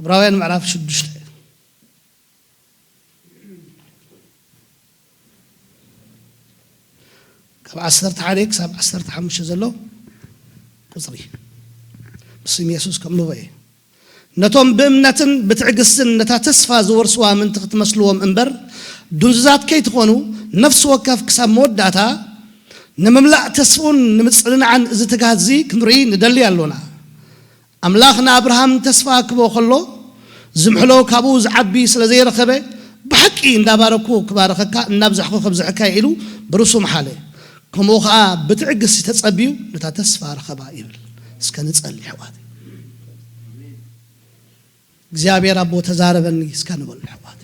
ዕብራውያን ምዕራፍ ሽዱሽተ ካብ ዓሰርተ ሓደ ክሳብ ዓሰርተ ሓሙሽተ ዘሎ ቁጽሪ ብስም የሱስ ከንብቦ እየ። ነቶም ብእምነትን ብትዕግስትን ነታ ተስፋ ዝወርስዋ ምእንቲ ክትመስልዎም እምበር፣ ድንዙዛት ከይትኾኑ፣ ነፍሲ ወከፍ ክሳብ መወዳእታ ንምምላእ ተስፍኡን ንምጽንናዕን እዚ ትግሃት እዚ ክንርኢ ንደሊ ኣሎና። ኣምላኽ ንኣብርሃም ተስፋ ክቦ ከሎ፣ ዝምሕሎ ካብኡ ዝዓቢ ስለ ዘይረኸበ፣ ብሓቂ እንዳባረኩ ክባረኸካ፣ እናብዛሕኩ ከብዝሐካ ኢሉ ብርእሱ መሓለ። ከምኡ ኸኣ ብትዕግስቲ ተጸብዩ ነታ ተስፋ ረኸባ ይብል። እስከ ንጸሊ ኣሕዋት። እግዚኣብሔር ኣቦ ተዛረበኒ እስከ ንበሉ ኣሕዋት።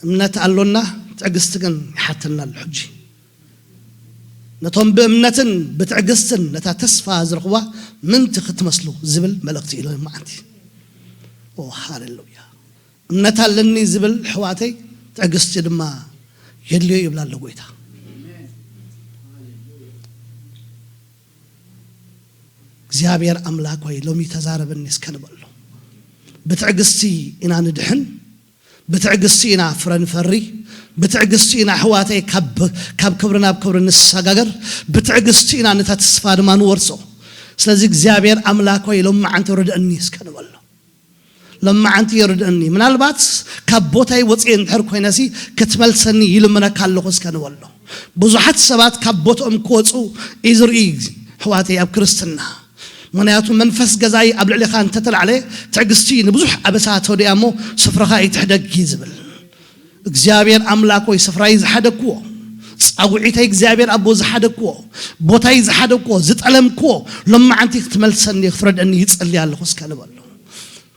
እምነት ኣሎና፣ ትዕግስቲ ግን ይሓተና ኣሎ ሕጂ። ነቶም ብእምነትን ብትዕግስትን ነታ ተስፋ ዝረኽባ ምንቲ ክትመስሉ ዝብል መልእኽቲ ኢሎ መዓንቲ። ኦ ሃሌሉያ። እምነት ኣለኒ ዝብል ኣሕዋተይ ትዕግስቲ ድማ የድልዮ ይብላ ኣሎ ጎይታ። እግዚኣብሔር ኣምላክ ወይ ሎሚ ተዛረበኒ እስከ ንበሎ። ብትዕግስቲ ኢና ንድሕን፣ ብትዕግስቲ ኢና ፍረ ንፈሪ፣ ብትዕግስቲ ኢና ኣሕዋተይ ካብ ካብ ክብሪ ናብ ክብሪ ንሰጋገር፣ ብትዕግስቲ ኢና ነታ ተስፋ ድማ ንወርሶ። ስለዚ እግዚኣብሔር ኣምላክ ወይ ሎሚ መዓንቲ ርድእኒ እስከ ንበሎ። ሎሚ መዓንቲ ይርድእኒ። ምናልባት ካብ ቦታይ ወፅየ እንድሕር ኮይነሲ ክትመልሰኒ ይልምነካ ኣለኹ እስከ ንበሎ። ብዙሓት ሰባት ካብ ቦትኦም ክወፁ እዩ ዝርኢ ኣሕዋተይ ኣብ ክርስትና። ምኽንያቱ መንፈስ ገዛኢ ኣብ ልዕሊኻ እንተተላዕለ ትዕግስቲ ንብዙሕ ኣበሳ ተወዲኣ እሞ ስፍራኻ ይትሕደግ እዩ ዝብል። እግዚኣብሔር ኣምላክ ወይ ስፍራይ ዝሓደግክዎ፣ ፃውዒተይ እግዚኣብሔር ኣቦ ዝሓደግክዎ፣ ቦታይ ዝሓደግክዎ፣ ዝጠለምክዎ ሎም መዓንቲ ክትመልሰኒ ክትረድአኒ ይጸሊ ኣለኹ እስከ ንበሎ።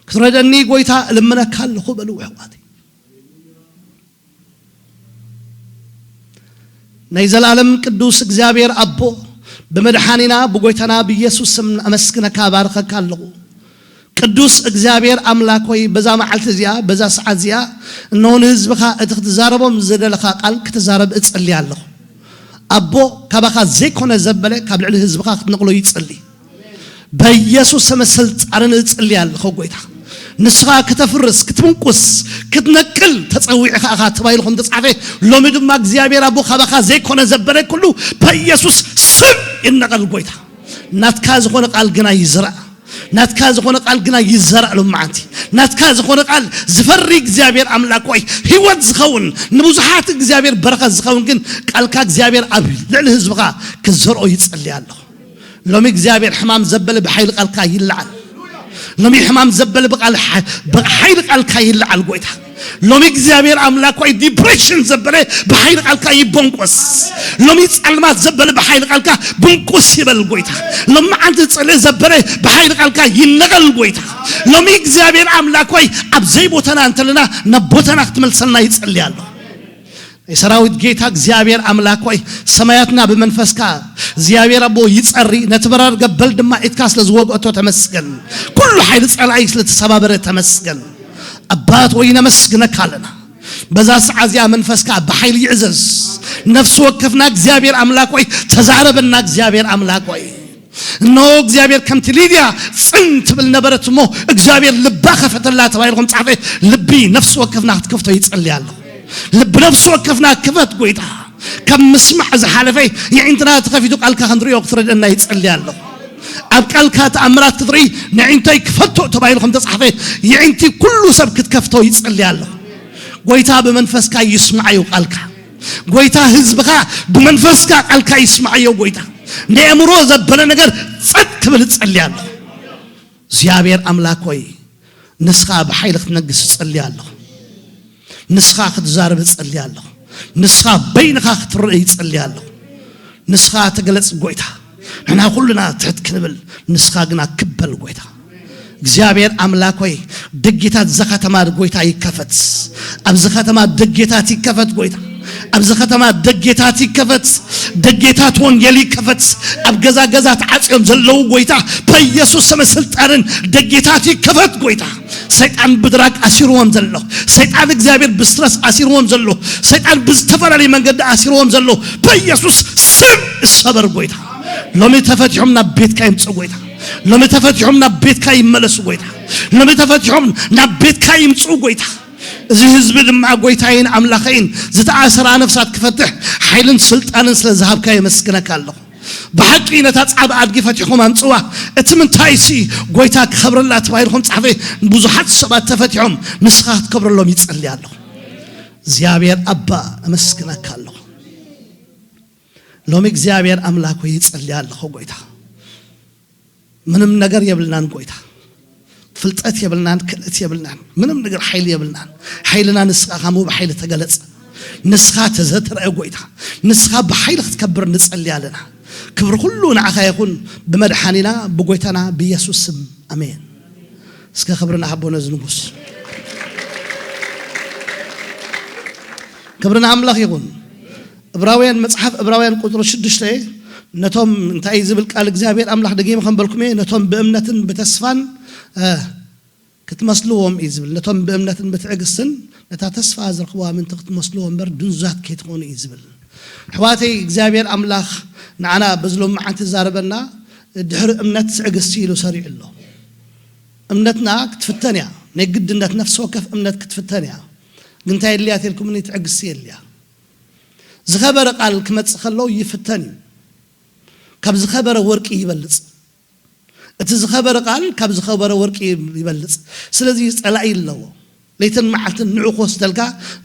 ክትረድአኒ ጎይታ እልምነካ ኣለኹ በሉ ኣሕዋተይ። ናይ ዘላለም ቅዱስ እግዚኣብሔር ኣቦ ብመድሓኒና ብጎይታና ብኢየሱስ ስም ኣመስግነካ ባርኸካ ኣለኹ። ቅዱስ እግዚኣብሔር ኣምላክ ወይ በዛ መዓልቲ እዚኣ በዛ ሰዓት እዚኣ እነሆ ንህዝብኻ እቲ ክትዛረቦም ዝደለኻ ቃል ክትዛረብ እጸሊ ኣለኹ። ኣቦ ካባኻ ዘይኮነ ዘበለ ካብ ልዕሊ ህዝብኻ ክትነቕሎ ይጸሊ። በኢየሱስ ስም ስልጣንን እጽሊ ኣለኹ ጎይታ። ንስኻ ከተፍርስ ክትምንቁስ ክትነቅል ተጸዊዕኻ ኣኻ ተባሂሉ ከም ተጻሕፈ ሎሚ ድማ እግዚኣብሔር ኣቦ ካባኻ ዘይኮነ ዘበለ ኩሉ በኢየሱስ ስም ይነቐል ጎይታ። ናትካ ዝኾነ ቃል ግና ይዝራእ። ናትካ ዝኾነ ቃል ግና ይዘራእ ሎም መዓንቲ። ናትካ ዝኾነ ቃል ዝፈሪ እግዚኣብሔር ኣምላክ ወይ ህይወት ዝኸውን ንብዙሓት እግዚኣብሔር በረኸት ዝኸውን ግን ቃልካ እግዚኣብሔር ኣብ ልዕሊ ህዝብኻ ክዘርኦ ይጸሊ ኣለኹ። ሎሚ እግዚኣብሔር ሕማም ዘበለ ብሓይሊ ቃልካ ይለዓል። ሎሚ ሕማም ዘበለ ብቃል ሓ- ብሓይሊ ቃልካ ይለዓል ጎይታ። ሎሚ እግዚኣብሔር ኣምላክ ወይ ዲፕሬሽን ዘበለ ብሓይሊ ቃልካ ይቦንቆስ። ሎሚ ጸልማት ዘበለ ብሓይሊ ቃልካ ብንቁስ ይበል ጎይታ። ሎሚ መዓንቲ ጽልኢ ዘበለ ብሓይሊ ቃልካ ይነቐል ጎይታ። ሎሚ እግዚኣብሔር ኣምላክ ወይ ኣብ ዘይቦታና እንተለና ናብ ቦታና ክትመልሰልና ይጸሊ ኣሎ። የሰራዊት ጌታ እግዚኣብሔር ኣምላክ ወይ ሰማያትና ብመንፈስካ እግዚኣብሔር ኣቦ ይጸሪ። ነቲ በራር ገበል ድማ ኢድካ ስለ ዝወግኦቶ ተመስገን። ኩሉ ሓይሊ ጸላኢ ስለ ተሰባበረ ተመስገን። ኣባት ወይ ነመስግነካ ኣለና። በዛ ሰዓት እዚኣ መንፈስካ ብሓይሊ ይዕዘዝ። ነፍሲ ወከፍና እግዚኣብሔር ኣምላክ ወይ ተዛረበና እግዚኣብሔር ኣምላክ ወይ እነሆ እግዚኣብሔር ከምቲ ሊድያ ጽን ትብል ነበረት እሞ እግዚኣብሔር ልባ ከፈተላ ተባሂልኩም ጻፈ። ልቢ ነፍሲ ወከፍና ክትከፍቶ ይጸልይ ኣለኹ። ልቢ ነፍሲ ወከፍና ክፈት ጎይታ። ካብ ምስማዕ ዝሓለፈ የዒንትና ተኸፊቱ ቃልካ ክንሪኦ ክትረድአና ይጸልይ ኣለኹ። ኣብ ቃልካ ተኣምራት ክትርኢ ንዒንተይ ክፈቶ ተባሂልኩም ተጻሕፈ። የዒንቲ ኩሉ ሰብ ክትከፍቶ ይጸልይ ኣለኹ። ጎይታ ብመንፈስካ ይስማዓዩ ቃልካ። ጎይታ ህዝብኻ ብመንፈስካ ቃልካ ይስማዓዮ ጎይታ። ንእምሮ ዘበለ ነገር ጸጥ ክብል እጸልይ ኣለኹ። እግዚኣብሔር ኣምላክ ሆይ ንስኻ ብሓይሊ ክትነግስ እጸልይ ኣለኹ። ንስኻ ክትዛረብ እጸልይ ኣለኹ። ንስኻ በይንኻ ክትረእ ይጸልይ ኣለኹ። ንስኻ ተገለጽ ጎይታ። ንሕና ኩልና ትሕት ክንብል ንስኻ ግና ክበል ጎይታ። እግዚኣብሔር ኣምላክ ሆይ ደጌታት እዛ ከተማ ጎይታ ይከፈት። ኣብዚ ከተማ ደጌታት ይከፈት ጎይታ። ኣብዚ ከተማ ደጌታት ይከፈት። ደጌታት ወንጌል ይከፈት። ኣብ ገዛ ገዛ ተዓጽዮም ዘለዉ ጎይታ በኢየሱስ ስም ስልጣንን ደጌታት ይከፈት ጎይታ። ሰይጣን ብድራግ ኣሲርዎም ዘሎ፣ ሰይጣን እግዚኣብሔር ብስትረስ ኣሲርዎም ዘሎ፣ ሰይጣን ብዝተፈላለየ መንገዲ ኣሲርዎም ዘሎ በኢየሱስ ስም ይሰበር ጎይታ። ሎሚ ተፈቲሖም ናብ ቤትካ ይምጽኡ ጎይታ። ሎሚ ተፈቲሖም ናብ ቤትካ ይመለሱ ጎይታ። ሎሚ ተፈቲሖም ናብ ቤትካ ይምጽኡ ጎይታ። እዚ ህዝቢ ድማ ጎይታይን ኣምላኸይን ዝተኣሰራ ነፍሳት ክፈትሕ ሓይልን ስልጣንን ስለ ዝሃብካ የመስግነካ ኣለኹ። ብሓቂ ነታ ጻባ ኣድጊ ፈቲሕኩም ኣምጽዋ። እቲ ምንታይሲ፣ ጎይታ ክኸብረላ ተባሂሉ ከም ጸሓፈ፣ ብዙሓት ሰባት ተፈቲሖም፣ ንስኻ ክትከብረሎም ይጸሊ ኣለኹ። እግዚኣብሔር ኣባ፣ ኣመስግነካ ኣለኹ። ሎሚ እግዚኣብሔር ኣምላክ ሆይ ይጸሊ ኣለኹ ጎይታ። ምንም ነገር የብልናን ጎይታ። ፍልጠት የብልናን፣ ክእለት የብልናን፣ ምንም ነገር ሓይሊ የብልናን። ሓይልና ንስኻ ካብ ብሓይሊ ተገለጸ። ንስኻ ተዘትረአ ጎይታ። ንስኻ ብሓይሊ ክትከብር ንጸሊ ኣለና። ክብሪ ኩሉ ንዓኻ ይኹን፣ ብመድሓኒና ብጎይታና ብኢየሱስ ስም። ኣሜን። እስከ ክብሪ ንሃቦ ነዚ ንጉስ። ክብሪ ንኣምላኽ ይኹን። እብራውያን፣ መጽሓፍ እብራውያን ቁጽሪ ሽዱሽተ፣ ነቶም፣ እንታይ እዩ ዝብል ቃል እግዚኣብሔር ኣምላኽ፣ ደጊመ ከም በልኩም እየ፣ ነቶም ብእምነትን ብተስፋን፣ እ፣ ክትመስልዎም እዩ ዝብል። ነቶም ብእምነትን ብትዕግስትን ነታ ተስፋ ዝረኽብዋ ምእንቲ ክትመስልዎ እምበር ድንዙዛት ከይትኾኑ እዩ ዝብል። ኣሕዋተይ፣ እግዚኣብሔር ኣምላኽ ንዓና በዚ ሎሚ መዓልቲ ዝዛረበና፣ ድሕሪ እምነት ትዕግስቲ ኢሉ ሰሪዑ ኣሎ። እምነትና ክትፍተን እያ። ናይ ግድነት ነፍሲ ወከፍ እምነት ክትፍተን እያ። ግን እንታይ የድልያ ተልኩምኒ? ትዕግስቲ የድልያ። ዝኸበረ ቃል ክመጽእ ከሎ ይፍተን እዩ። ካብ ዝኸበረ ወርቂ ይበልጽ። እቲ ዝኸበረ ቃል ካብ ዝኸበረ ወርቂ ይበልጽ። ስለዚ ጸላኢ ኣለዎ። ለይትን መዓልትን ንዑ ክወስደልካ፣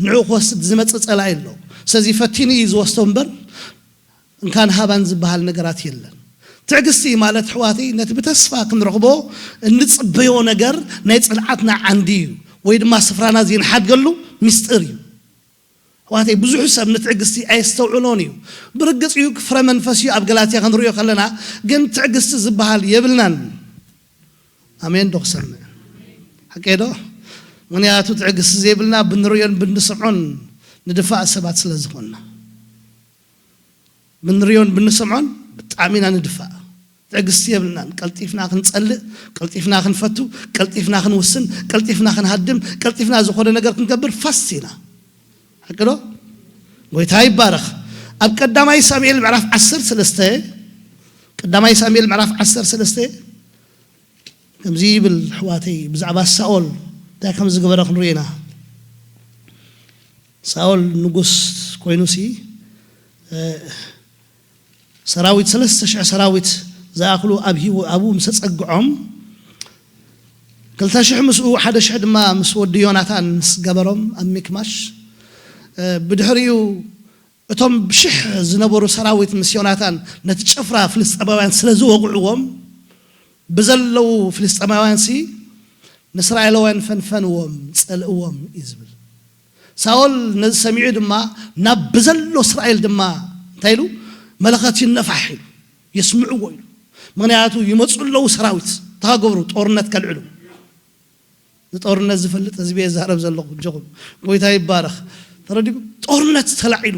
ንዑ ክወስድ ዝመጽእ ጸላኢ ኣለዎ። ስለዚ ፈቲኑ እዩ ዝወስዶ እምበር፣ እንካን ሃባን ዝበሃል ነገራት የለን። ትዕግስቲ ማለት፣ ኣሕዋተይ፣ ነቲ ብተስፋ ክንረኽቦ እንጽበዮ ነገር ናይ ጽንዓትና ዓንዲ እዩ፣ ወይ ድማ ስፍራና ዘይንሓድገሉ ምስጢር እዩ። ኣሕዋተይ፣ ብዙሕ ሰብ ንትዕግስቲ ኣየስተውዕሎን እዩ። ብርግጽ እዩ፣ ፍረ መንፈስ እዩ፣ ኣብ ገላትያ ክንርእዮ ከለና፣ ግን ትዕግስቲ ዝበሃል የብልናን። ኣሜን ዶ ክሰምዕ? ሓቀይ ዶ? ምኽንያቱ ትዕግስቲ ዘይብልና ብንርእዮን ብንስምዖን ንድፋእ ሰባት ስለ ዝኾንና። ብንርእዮን ብንሰምዖን ብጣዕሚ ኢና ንድፋእ። ትዕግስቲ የብልናን። ቀልጢፍና ክንጸልእ፣ ቀልጢፍና ክንፈቱ፣ ቀልጢፍና ክንውስን፣ ቀልጢፍና ክንሃድም፣ ቀልጢፍና ዝኾነ ነገር ክንገብር ፋስት ኢና። ሓቂ ዶ? ጎይታ ይባረኽ። ኣብ ቀዳማይ ሳሙኤል ምዕራፍ ዓሰርተ ሰለስተ፣ ቀዳማይ ሳሙኤል ምዕራፍ ዓሰርተ ሰለስተ፣ ከምዚ ይብል፣ ኣሕዋተይ፣ ብዛዕባ ሳኦል እንታይ ከም ዝገበረ ክንርኢ ኢና። ሳኦል ንጉስ ኮይኑሲ፣ እ፣ ሰራዊት፣ ሰለስተ ሽሕ ሰራዊት ዝኣኽሉ ኣብ ሂው-፣ ኣብኡ ምስ ኣጸግዖም፣ ክልተ ሽሕ ምስኡ፣ ሓደ ሽሕ ድማ ምስ ወዲ ዮናታን ምስ ገበሮም ኣብ ሚክማሽ፣ እ፣ ብድሕሪኡ እቶም ብሽሕ ዝነበሩ ሰራዊት ምስ ዮናታን ነቲ ጭፍራ ፍልስጤማውያን ስለ ዝወቕዕዎም፣ ብዘለዉ ፍልስጤማውያንሲ ንእስራኤላውያን ፈንፈንዎም፣ ጸልእዎም እዩ ዝብል። ሳኦል ነዚ ሰሚዑ ድማ ናብ ብዘሎ እስራኤል ድማ እንታይ ኢሉ? መለኸት ይነፋሕ ኢሉ፣ የስምዕዎ ኢሉ። ምኽንያቱ ይመጹ ኣለዉ ሰራዊት፣ እንታይ ክገብሩ? ጦርነት ከልዕሉ። ንጦርነት ዝፈልጥ ህዝቢ እየ ዝዛረብ ዘለኹ፣ እጆኹም። ጎይታ ይባረኽ። ተረዲእኩም? ጦርነት ተላዒሉ፣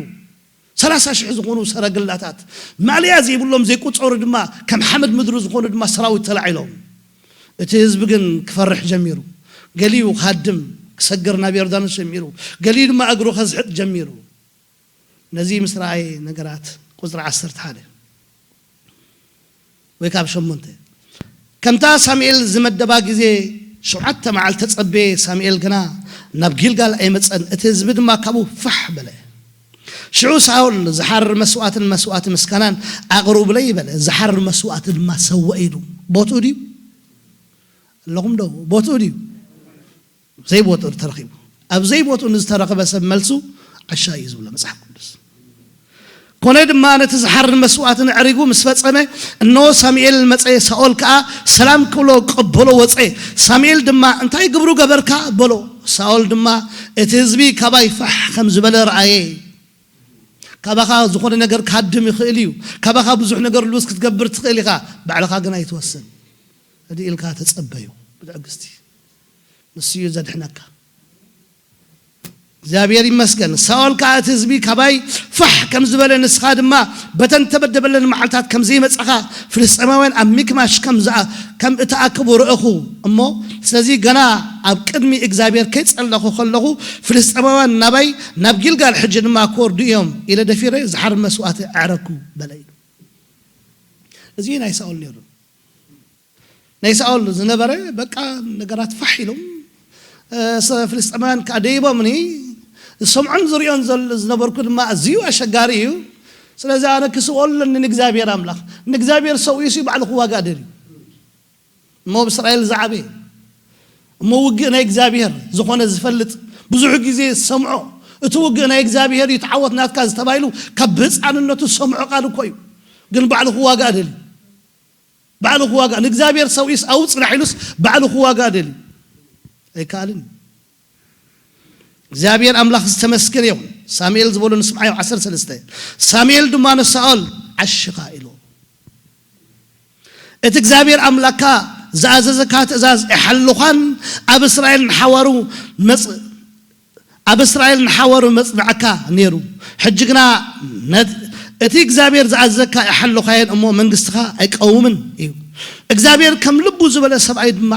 ሰላሳ ሽሕ ዝኾኑ ሰረገላታት፣ ማእለያ ዘይብሎም ዘይቁጸሩ ድማ፣ ከም ሓመድ ምድሪ ዝኾኑ ድማ ሰራዊት ተላዒሎም። እቲ ህዝቢ ግን ክፈርሕ ጀሚሩ። ገሊኡ ክሃድም፣ ክሰግር ናብ ዮርዳኖስ ጀሚሩ። ገሊኡ ድማ እግሩ ከዝሕጥ ጀሚሩ። ነዚ ምስ ረኣየ፣ ነገራት ቁጽሪ ዓሰርተ ሓደ ወይ ካብ ሸሞንተ፣ ከምታ ሳሙኤል ዝመደባ ግዜ ሸውዓተ መዓልቲ ተጸበየ፣ ሳሙኤል ግና ናብ ጊልጋል ኣይመጸን፣ እቲ ህዝቢ ድማ ካብኡ ፋሕ በለ። ሽዑ ሳኦል፣ "ዝሓርር መስዋእትን መስዋእቲ ምስጋናን ኣቕርቡለይ" በለ። ዝሓርር መስዋእቲ ድማ ሰውእ ኢሉ። ቦትኡ ድዩ? ኣለኹም ዶ? ቦትኡ ድዩ? ዘይቦትኡ ተረኺቡ። ኣብ ዘይቦትኡ ንዝተረኸበ ሰብ መልሱ ዓሻ እዩ ዝብሎ መጽሓፍ ቅዱስ። ኮነ ድማ ነቲ ዝሓርን መስዋእትን ኣዕሪጉ ምስ ፈጸመ፣ እንሆ ሳሙኤል መጸ፣ ሳኦል ከኣ ሰላም ክብሎ ቀበሎ ወጸ። ሳሙኤል ድማ፣ "እንታይ ግብሩ ገበርካ?" በሎ። ሳኦል ድማ፣ "እቲ ህዝቢ ካባይ ፋሕ ከም ዝበለ ረኣየ። ካባኻ ዝኾነ ነገር ክሃድም ይኽእል እዩ። ካባኻ ብዙሕ ነገር ሉዝ ክትገብር ትኽእል ኢኻ። ባዕልኻ ግን ኣይትወስን። ህድእ ኢልካ ተጸበዮ ብትዕግስቲ። ንሱ እዩ ዘድሕነካ።" እግዚኣብሔር ይመስገን። ሳኦል ከኣ፣ "እቲ ህዝቢ ካባይ ፋሕ ከም ዝበለ፣ ንስኻ ድማ በተን ተበደበለን መዓልታት ከም ዘይመጻኻ፣ ፍልስጤማውያን ኣብ ሚክማሽ ከም ዝኣ-፣ ከም እተኣከቡ ረእኹ እሞ፣ ስለዚ ገና ኣብ ቅድሚ እግዚኣብሔር ከይጸለኹ ከለኹ፣ ፍልስጤማውያን ናባይ ናብ ጊልጋል፣ ሕጂ ድማ ክወርዱ እዮም ኢለ ደፊረ ዝሓርድ መስዋእቲ ኣዕረግኩ" በለ ኢሉ። እዚ ናይ ሳኦል ነይሩ። ናይ ሳኦል ዝነበረ፣ በቃ፣ ነገራት ፋሕ ኢሎም፣ እ፣ ሰ-፣ ፍልስጤማውያን ከኣ ደይቦምኒ፣ ዝሰምዖን ዝሪኦን ዘል-፣ ዝነበርኩ ድማ ኣዝዩ ኣሸጋሪ እዩ። ስለዚ ኣነ ክስእኦ ኣለኒ ንእግዚኣብሔር ኣምላኽ። ንእግዚኣብሔር ሰው ኢሱ ባዕሉ ክዋጋእ ደልዩ። እሞ ብእስራኤል ዝዓበየ፣ እሞ ውግእ ናይ እግዚኣብሔር ዝኾነ ዝፈልጥ፣ ብዙሕ ግዜ ዝሰምዖ፣ እቲ ውግእ ናይ እግዚኣብሔር እዩ፣ ተዓወት ናትካ ዝተባይሉ ካብ ብህፃንነቱ ዝሰምዖ ቃል እኮ እዩ። ግን ባዕሉ ክዋጋእ ደልዩ። ባዕሉ ክዋጋእ፣ ንእግዚኣብሔር ሰው ኢስ ኣው ጽናሕ ኢሉስ ባዕሉ ክዋጋእ ደልዩ። ኣይከኣልን። እግዚኣብሔር ኣምላኽ ዝተመስገነ ይኹን። ሳሙኤል ዝበሎ ንስምዓዮ ዓሰርተ ሰለስተ። ሳሙኤል ድማ ንሳኦል፣ "ዓሽኻ" ኢሉ። እቲ እግዚኣብሔር ኣምላኽካ ዝኣዘዘካ ትእዛዝ ኣይሓለኻን፣ ኣብ እስራኤል ንሓዋሩ መጽ-፣ ኣብ እስራኤል ንሓዋሩ መጽናዕካ ነይሩ። ሕጂ ግና ነት-፣ እቲ እግዚኣብሔር ዝኣዘዘካ ኣይሓለኻዮን እሞ መንግስትኻ ኣይቀውምን እዩ። እግዚኣብሔር ከም ልቡ ዝበለ ሰብኣይ ድማ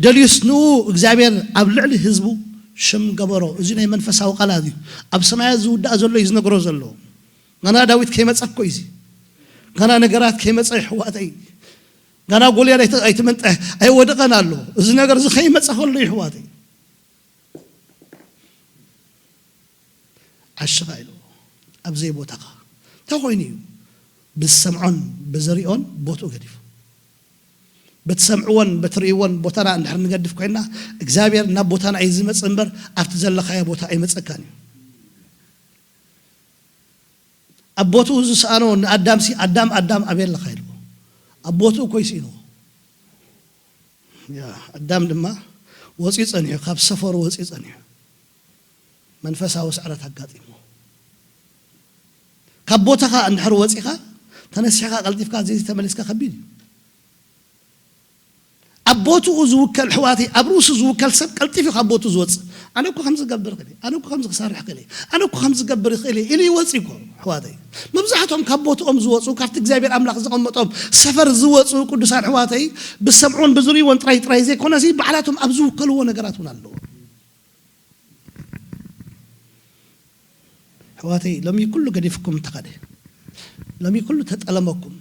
ደልዩስ ንኡ እግዚኣብሔር ኣብ ልዕሊ ህዝቡ ሽም ገበሮ። እዚ ናይ መንፈሳዊ ቃላት እዩ። ኣብ ሰማያት ዝውዳእ ዘሎ እዩ ዝነግሮ ዘሎ። ገና ዳዊት ከይመጸ እኮ እዩ እዚ። ገና ነገራት ከይመጸ ይሕዋተይ። ገና ጎልያድ ኣይተ-፣ ኣይተመንጠ-፣ ኣይወደቐን ኣሎ። እዚ ነገር እዚ ከይመጸ ከሎ ይሕዋተይ። ዓሽኻ ኢሉ ኣብ ዘይቦታኻ። እንታይ ኮይኑ እዩ? ብዝሰምዖን ብዝሪኦን ቦትኡ ገዲፉ። በትሰምዕዎን በትርእይዎን ቦታና እንድሕር ንገድፍ ኮይንና፣ እግዚኣብሔር ናብ ቦታና እዩ ዝመጽእ እምበር፣ ኣብቲ ዘለኻዮ ቦታ ኣይመጸካን እዩ። ኣብ ቦትኡ ዝሰኣኖ ንኣዳምሲ፣ "ኣዳም፣ ኣዳም፣ ኣበይ ኣለኻ?" ኢልዎ። ኣብ ቦትኡ እኮ ይስኢንዎ። ያ፣ ኣዳም ድማ ወፂኡ ጸኒሑ፣ ካብ ሰፈሩ ወፂኡ ጸኒሑ። መንፈሳዊ ስዕረት ኣጋጢምዎ። ካብ ቦታኻ እንድሕር ወፂኻ፣ ተነሲሕካ ቀልጢፍካ ዘይተመሊስካ ከቢድ እዩ። ኣብ ቦትኡ ዝውከል፣ ኣሕዋተይ፣ ኣብ ርእሱ ዝውከል ሰብ ቀልጢፉ ካብ ቦትኡ ዝወፅእ። "ኣነ እኮ ከምዚ ክገብር ይኽእል እየ፣ ኣነ እኮ ከምዚ ክሰርሕ ይኽእል እየ፣ ኣነ እኮ ከምዚ ክገብር ይኽእል እየ" ኢሉ ይወፅእ እኮ፣ ኣሕዋተይ። መብዛሕትኦም ካብ ቦትኦም ዝወፁ፣ ካብቲ እግዚኣብሔር ኣምላኽ ዘቐመጦም ሰፈር ዝወፁ ቅዱሳን ኣሕዋተይ፣ ብሰምዖን ብዝርእይዎን ጥራይ ጥራይ ዘይኮነሲ፣ ባዕላቶም ኣብ ዝውከልዎ ነገራት እውን ኣለዎ። ኣሕዋተይ፣ ሎሚ ኩሉ ገዲፍኩም እንተኸደ፣ ሎሚ ኩሉ ተጠለመኩም፣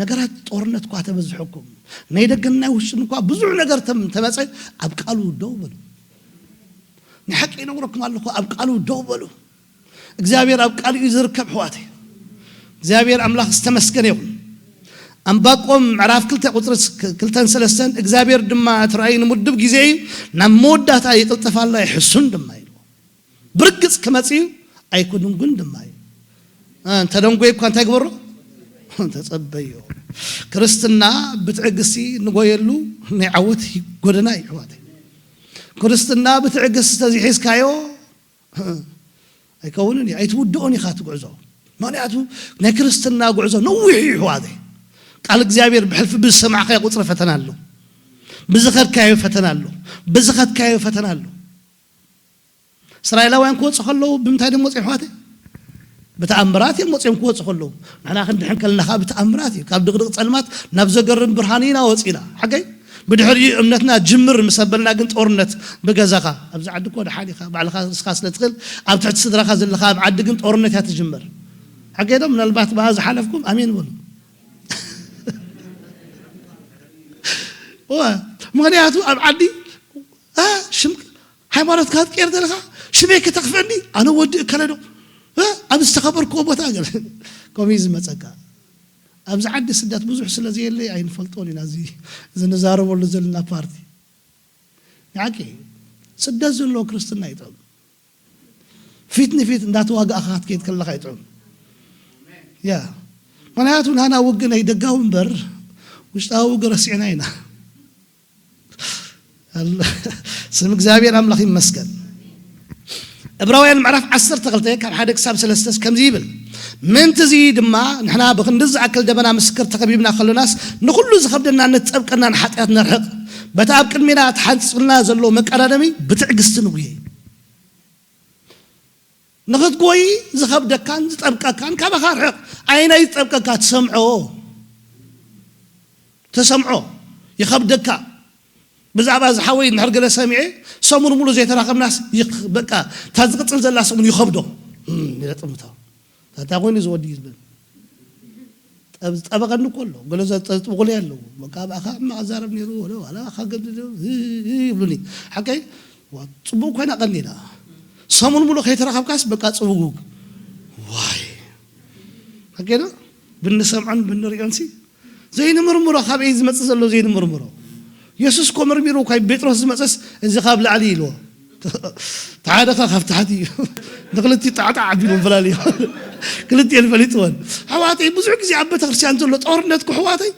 ነገራት ጦርነት እኳ ተበዝሐኩም፣ ናይ ደገን ናይ ውሽጥን እኳ ብዙሕ ነገር ተም-፣ ተመጸ፣ ኣብ ቃሉ ደው በሉ። ንሓቂ ይነግረኩም ኣለኹ፣ ኣብ ቃሉ ደው በሉ። እግዚኣብሔር ኣብ ቃሉ እዩ ዝርከብ፣ ኣሕዋተይ። እግዚኣብሔር ኣምላኽ ዝተመስገነ ይኹን። ኣንባቆም ምዕራፍ ክልተ ቁጽሪ ስ-፣ ክ-፣ ክልተን ሰለስተን፣ "እግዚኣብሔር ድማ እቲ ራእይ ንምድብ ግዜ እዩ፣ ናብ መወዳእታ ይቕልጠፍ ኣሎ፣ ኣይሕሱን ድማ" ኢሉ። ብርግጽ ክመጽእ እዩ፣ ኣይክድንጉን ድማ እዩ። እ፣ እንተ ደንጎየ እኳ እንታይ ግበሮ? ተጸበዮ። ክርስትና ብትዕግስቲ ንጎየሉ ናይ ዓወት ጎደና እዩ፣ ኣሕዋተይ። ክርስትና ብትዕግስቲ ተዝሒዝካዮ፣ ኣይከውንን እዩ። ኣይትውድኦን ኢኻ እቲ ጉዕዞ። ምኽንያቱ ናይ ክርስትና ጉዕዞ ነዊሕ እዩ፣ ኣሕዋተይ። ቃል እግዚኣብሔር ብሕልፊ ብዝሰማዕካዮ ቁጽሪ ፈተና ኣሎ። ብዝኸድካዮ ፈተና ኣሎ። ብዝኸድካዮ ፈተና ኣሎ። እስራኤላውያን ክወፁ ከለዉ ብምንታይ ድዮም ወፂኦም፣ ኣሕዋተይ? ብተኣምራት እዮም ወፂኦም ክወፁ ከለዉ። ንሕና ክንድሕን ከለና ከዓ ብተኣምራት እዩ። ካብ ድቕድቕ ጸልማት ናብ ዘገርም ብርሃን ኢና ወፂና። ሓቀይ? ብድሕሪኡ እምነትና ጅምር ምስ ኣበልና ግን ጦርነት ብገዛኻ። ኣብዚ ዓዲ እኮ ደሓን ኢኻ፣ ባዕልኻ ርእስኻ ስለ ትኽእል፣ ኣብ ትሕቲ ስድራኻ ዘለኻ ኣብ ዓዲ ግን ጦርነት እያ ትጅምር። ሓቀይ ዶ? ምናልባት ብኣ ዝሓለፍኩም ኣሜን በሉ። እወ፣ ምኽንያቱ ኣብ ዓዲ፣ እ፣ ሽም ሃይማኖትካ ክትቀይር ዘለኻ፣ ሽመይ ከተኽፍአኒ፣ ኣነ ወዲ እከለ ዶ፣ እ፣ ኣብ ዝተኸበርክዎ ቦታ ገለ። ከምኡ እዩ ዝመጸካ። ኣብዚ ዓዲ ስደት ብዙሕ ስለ ዘየለ ኣይንፈልጦን ኢና፣ እዚ፣ እዚ ንዛረበሉ ዘለና ፓርቲ። ንዓቂ ስደት ዘለዎ ክርስትና ይጥዕም። ፊት ንፊት እንዳተዋጋእኻ ክትከይድ ከለኻ ይጥዕም። ያ። ምኽንያቱ ናና ውግእ ናይ ደጋዊ እምበር ውሽጣዊ ውግእ ረሲዕና ኢና። ኣለ-፣ ስም እግዚኣብሔር ኣምላኽ ይመስገን። ዕብራውያን ምዕራፍ ዓሰርተ ክልተ ካብ ሓደ ክሳብ ሰለስተ ከምዚ ይብል፣ "ምእንቲ እዚ ድማ ንሕና ብኽንዲ ዝኣክል ደበና ምስክር ተኸቢብና ከሎናስ ንኹሉ ዝኸብደና ንጸብቀና ንሓጢኣት ነርሕቕ፣ በቲ ኣብ ቅድሜና ተሓንጺጽልና ዘሎ መቀዳደሚ ብትዕግስቲ ንጉየ።" ንኽትጎይ ዝኸብደካን ዝጠብቀካን ካባኻ ርሕቕ። ኣየናይ ዝጠብቀካ? ትሰምዖ፣ ትሰምዖ፣ ይኸብደካ። ብዛዕባ እዚ ሓወይ እንድሕር ገለ ሰሚዐ፣ ሰሙን ሙሉ ዘይተራኸብናስ ይኽ-፣ በቃ፣ እታ ዝቕጽል ዘላ ሰሙን ይኸብዶ። እም፣ ኢለ ጥምታ። እንታይ ኮይኑ ዝወዲ እዩ ዝብል። ጠብ-፣ ዝጠበቐኒ እኮ ኣሎ። ገለ ዘ-፣ ዘጥብቑለይ ኣለዉ። በቃ፣ ብኣኻ ሕማቕ ኣዛረብ ነይሩ፣ ወለ ዋላ ኣኻ ገድል፣ እ፣ እ፣ ይብሉኒ። ሓቀይ? ዋ፣ ጽቡቕ ኮይና ቀኒና። ሰሙን ሙሉ ከይተራኸብካስ በቃ ጽውጉግ። ዋይ። ኣገዶ ብንሰምዖን ብንሪኦንሲ ዘይንምርምሮ፣ ካበይ ዝመጽእ ዘሎ ዘይንምርምሮ። የሱስ እኮ መርሚሩ እኳ ጴጥሮስ ዝመጸስ እዚ ካብ ላዕሊ ኢልዎ። ተሓደኻ ካብ ታሕቲ እዩ። ንክልቲኡ ጣዕጣዕ ኣቢሉ ፈላልዮ። ክልቲኤን ፈሊጥወን። ኣሕዋተይ፣ ብዙሕ ግዜ ኣብ ቤተክርስትያን ዘሎ ጦርነት እኮ ኣሕዋተይ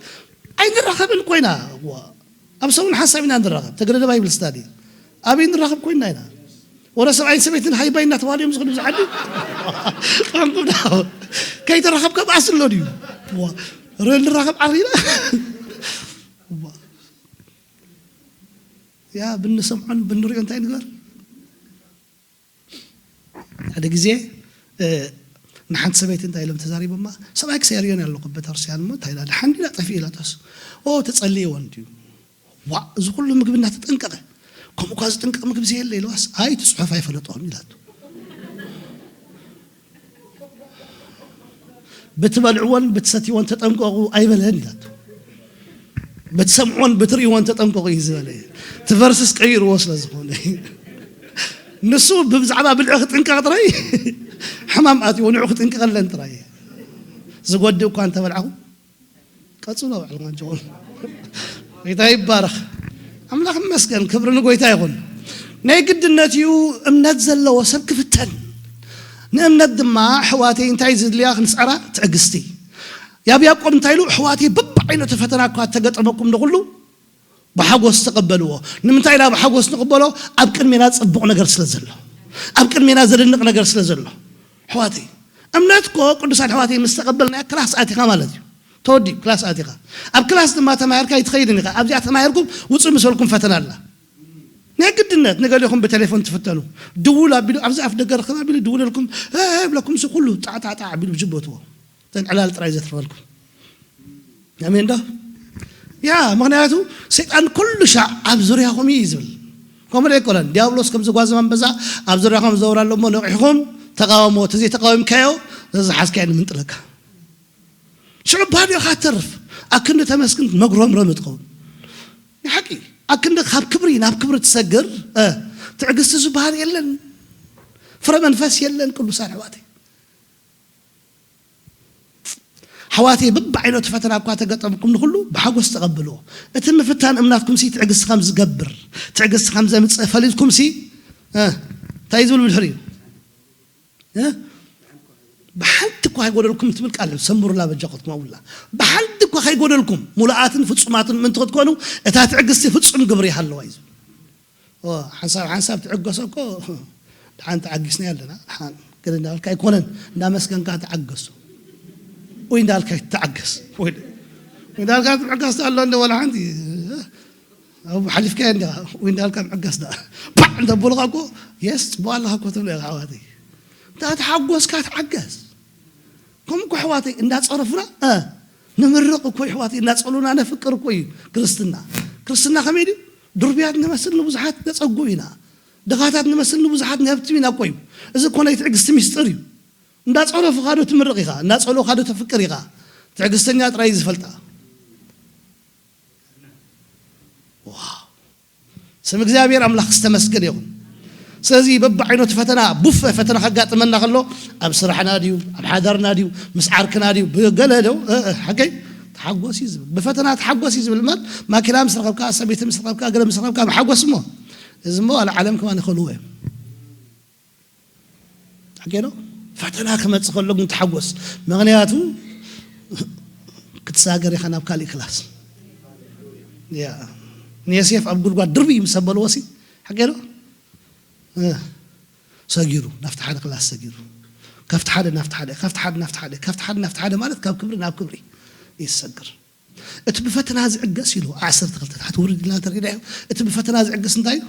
ኣይንራኸብን ኮይና። ዋ፣ ኣብ ሰሙን ሓንሳብ ኢና ንራኸብ። ተገደደ ባይብል ስታዲ ኣበይ ንራኸብ ኮይና ኢና። ወረ ሰብኣይን ሰበይትን ሃይባይ እናተባሉ እዮም ዝኽዱ ብዙሓት። ቋንቋ ከይተራኸብካ ብኣስ ኣሎ ድዩ? ዋ፣ ረ ንራኸብ ዓሪና። ዋ። ያ ብንሰምዖን ብንሪኦ እንታይ ንግበር? ሓደ ግዜ፣ እ፣ ንሓንቲ ሰበይቲ እንታይ ኢሎም ተዛሪቦማ? ሰብኣይ ክሰሪዮን ኣለኹ ቤተክርስትያን እሞ እንታይ ኢላ? ደሓን ዲላ ጠፊኡ ኢላቶስ? ኦ፣ ተጸልይወን ድዩ? ዋ፣ እዚ ኩሉ ምግቢ እናተጠንቀቐ፣ ከምኡ እኳ ዝጥንቀቕ ምግቢ ዘየለ ኢልዋስ፣ ኣይ፣ እቲ ጽሑፍ ኣይፈለጦን ኢላቶ። ብትበልዕዎን ብትሰትይዎን ተጠንቀቑ ኣይበለን ኢላቶ። ብትሰምዖን ብትርእይዎን ተጠንቀቑ እዩ ዝበለ። እቲ ቨርስስ ቀይርዎ ስለ ዝኾነ። ንሱ ብዛዕባ ብልዒ ክጥንቀቕ ጥራይ፣ ሕማም ኣትይዎ፣ ንዑ ክጥንቀቐለን ጥራይ። ዝጎድእ እኳ እንተበልዓኹም፣ ቀጽሎ ባዕልኹም ኣጆኹም። ጌታ ይባረኽ። ኣምላኽ ይመስገን፣ ክብሪ ንጎይታ ይኹን። ናይ ግድነት እዩ እምነት ዘለዎ ሰብ ክፍተን። ንእምነት ድማ ኣሕዋተይ እንታይ እዩ ዝድልያ ክንስዕራ? ትዕግስቲ። ያብ ያዕቆብ እንታይ ኢሉ? ኣሕዋተይ በብዓይነቱ ፈተና እኳ ተገጠመኩም ንኹሉ ብሓጎስ ተቐበልዎ። ንምንታይ ኢና ብሓጎስ ንቕበሎ? ኣብ ቅድሜና ጽቡቕ ነገር ስለ ዘሎ፣ ኣብ ቅድሜና ዘደንቕ ነገር ስለ ዘሎ። ኣሕዋተይ፣ እምነት እኮ ቅዱሳን ኣሕዋተይ ምስ ተቐበልናያ ክላስ ኣቲኻ ማለት እዩ። ተወዲኡ ክላስ ኣቲኻ። ኣብ ክላስ ድማ ተማሂርካ ኣይትኸይድን ኢኻ። ኣብዚኣ ተማሂርኩም ውጽእ ምስ በልኩም ፈተና ኣላ። ናይ ግድነት ንገሊኹም ብቴሌፎን ትፍተኑ። ድውል ኣቢሉ ኣብዚ ኣፍ ደገ ርኽብ ኣቢሉ ድውለልኩም፣ "እ፣ እ" ይብለኩም፣ እዚ ኩሉ ጣዕጣዕጣዕ ኣቢሉ ብጅቦትዎ። እተን ዕላል ጥራይ ዘትርፈልኩም። ኣሜን ዶ? ያ፣ ምኽንያቱ ሰይጣን ኩሉ ሻዕ ኣብ ዙርያኹም እዩ ዝብል። ከምኡ ዶ ኣይኮነን? ዲያብሎስ ከም ዝጓዝም ኣንበሳ ኣብ ዙርያኹም ዝዘውር ኣሎ እሞ ነቒሕኩም ተቃወሞ። ተዘይተቃወምካዮ፣ ዘዝሓዝካዮ ንምንጥለካ። ሽዑ ባዶ ኢኻ ትተርፍ። ኣክንዲ ተመስግን መጉረምረም ትኸውን። ንሓቂ፣ ኣክንዲ ካብ ክብሪ ናብ ክብሪ ትሰግር፣ እ፣ ትዕግስቲ ዝበሃል የለን። ፍረ መንፈስ የለን፣ ቅዱሳን ኣሕዋተይ። ኣሕዋተይ፣ በብዓይነቱ ፈተና እኳ ተገጠምኩም ንኹሉ ብሓጎስ ተቐብልዎ። እቲ ምፍታን እምናትኩምሲ ትዕግስቲ ከም ዝገብር፣ ትዕግስቲ ከም ዘምጽእ ፈሊጥኩምሲ፣ እ፣ እንታይ እዩ ዝብል ብድሕሪኡ? እ? ብሓንቲ እኳ ከይጎደልኩም ትብል ቃል ሰምሩላ በጃኹም ትማውላ። ብሓንቲ እኳ ከይጎደልኩም፣ ሙሉኣትን ፍጹማትን ምእንቲ ክትኮኑ፣ እታ ትዕግስቲ ፍጹም ግብሪ ይሃለዋ እዩ ዝብል። ኦ፣ ሓንሳብ ሓንሳብ ትዕገሶ እኮ፣ ደሓን ተዓጊስና ኣለና። ደሓን ግን እንዳበልካ ኣይኮነን፣ እንዳመስገንካ ተዓገሶ። ወይ እንዳልካ ይተዓገስ። ወይ፣ ወይ እንዳልካ ትምዕገስ ኣሎ እንደ ወላ ሓንቲ። ኣብኡ ሓሊፍካዮ እንዲኻ፣ ወይ እንዳልካ ምዕጋስ ደኣ። ፓዕ እንተበሉኻ እኮ፣ የስ፣ ጽቡቕ ኣለኻ እኮ ትብሎ ኢኻ ኣሕዋተይ። እንተ ተሓጎስካ ተዓገስ። ከምኡ እኮ ኣሕዋተይ፣ እንዳጸረፉና፣ እ፣ ንምርቕ እኮ እዩ ኣሕዋተይ፣ እንዳጸሉና ነፍቅር እኮ እዩ ክርስትና። ክርስትና ከመይ ድዩ? ድሩብያት ንመስል ንብዙሓት ነጸጉ ኢና። ድኻታት ንመስል ንብዙሓት ንሀብትም ኢና እኮ እዩ። እዚ እኮ ናይ ትዕግስቲ ሚስጥር እዩ። እንዳጸረፉኻ ዶ ትምርቕ ኢኻ? እንዳጸለኡኻ ዶ ተፍቅር ኢኻ? ትዕግስተኛ ጥራይ እዩ ዝፈልጣ። ዋው! ስም እግዚኣብሔር ኣምላኽ ዝተመስገነ ይኹን። ስለዚ በብዓይነቱ ፈተና፣ ቡፈ ፈተና ከጋጥመና ከሎ፣ ኣብ ስራሕና ድዩ፣ ኣብ ሓዳርና ድዩ፣ ምስ ዓርክና ድዩ፣ ብገለ ዶ፣ እ፣ እ፣ ሓቀይ ተሓጎስ እዩ ዝብል። ብፈተና ተሓጎስ እዩ ዝብል ማለት፣ ማኪና ምስ ረኸብካ፣ ሰበይቲ ምስ ረኸብካ፣ ገለ ምስ ረኸብካ፣ ብሓጎስ እሞ፣ እዚ እሞ ዋላ ዓለም ከማን ይኸልዎ እዮም። ሓቂ ዶ? ፈተና ክመጽእ ከሎ ግን ተሓጎስ። ምኽንያቱ ክትሳገር ኢኻ ናብ ካሊእ ክላስ። ያ። ንዮሴፍ ኣብ ጉድጓድ ድርብይ ምስ ኣበልዎ ሲ፣ ሓቂ ዶ? እ፣ ሰጊሩ፣ ናብቲ ሓደ ክላስ ሰጊሩ። ካብቲ ሓደ ናብቲ ሓደ፣ ካብቲ ሓደ ናብቲ ሓደ፣ ካብቲ ሓደ ናብቲ ሓደ ማለት ካብ ክብሪ ናብ ክብሪ እዩ ዝሰግር። እቲ ብፈተና ዝዕገስ ኢሉ ዓሰርተ ክልተ ታሕቲ ውርድ ኢልና እንተሪእናዮ፣ እቲ ብፈተና ዝዕገስ እንታይ እዩ?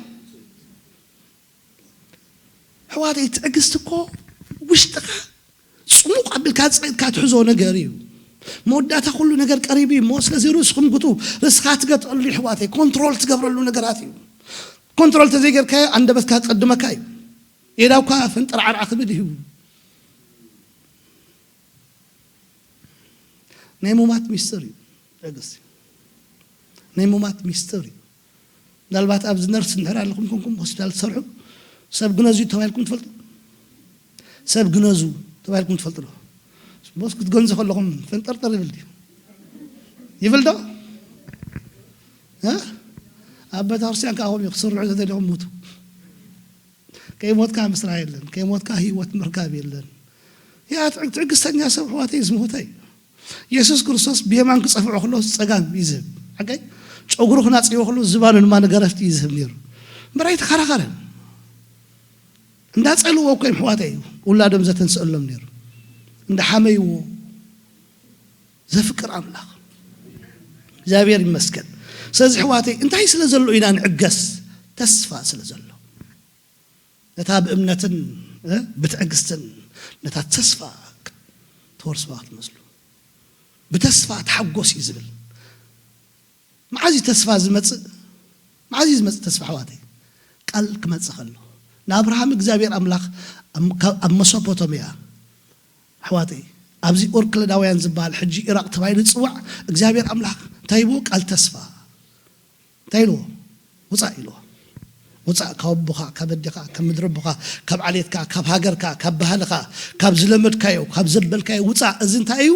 ኣሕዋተይ፣ ትዕግስቲ እኮ ውሽጥኻ ጽሙቕ ኣቢልካ ጸቒጥካ ትሕዞ ነገር እዩ። መወዳእታ ኩሉ ነገር ቀሪቡ እዩ እሞ፣ ስለዚ ርእስኹም ግትኡ። ርእስኻ ትገትኣሉ እዩ ኣሕዋተይ፣ ኮንትሮል ትገብረሉ ነገራት እዩ። ኮንትሮል ተዘይጌርካዮ፣ ኣንደበትካ ክቕድመካ እዩ። ሌላው እኳ ፈንጠርዓርዓ ክብል እዩ። ናይ ሙማት ሚስጥር እዩ ትዕግስቲ። ናይ ሙማት ሚስጥር እዩ። ምናልባት ኣብዚ ነርስ እንድሕር ኣለኹም ኮንኩም ሆስፒታል ትሰርሑ፣ ሰብ ግነዙ ተባሂልኩም ትፈልጡ? ሰብ ግነዙ ተባሂልኩም ትፈልጡ ዶ? ቦስ ክትገንዙ ከለኹም ፈንጠርጠር ይብል ድዩ? ይብል ዶ? እ? ኣብ ቤተ ክርስቲያን ከኣ ከምኡ እዩ፣ ክስርዑ ተደሊኹም ሙቱ። ከይሞትካ ምስራይ የለን፣ ከይሞትካ ህይወት ምርካብ የለን። ያ ትዕግ-፣ ትዕግስተኛ ሰብ ኣሕዋተይ ዝሞተ እዩ። የሱስ ክርስቶስ ብየማን ክጸፍዖ ከሎ ጸጋም እዩ ዝህብ። ሓቀይ? ጨጉሩ ክናጽይዎ ከሎ ዝባኑ ድማ ንገረፍቲ እዩ ዝህብ ነይሩ። እምበር ኣይተኸራኸረን። እንዳጸልዎ እኮ እዮም ኣሕዋተይ ውላዶም ዘተንስአሎም ነይሩ። እንዳሓመይዎ ዘፍቅር ኣምላኽ። እግዚኣብሔር ይመስገን። ስለዚ ኣሕዋተይ እንታይ ስለ ዘሎ ኢና ንዕገስ? ተስፋ ስለ ዘሎ። ነታ ብእምነትን፣ እ፣ ብትዕግስትን ነታ ተስፋ ትወርስዋ ክትመስሉ። ብተስፋ ተሓጎስ እዩ ዝብል። መዓዝ እዩ ተስፋ ዝመጽእ? መዓዝ እዩ ዝመጽእ ተስፋ ኣሕዋተይ? ቃል ክመጽእ ከሎ። ንኣብርሃም እግዚኣብሔር ኣምላኽ ኣብ፣ ካብ፣ ኣብ መሶፖቶምያ ኣሕዋተይ፣ ኣብዚ ኡር ከለዳውያን ዝበሃል ሕጂ ኢራቕ ተባሂሉ ዝጽዋዕ እግዚኣብሔር ኣምላኽ እንታይ ይብዎ? ቃል ተስፋ። እንታይ ኢልዎ? ውጻእ ኢልዎ። ውጻእ ካብ ኣቦኻ፣ ካብ ኣዴኻ፣ ካብ ምድሪ ኣቦኻ፣ ካብ ዓሌትካ፣ ካብ ሃገርካ፣ ካብ ባህልኻ፣ ካብ ዝለመድካዮ፣ ካብ ዘበልካዮ ውጻእ። እዚ እንታይ እዩ?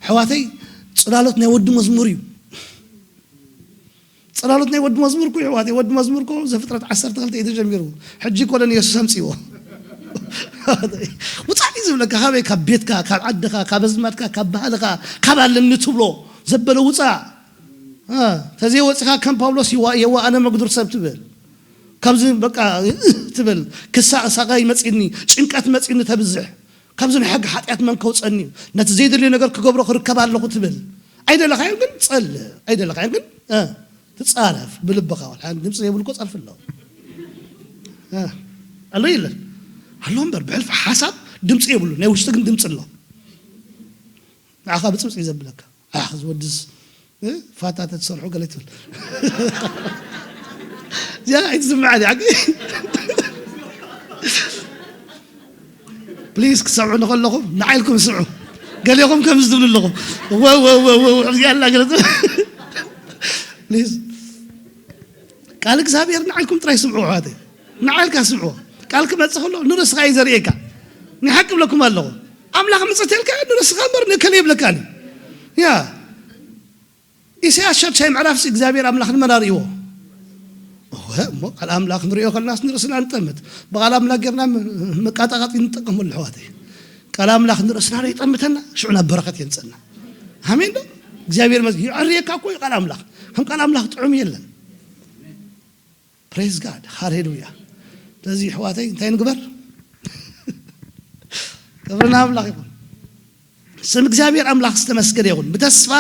ኣሕዋተይ፣ ጽላሎት ናይ ወዲ መዝሙር እዩ። ጽላሎት ናይ ወዲ መዝሙር እኮ እዩ ኣሕዋተይ። ወዲ መዝሙር እኮ ዘፍጥረት ዓሰርተ ክልተ እዩ ተጀሚሩ። ሕጂ እኮ ንየሱስ ኣምጺእዎ። ውጻእ እዩ ዝብለካ። ካበይ? ካብ ቤትካ፣ ካብ ዓድኻ፣ ካብ ኣዝማድካ፣ ካብ ባህልኻ፣ ካብ ኣለኒ ትብሎ ዘበለ ውጻእ። እ፣ ተዘይወጺኻ ከም ጳውሎስ ይዋ-፣ የዋ ኣነ መግዱር ሰብ ትብል። ካብዚ በቃ ትብል። ክሳቕ ሳቐ ይመጺኒ፣ ጭንቀት መጺኒ ተብዝሕ። ካብዚ ናይ ሕጊ ሓጢኣት መን ከውጸኒ እዩ? ነቲ ዘይደልዮ ነገር ክገብሮ ክርከብ ኣለኹ ትብል። ኣይደለኻዮን ግን ጸልእ፣ ኣይደለኻዮን ግን፣ እ፣ ትጻረፍ ብልብኻ። ወላ ሓንቲ ድምጺ ዘይብሉ እኮ ጸርፊ ኣሎ። እ፣ ኣሎ የለን? ኣሎ እምበር ብሕልፊ ሓሳብ ድምጺ የብሉ፣ ናይ ውሽጢ ግን ድምጺ ኣሎ። ንዓኻ ብጽብጽ እዩ ዘብለካ። ኣሕ፣ እዚ ወድስ፣ እ፣ ፋታ ተትሰርሑ ገለ ትብል። እዚኣ ኣይትስምዓን እያ። ፕሊዝ፣ ክትሰምዑ እንከለኹም ንዓይ ኢልኩም ስምዑ። ገሊኹም ከምዚ ትብሉ ኣለኹም። ወ-፣ ወ-፣ ወ-፣ ወ-፣ ወ-፣ እዚኣ ኣላ ገለ ትብል። ፕሊዝ። ቃል እግዚኣብሔር ንዓልኩም ጥራይ ስምዑ ኣሕዋተይ። ንዓልካ ስምዑ። ቃል ክመጽእ ከሎ ንርእስኻ እዩ ዘርእየካ። ናይ ሓቂ እብለኩም ኣለኹ። ኣምላኽ ምጽእ ተልካ ንርእስኻ እምበር ንእከለ ይብለካን እዩ። ያ። ኢሳያስ ሻድሻይ ምዕራፍሲ እግዚኣብሔር ኣምላኽ ንመን ኣርእይዎ? እወ፣ እሞ ቃል ኣምላኽ ንርእዮ ከለናስ ንርእስና ንጠምት። ብቓል ኣምላኽ ጌርና ም-፣ መቃጣቓጢ ንጥቀመሉ ኣሕዋተይ። ቃል ኣምላኽ ንርእስና ዶ ይጠምተና፣ ሽዑ ናብ በረኸት የምጽእና። ኣሜን ዶ? እግዚኣብሔር መዝ-፣ የዕርየካ እኮ እዩ ቃል ኣምላኽ። ከም ቃል ኣምላኽ ጥዑም የለን። ፕሬዝ ጋድ፣ ሃሌሉያ። ስለዚ ኣሕዋተይ እንታይ ንግበር? ክብሪ ንኣምላኽ ይኹን። ስም እግዚኣብሔር ኣምላኽ ዝተመስገነ ይኹን። ብተስፋ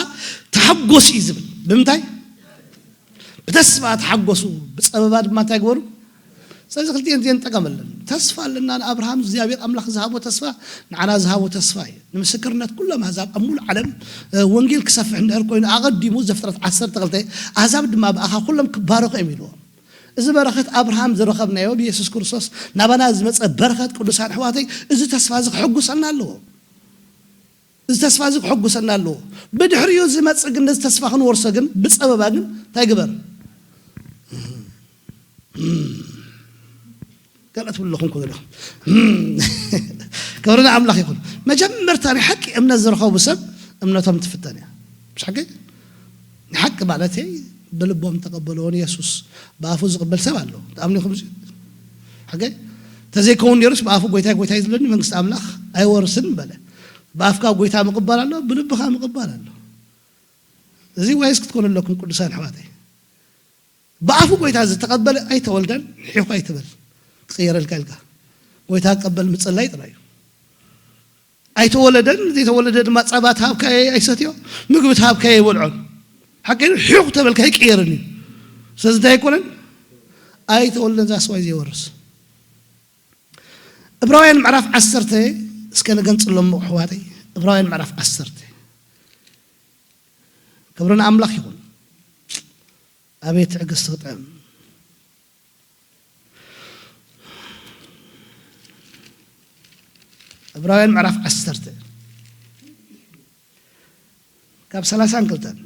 ተሓጎሱ እዩ ዝብል። ብምንታይ? ብተስፋ ተሓጎሱ፣ ብጸበባ ድማ እንታይ ግበሩ? ስለዚ ክልቲኤን እዚኤን ንጠቀመለን። ተስፋ ኣለና። ንኣብርሃም እግዚኣብሔር ኣምላኽ ዝሃቦ ተስፋ ንዓና ዝሃቦ ተስፋ እዩ። ንምስክርነት ኩሎም ኣህዛብ ኣብ ሙሉእ ዓለም፣ እ፣ ወንጌል ክሰፍሕ እንድሕር ኮይኑ ኣቐዲሙ ዘፍጥረት ዓሰርተ ክልተ ኣህዛብ ድማ ብኣኻ ኩሎም ክባረኹ እዮም ኢልዎም። እዚ በረኸት ኣብርሃም ዝረኸብናዮ ብየሱስ ክርስቶስ ናባና ዝመጸ በረኸት ቅዱሳን ኣሕዋተይ፣ እዚ ተስፋ እዚ ክሕጉሰና ኣለዎ። እዚ ተስፋ እዚ ክሕጉሰና ኣለዎ። ብድሕሪኡ ዝመጽእ ግን ነዚ ተስፋ ክንወርሶ ግን ብጸበባ ግን እንታይ ግበር? ገለ ትብሉ ኣለኹም እኮ ዘለኹም። ክብሪ ንኣምላኽ ይኹን። መጀመርታ ናይ ሓቂ እምነት ዝረኸቡ ሰብ እምነቶም ትፍተን እያ። ብሓቂ ናይ ሓቂ ማለተይ ብልቦም ተቐበልዎ ንየሱስ ብኣፉ ዝቕበል ሰብ ኣሎ። ትኣምኑ ኢኹም እዚ? ሓቂ? ተዘይከውን ነይሩስ ብኣፉ ጎይታይ ጎይታይ ዝብለኒ መንግስቲ ኣምላኽ ኣይወርስን በለ። ብኣፍካ ጎይታ ምቕባል ኣሎ፣ ብልብኻ ምቕባል ኣሎ። እዚ ዋይስ ክትኮኑ ኣለኩም ቅዱሳን ኣሕዋተይ። ብኣፉ ጎይታ ዝተቐበለ ኣይተወልደን፣ ሒኹ ኣይትበል። ክቕየረልካ ኢልካ። ጎይታ ክቀበል ምጽላይ ጥራይ እዩ። ኣይተወለደን፣ ዘይተወለደ ድማ ጸባ ትሃብካዮ ኣይሰትዮ፣ ምግቢ ትሃብካዮ ኣይበልዖን። ሓቂ እዩ፣ ሒኹ ተበልካ ኣይቅየርን እዩ። ስለዚ እንታይ ኣይኮነን? ኣይተወልደን ዛስዋይ ዘይወርስ። ዕብራውያን ምዕራፍ ዓሰርተ እስከ ንገንጽሎ እሞ ኣሕዋተይ። ዕብራውያን ምዕራፍ ዓሰርተ። ክብሪ ንኣምላኽ ይኹን። ኣቤት ትዕግስቲ ክጥዕም። ዕብራውያን ምዕራፍ ዓሰርተ ካብ ሰላሳን ክልተን።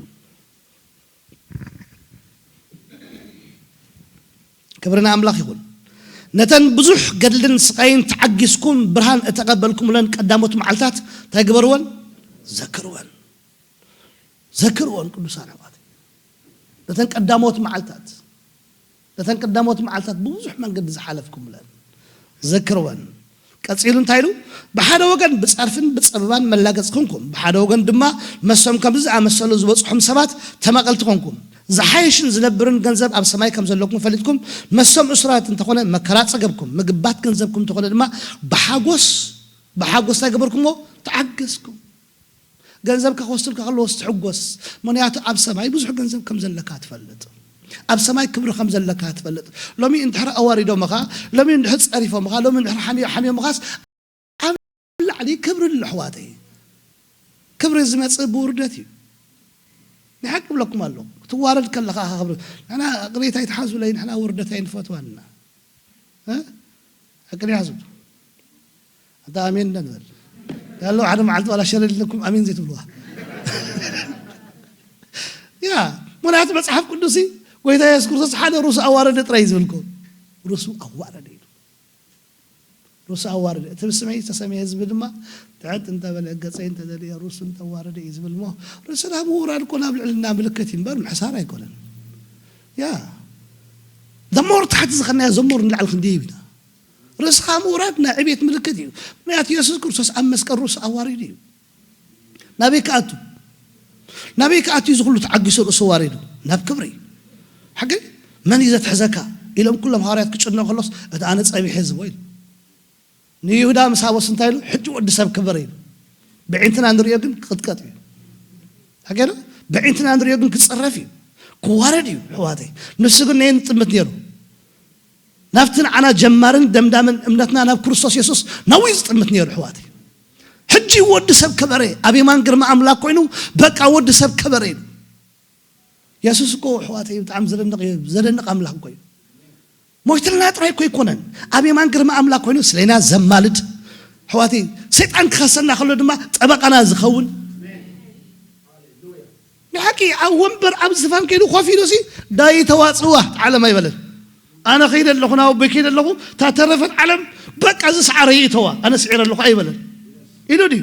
ክብሪ ንኣምላኽ ይኹን። ነተን ብዙሕ ገድልን ስቓይን ተዓጊስኩም ብርሃን እተቐበልኩምለን ቀዳሞት መዓልታት እንታይ ግበርወን? ዘክርወን፣ ዘክርወን ቅዱሳን ኣሕዋት፣ ነተን ቀዳሞት መዓልታት፣ ነተን ቀዳሞት መዓልታት ብብዙሕ መንገዲ ዝሓለፍኩምለን ዘክርወን። ቀጺሉ እንታይ ኢሉ? ብሓደ ወገን ብጸርፍን ብጸበባን መላገጽ ኮንኩም፣ ብሓደ ወገን ድማ መሶም ከምዚ ዝኣመሰሉ ዝበጽሑም ሰባት ተማቐልቲ ኮንኩም። ዝሓይሽን ዝነብርን ገንዘብ ኣብ ሰማይ ከም ዘለኩም ፈሊጥኩም፣ መሶም እሱራት እንተኾነ መከራ ጸገብኩም፣ ምግባት ገንዘብኩም እንተኾነ ድማ ብሓጎስ፣ ብሓጎስ እንታይ ገበርኩሞ? ተዓገስኩም። ገንዘብካ ክወስዱልካ ከለዎስ ትሕጎስ። ምኽንያቱ ኣብ ሰማይ ብዙሕ ገንዘብ ከም ዘለካ ትፈልጥ። ኣብ ሰማይ ክብሪ ከም ዘለካ ትፈልጥ። ሎሚ እንድሕር ኣዋሪዶምኻ፣ ሎሚ እንድሕር ጸሪፎምኻ፣ ሎሚ እንድሕር ሓምዮ-፣ ሓምዮምኻስ ኣብ ላዕሊ ክብሪ ኣሎ ኣሕዋተይ። ክብሪ ዝመጽእ ብውርደት እዩ። ንሓቂ እብለኩም ኣለኹ። ክትዋረድ ከለኻ ኢኻ ክብሪ። ንሕና ቅሬታ ኣይትሓዙለይ፣ ንሕና ውርደት ኣይንፈትዋን ኢና። እ? ሓቂ ድዩ ሓዙ? ኣንታ ኣሜን እንዳ ንበል። ያለው ሓደ መዓልቲ ዋላ ሸለል ኢለኩም ኣሜን ዘይትብልዋ። ያ፣ ምኽንያቱ መጽሓፍ ቅዱስ ጎይታ የሱስ ክርስቶስ ሓደ ርእሱ ኣዋረደ ጥራይ እዩ ዝብል እኮ። ርእሱ ኣዋረደ ኢሉ። ርእሱ ኣዋረደ። እቲ ብስመይ ዝተሰምየ ህዝቢ ድማ ትሕት እንተበለ፣ ገጸይ እንተደልየ፣ ርእሱ እንተዋረደ እዩ ዝብል እሞ፣ ርእስና ምውራድ እኮ ናብ ልዕልና ምልክት እዩ እምበር ምሕሳር ኣይኮነን። ያ፣ the more ታሕቲ ዝኸድናዮ፣ the more ንላዕሊ ክንድይብ ኢና። ርእስኻ ምውራድ ናይ ዕቤት ምልክት እዩ። ምኽንያቱ የሱስ ክርስቶስ ኣብ መስቀል ርእሱ ኣዋሪዱ እዩ። ናበይ ክኣቱ? ናበይ ክኣቱ እዩ እዚ ኩሉ ተዓጊሱ ርእሱ ኣዋሪዱ? ናብ ክብሪ። ሓቂ? መን እዩ ዘትሕዘካ? ኢሎም ኩሎም ሃዋርያት ክጭነቑ ከሎስ፣ እቲ ኣነ ጸቢሐ ዝቦ ኢሉ። ንይሁዳ ምስ ሃቦስ እንታይ ኢሉ? ሕጂ ወዲ ሰብ ክበር ኢሉ። ብዒንትና ንሪኦ ግን ክቕጥቀጥ እዩ። ሓቂ ዶ? ብዒንትና ንሪኦ ግን ክጽረፍ እዩ። ክዋረድ እዩ፣ ኣሕዋተይ። ንሱ ግን ነየን ይጥምት ነይሩ? ናብቲ ንዓና ጀማርን ደምዳምን እምነትና ናብ ክርስቶስ የሱስ ናብኡ እዩ ዝጥምት ነይሩ፣ ኣሕዋተይ። ሕጂ ወዲ ሰብ ከበረ፣ ኣብ የማን ግርማ ኣምላኽ ኮይኑ፣ በቃ ወዲ ሰብ ከበረ ኢሉ። የሱስ እኮ፣ ኣሕዋተይ፣ ብጣዕሚ ዘደንቕ እዩ፣ ዘደንቕ ኣምላኽ እኮ እዩ። ሞይትልና ጥራይ እኮ ኣይኮነን፣ ኣብ የማን ግርማ ኣምላኽ ኮይኑ ስለና ዘማልድ፣ ኣሕዋተይ፣ ሰይጣን ክኸሰና ከሎ ድማ ጠበቃና ዝኸውን። ንሓቂ ኣብ ወንበር ኣብ ዝፋን ከይዱ ኮፍ ኢሉ ሲ፣ "ዳይ ተዋጽዋ ዓለም" ኣይበለን። "ኣነ ከይደ ኣለኹ፣ ናብ ኣቦይ ከይደ ኣለኹ፣ እታ ተረፈት ዓለም በቃ እዚ ሰዓረ ይእተዋ፣ ኣነ ስዒረ ኣለኹ" ኣይበለን። ኢሉ ድዩ?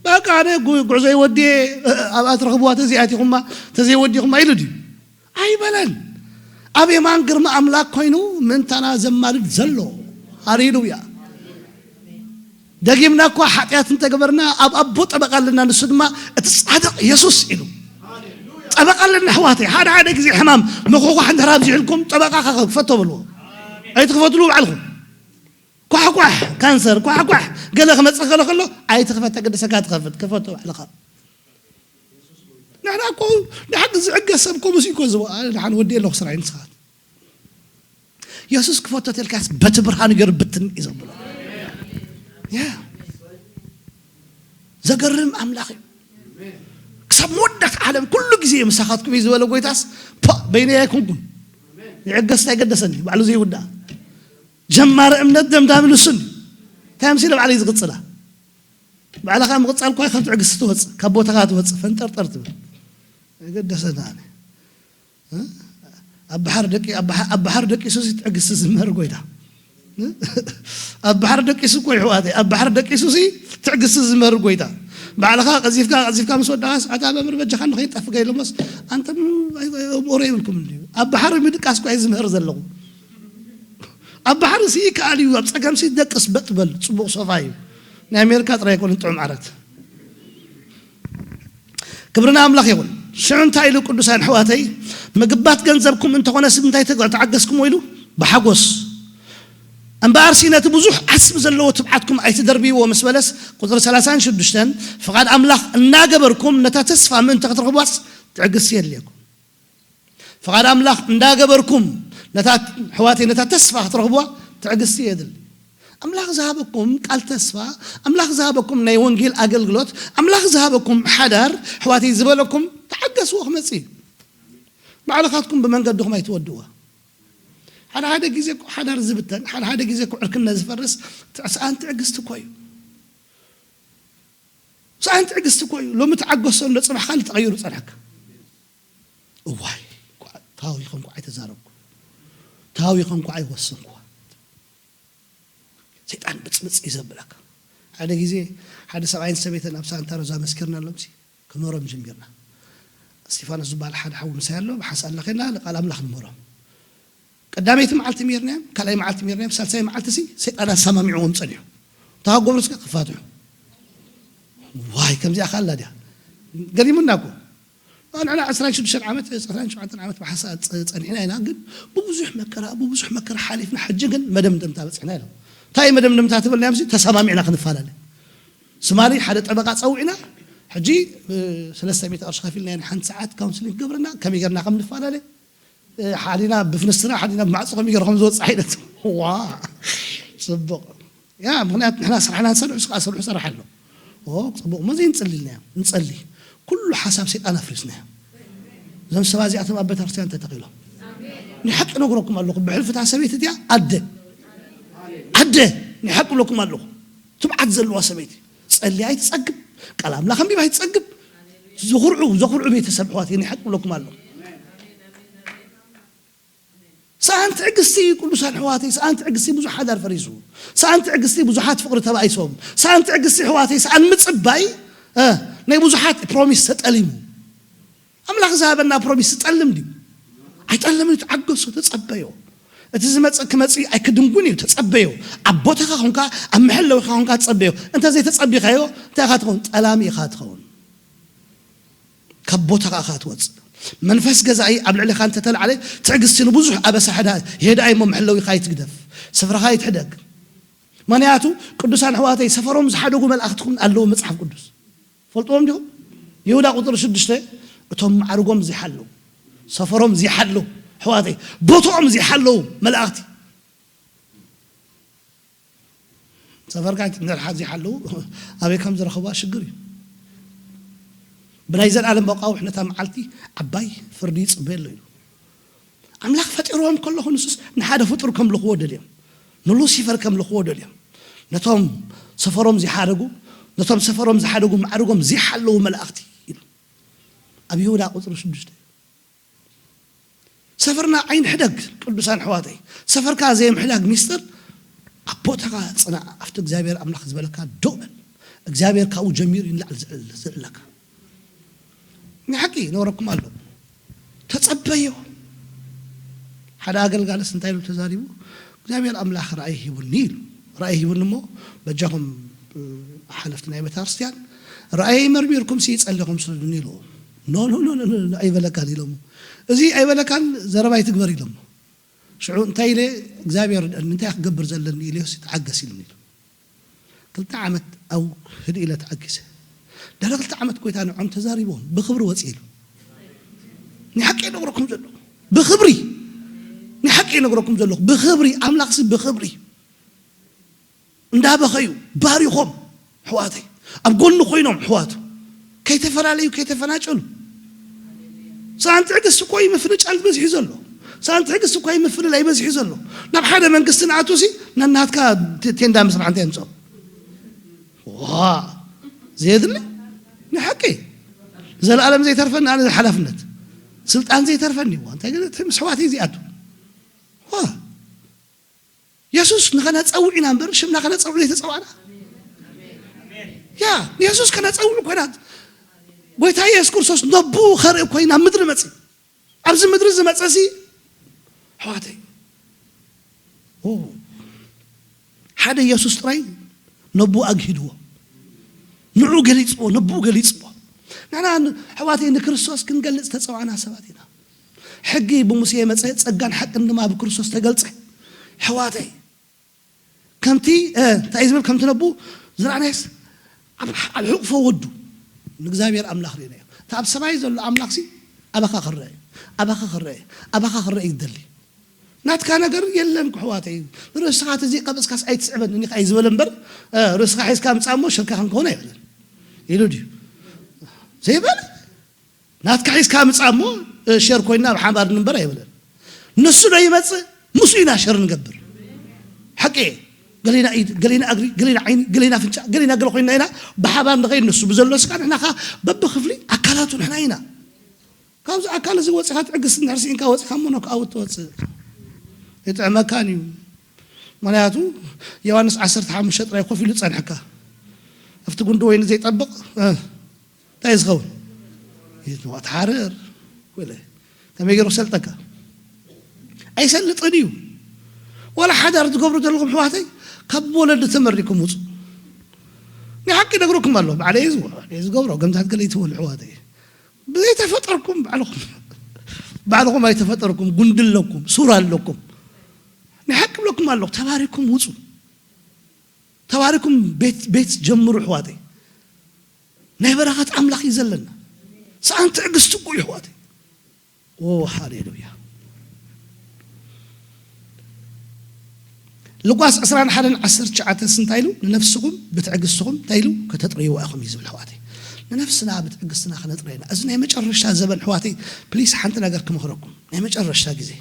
"በቃ ኣነ ጉ-፣ ጉዕዞ ይወድየ፣ ኣብኣ ትረኽብዋ ተዘይኣቲኹማ፣ ተዘይወዲኹማ" ኢሉ ድዩ? ኣይበለን። ኣብ የማን ግርማ ኣምላኽ ኮይኑ ምእንታና ዘማልድ ዘሎ። ሃሌሉያ። ደጊምና እኳ ሓጢኣት እንተገበርና፣ ኣብ ኣቦ ጠበቃ ኣለና፣ ንሱ ድማ እቲ ጻድቕ የሱስ ኢሉ። ጠበቃ ኣለና ኣሕዋተይ። ሓደ ሓደ ግዜ ሕማም ምኹኳሕ እንድሕር ኣብዚሕልኩም፣ ጠበቃ ክፈቶ በልዎ። ኣይትኽፈትሉ ባዕልኹም። ኳሕኳሕ፣ ካንሰር፣ ኳሕኳሕ፣ ገለ ክመጽእ ከሎ ከሎ፣ ኣይትኽፈት፣ ተገደሰካ ትኸፍት፣ ክፈቶ ባዕልኻ። ንሕና እኮ ንሓቂ ዝዕገስ ሰብ እኮ ምስ እኮ ዝብኣ፣ ኣነ ደሓን ወዲ ኣለኹ ስራይ ንስኻት። የሱስ ክፈቶ ተልካስ በቲ ብርሃኑ ገይሩ ብትን እዩ ዘብሎ። ያ። ዘገርም ኣምላኽ እዩ። ክሳብ መወዳእታ ዓለም ኩሉ ግዜ ምሳኻትኩም እዩ ዝበለ ጎይታስ፣ ፖ፣ በይነይ ኣይኮንኩን። ይዕገስ ኣይገደሰኒ፣ ባዕሉ ዘይውዳእ። ጀማሪ እምነት ደምዳሚ ንሱ እዩ። እንታይ መሲለ ባዕለይ ዝቕጽላ? ባዕልኻ ምቕጻል እኳ ከም ትዕግስቲ ትወጽእ፣ ካብ ቦታኻ ትወጽእ፣ ፈንጠርጠር ትብል። ኣይገደሰና ኣነ። እ? ኣብ ባሕሪ ደቂ-፣ ኣብ ባሕ-፣ ኣብ ባሕሪ ደቂሱሲ ትዕግስቲ ዝምህር ጎይታ። እ? ኣብ ባሕሪ ደቂሱ እኮ ይሕዋተይ፣ ኣብ ባሕሪ ደቂሱሲ ትዕግስቲ ዝምህር ጎይታ። ባዕልኻ ቀዚፍካ፣ ቀዚፍካ ምስ ወዳኻስ፣ ኣታ መምህር በጃኻ ንኸይጠፍእ ኢሎሞስ፣ ኣንተም ኣይ-፣ ኣይ-፣ እምኦሮ ይብልኩም እንድዩ። ኣብ ባሕሪ ምድቃስ እኮ እየ ዝምህር ዘለኹ። ኣብ ባሕሪ ሲ ይከኣል እዩ፣ ኣብ ጸገም ሲ ደቅስ በጥ በል፣ ጽቡቕ ሶፋ እዩ። ናይ ኣሜሪካ ጥራይ ኣይኮነን ጥዑም ዓራት። ክብሪ ንኣምላኽ ይኹን። ሽዑ እንታይ ኢሉ ቅዱሳን ኣሕዋተይ? "ምግባት ገንዘብኩም እንተኾነ ስብ እንታይ ተገ-፣ ተዓገስኩሞ?" ኢሉ ብሓጎስ። "እምበኣርሲ ነቲ ብዙሕ ዓስቢ ዘለዎ ትብዓትኩም ኣይትደርብይዎ" ምስ በለስ፣ ቁጽሪ ሰላሳን ሽዱሽተን፣ ፍቓድ ኣምላኽ እናገበርኩም ነታ ተስፋ ምእንቲ ክትረኽቧስ ትዕግስቲ የድልየኩም። ፍቓድ ኣምላኽ እንዳገበርኩም ነታ፣ ኣሕዋተይ፣ ነታ ተስፋ ክትረኽብዋ ትዕግስቲ የድሊ። ኣምላኽ ዝሃበኩም ቃል ተስፋ፣ ኣምላኽ ዝሃበኩም ናይ ወንጌል ኣገልግሎት፣ ኣምላኽ ዝሃበኩም ሓዳር፣ ኣሕዋተይ፣ ዝበለኩም ተዓገስዎ ክመጽእ እዩ። ባዕልኻትኩም ብመንገድኹም ኣይትወድዋ። ሓደ ሓደ ግዜ እኮ ሓዳር ዝብተን፣ ሓደ ሓደ ግዜ እኮ ዕርክነት ዝፈርስ ትዕ-፣ ሰኣን ትዕግስቲ እኮ እዩ። ሰኣን ትዕግስቲ እኮ እዩ። ሎሚ ተዓገሶ እንዶ ጽባሕ ካልእ ተቐይሩ ጸንሐካ። እዋይ፣ ኳ-፣ ታዊኸ እንኳ ኣይተዛረብኩ። ታዊኸ እንኳ ኣይወሰንኩ። ሰይጣን ብጽብጽ እዩ ዘብለካ። ሓደ ግዜ ሓደ ሰብኣይን ሰበይትን ኣብ ሳንታ ሮዛ መስኪርና ኣሎምሲ ክምህሮም ጀሚርና። እስጢፋኖስ ዝበሃል ሓደ ሓው ምሳይ ኣሎ፣ ብሓንሳእ እናኸድና ንቃል ኣምላኽ ንምህሮም። ቀዳመይቲ መዓልቲ ምሂርናዮም፣ ካልኣይ መዓልቲ ምሂርናዮም፣ ሳልሳይ መዓልቲ ሲ ሰይጣን ኣሰማሚዕዎም ጸኒሑ። እታ ጎብርስ ክፋትሑ። ዋይ፣ ከምዚኣ ከ ኣላ ድያ? ገሪሙና እኮ። ንሕና ዕስራን ሽዱሽተን ዓመት፣ ዕስራን ሸውዓተን ዓመት ብሓንሳእ ጸ-፣ ጸኒሕና ኢና፣ ግን ብብዙሕ መከራ፣ ብብዙሕ መከራ ሓሊፍና፣ ሕጂ ግን መደምደምታ በጺሕና ኢሎም። እንታይ መደምደምታ ትብል ናይ ኣምሲ? ተሰማሚዕና ክንፈላለ። ስማሊ ሓደ ጠበቃ ጸዊዕና፣ ሕጂ፣ እ፣ ሰለስተ ሚእቲ ቅርሺ ከፊልና ኢና ሓንቲ ሰዓት ካውንስሊንግ ክገብረና፣ ከመይ ጌርና ከም ንፈላለ፣ እ፣ ሓሊና ብፍንስትራ፣ ሓሊና ብማዕጾ ከመይ ጌሩ ከም ዝወጽእ ዓይነት። ዋ፣ ጽቡቕ። ያ፣ ምኽንያቱ ንሕና ስራሕና ንሰርሕ፣ ንሱ ከኣ ስርሑ ይሰርሕ ኣሎ። ኦ፣ ጽቡቕ። እሞ እዚ ንጽሊ ኢልና ኢና። ንጸሊ። ኩሉ ሓሳብ ሰይጣን ኣፍሪስናዮ። እዞም ሰባት እዚኣቶም ኣብ ቤተክርስትያን ተተኺሎም። ናይ ሓቂ ነግረኩም ኣለኹ። ብሕልፊ እታ ሰበይቲ እቲኣ ኣደ። ኣደ። ናይ ሓቂ እብለኩም ኣለኹ። ትብዓት ዘለዋ ሰበይቲ። ጸልያ ኣይትጸግብ። ቃል ኣምላኽ ኣንቢባ ኣይትጸግብ። ዘኹርዑ፣ ዘኹርዑ ቤተሰብ ኣሕዋተይ፣ ናይ ሓቂ እብለኩም ኣለኹ። ሰኣን ትዕግስቲ እዩ ቅዱሳን ኣሕዋተይ፣ ሰኣን ትዕግስቲ ብዙሕ ሓዳር ፈሪሱ። ሰኣን ትዕግስቲ ብዙሓት ፍቕሪ ተባኢሶም። ሰኣን ትዕግስቲ ኣሕዋተይ፣ ሰኣን ምጽባይ፣ እ፣ ናይ ብዙሓት ፕሮሚስ ተጠሊሙ። ኣምላኽ ዝሃበና ፕሮሚስ ዝጠልም ድዩ? ኣይጠልምን እዩ። ተዓገሶ፣ ተጸበዮ። እቲ ዝመጽእ ክመጽእ ኣይክድንጉን እዩ። ተጸበዮ። ኣብ ቦታኻ ኾንካ፣ ኣብ መሐለዊኻ ኾንካ ተጸበዮ። እንተ ዘይተጸቢኻዮ፣ እንታይ ኢኻ ትኸውን? ጠላሚ ኢኻ ትኸውን። ካብ ቦታኻ ኢኻ ትወጽእ። መንፈስ ገዛኢ ኣብ ልዕሌኻ እንተ ተላዕለ፣ ትዕግስቲ ንብዙሕ ኣበሳ ሕዳ-፣ ይሄዳ እሞ መሐለዊኻ ኣይትግደፍ። ስፍራኻ ኣይትሕደግ። ምኽንያቱ ቅዱሳን ኣሕዋተይ ሰፈሮም ዝሓደጉ መላእኽቲ እውን ኣለዉ መጽሓፍ ቅዱስ። ፈልጥዎም ዲኹም? ይሁዳ ቁጽሪ ሽዱሽተ፣ እቶም ማዕርጎም ዘይሓለዉ፣ ሰፈሮም ዘይሓለዉ ኣሕዋተይ፣ ቦታኦም ዘይሓለዉ መላእኽቲ። ሰፈርካ እንድሕር ዘይሓለዉ ኣበይ ከም ዝረኽባ ሽግር እዩ። ብናይ ዘልኣለም ኣቃውሕ ነታ መዓልቲ ዓባይ ፍርዲ ይጽበዮ ኣሎ ኢሉ። ኣምላኽ ፈጢርዎም ከለኹ ንሱስ ንሓደ ፍጡር ከምልኽዎ ደልዮም፣ ንሉሲፈር ከምልኽዎ ደልዮም። ነቶም ሰፈሮም ዘይሓደጉ፣ ነቶም ሰፈሮም ዝሓደጉ ማዕርጎም ዘይሓለዉ መላእኽቲ ኢሉ። ኣብ ይሁዳ ቁጽሪ ሽዱሽተ። ሰፈርና ኣይንሕደግ ቅዱሳን ኣሕዋተይ። ሰፈርካ ዘይምሕዳግ ሚስጥር ኣብ ቦታኻ ጽናዕ። ኣብቲ እግዚኣብሔር ኣምላኽ ዝበለካ ደው በል። እግዚኣብሔር ካብኡ ጀሚሩ እዩ ንላዕሊ ዝዕል-፣ ዝዕለካ። ንሓቂ ይነግረኩም ኣሎ። ተጸበዮ። ሓደ ኣገልጋልስ እንታይ ኢሉ ተዛሪቡ? እግዚኣብሔር ኣምላኽ ራእይ ሂቡኒ ኢሉ። ራእይ ሂቡኒ እሞ በጃኹም፣ እ፣ ሓለፍቲ ናይ ቤተክርስትያን ራእይ መርሚርኩም ሲ ጸሊኹም ስደዱኒ ኢሉ። ኖ፣ ኖ፣ ኖ፣ ኖ፣ ኖ፣ ኣይበለካን ኢሎሞ። እዚ ኣይበለካን ዘረባ ይትግበር ኢሎሞ። ሽዑ እንታይ ኢለ እግዚኣብሔር ርድአኒ፣ እንታይ ክገብር ዘለኒ ኢለዮሲ ተዓገስ ኢሉኒ ኢሉ። ክልተ ዓመት ኣብ ህድእ ኢለ ተዓጊሰ። ድሕሪ ክልተ ዓመት ጎይታ ንዖም ተዛሪቦም ብኽብሪ ወፂ ኢሉ። ናይ ሓቂ ይነግረኩም ዘለኹ። ብኽብሪ። ናይ ሓቂ ይነግረኩም ዘለኹ። ብኽብሪ። ኣምላኽሲ ብኽብሪ። እንዳበኸዩ፣ ባሪኾም፣ ኣሕዋተይ። ኣብ ጎኑ ኮይኖም፣ ኣሕዋቱ። ከይተፈላለዩ፣ ከይተፈናጨሉ። ሰኣን ትዕግስቲ እኮ እዩ ምፍንጫል በዚሑ ዘሎ። ሰኣን ትዕግስቲ እኮ እዩ ምፍልላይ በዚሑ ዘሎ። ናብ ሓደ መንግስቲ ንኣቱሲ፣ ነናትካ ቴ-፣ ቴንዳ ምስራሕ እንታይ የምፅኦ? ዋ፣ ዘየድሊ? ንሓቂ። ዘለኣለም ዘይተርፈኒ ኣነ ሓላፍነት። ስልጣን ዘይተርፈኒ። ዋ፣ እንታይ ገለ፣ ምስ ኣሕዋተይ እዚኣቱ። ዋ። የሱስ ንኸነጸውዕ ኢና እምበር፣ ሽምና ከነጸውዕ ዘይተጸዋዕና። ያ፣ ንየሱስ ከነጸውዕ ኮይና፣ ጎይታ የሱስ ክርስቶስ ነቡ ኸርኢ ኮይና ምድሪ መጺ። ኣብዚ ምድሪ ዝመጸሲ፣ ኣሕዋተይ፣ ኦ፣ ሓደ የሱስ ጥራይ ነቡ ኣግሂድዎ። ንዑ ገሊጽዎ፣ ነቡ ገሊጽዎ። ንሕና ን-፣ ኣሕዋተይ፣ ንክርስቶስ ክንገልጽ ተጸዋዕና ሰባት ኢና። ሕጊ ብሙሴ መጸ፣ ጸጋን ሓቅን ድማ ብክርስቶስ ተገልጸ። ኣሕዋተይ፣ ከምቲ፣ እ፣ እንታይ እዩ ዝብል? ከምቲ ነቡ ዝረኣናዮስ ኣብ፣ ኣብ ሕቑፎ ወዱ ንእግዚኣብሔር ኣምላኽ ርኢናዮ። እቲ ኣብ ሰማይ ዘሎ ኣምላኽሲ ኣባኻ ክረአ እዩ። ኣባኻ ክረአ እዩ። ኣባኻ ክረአ እዩ ዝደሊ። ናትካ ነገር የለን ክሕዋተይ። ርእስኻ ተዘይቀበጽካስ ኣይትስዕበኒ ኢኻ እዩ ዝበለ እምበር፣ እ፣ ርእስኻ ሒዝካ ምጻእ እሞ ሽርካ ክንከውን ኣይበለን ኢሉ ድዩ? ዘይበለ። ናትካ ሒዝካ ምጻእ እሞ፣ እ፣ ሸር ኮይንና ብሓባር ንንበር ኣይበለን። ንሱ ዶ ይመጽእ? ምስኡ ኢና ሸር ንገብር። ሓቂ እየ። ገሌና ኢድ፣ ገሌና እግሪ፣ ገሌና ዓይኒ፣ ገሌና ኣፍንጫ፣ ገሌና ገለ ኮይንና ኢና ብሓባር ንኸይድ። ንሱ ብዘሎ ስጋ ንሕና ኸኣ በብኽፍሊ ኣካላቱ ንሕና ኢና። ካብዚ ኣካል እዚ ወጺኻ ትዕግስቲ እንድሕር ስኢንካ ወጺኻ እሞ ኖክኣውት ትወጽእ። ይጥዕመካን እዩ። ምኽንያቱ ዮሃንስ ዓሰርተ ሓሙሽተ ጥራይ ኮፍ ኢሉ ጸንሐካ። ኣብቲ ጉንዲ ወይኒ ዘይጠብቕ እንታይ ዝኸውን? ይትሓርር። ወለ ከመይ ገይሩ ክሰልጠካ? ኣይሰልጥን እዩ። ዋላ ሓዳር ትገብሩ ዘለኹም ኣሕዋተይ፣ ካብ ወለዲ ተመሪኩም ውፁ። ናይ ሓቂ ነግረኩም ኣሎ። ባዕለይ ዝገብሮ ገምታት ገለ ይትበሉ ኣሕዋተይ። ብዘይተፈጠርኩም ባዕልኹም ባዕልኹም ኣይተፈጠርኩም፣ ጉንዲ ኣለኩም፣ ሱር ኣለኩም። ናይ ሓቂ ብለኩም ኣለኹ፣ ተባሪኩም ውፁ። ተባሪኩም ቤት ቤት ጀምሩ ኣሕዋተይ። ናይ በረኸት ኣምላኽ እዩ ዘለና። ሰኣን ትዕግስቲ እኮ እዩ ኣሕዋተይ። ኦ ሃሌሉያ። ሉቃስ ዕስራን ሓደን ዓሰርተ ትሽዓተን እንታይ ኢሉ? ንነፍስኹም ብትዕግስትኹም እንታይ ኢሉ? ከተጥርይዋ ኢኹም እዩ ዝብል ኣሕዋተይ። ንነፍስና ብትዕግስትና ከነጥረየና። እዚ ናይ መጨረሻ ዘበን ኣሕዋተይ፣ ፕሊስ ሓንቲ ነገር ክመኽረኩም። ናይ መጨረሻ ግዜ፣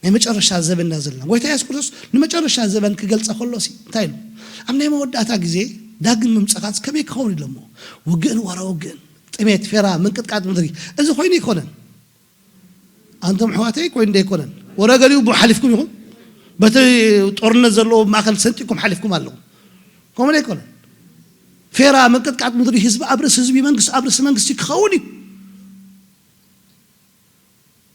ናይ መጨረሻ ዘበንና ዘለና። ጎይታ የሱስ ክርስቶስ ንመጨረሻ ዘበን ክገልጸ ከሎ ሲ እንታይ ኢሉ? ኣብ ናይ መወዳእታ ግዜ ዳግም ምምጻኻት ከመይ ክኸውን ኢሎሞ? ውግእን ወረ ውግእን፣ ጥሜት፣ ፌራ፣ ምንቅጥቃጥ ምድሪ። እዚ ኮይኑ ኣይኮነን። ኣንቶም ኣሕዋተይ ኮይኑ ዶ ኣይኮነን? ወረ ገሊኡ ብኡ ሓሊፍኩም ኢኹም። በቲ ጦርነት ዘለዎ ማእከል ሰንጢኩም ሓሊፍኩም ኣለኹም። ከምኡ ዶ ኣይኮነን? ፌራ፣ ምንቅጥቃጥ ምድሪ፣ ህዝቢ ኣብ ርእሲ ህዝቢ፣ መንግስቲ ኣብ ርእሲ መንግስቲ ክኸውን እዩ።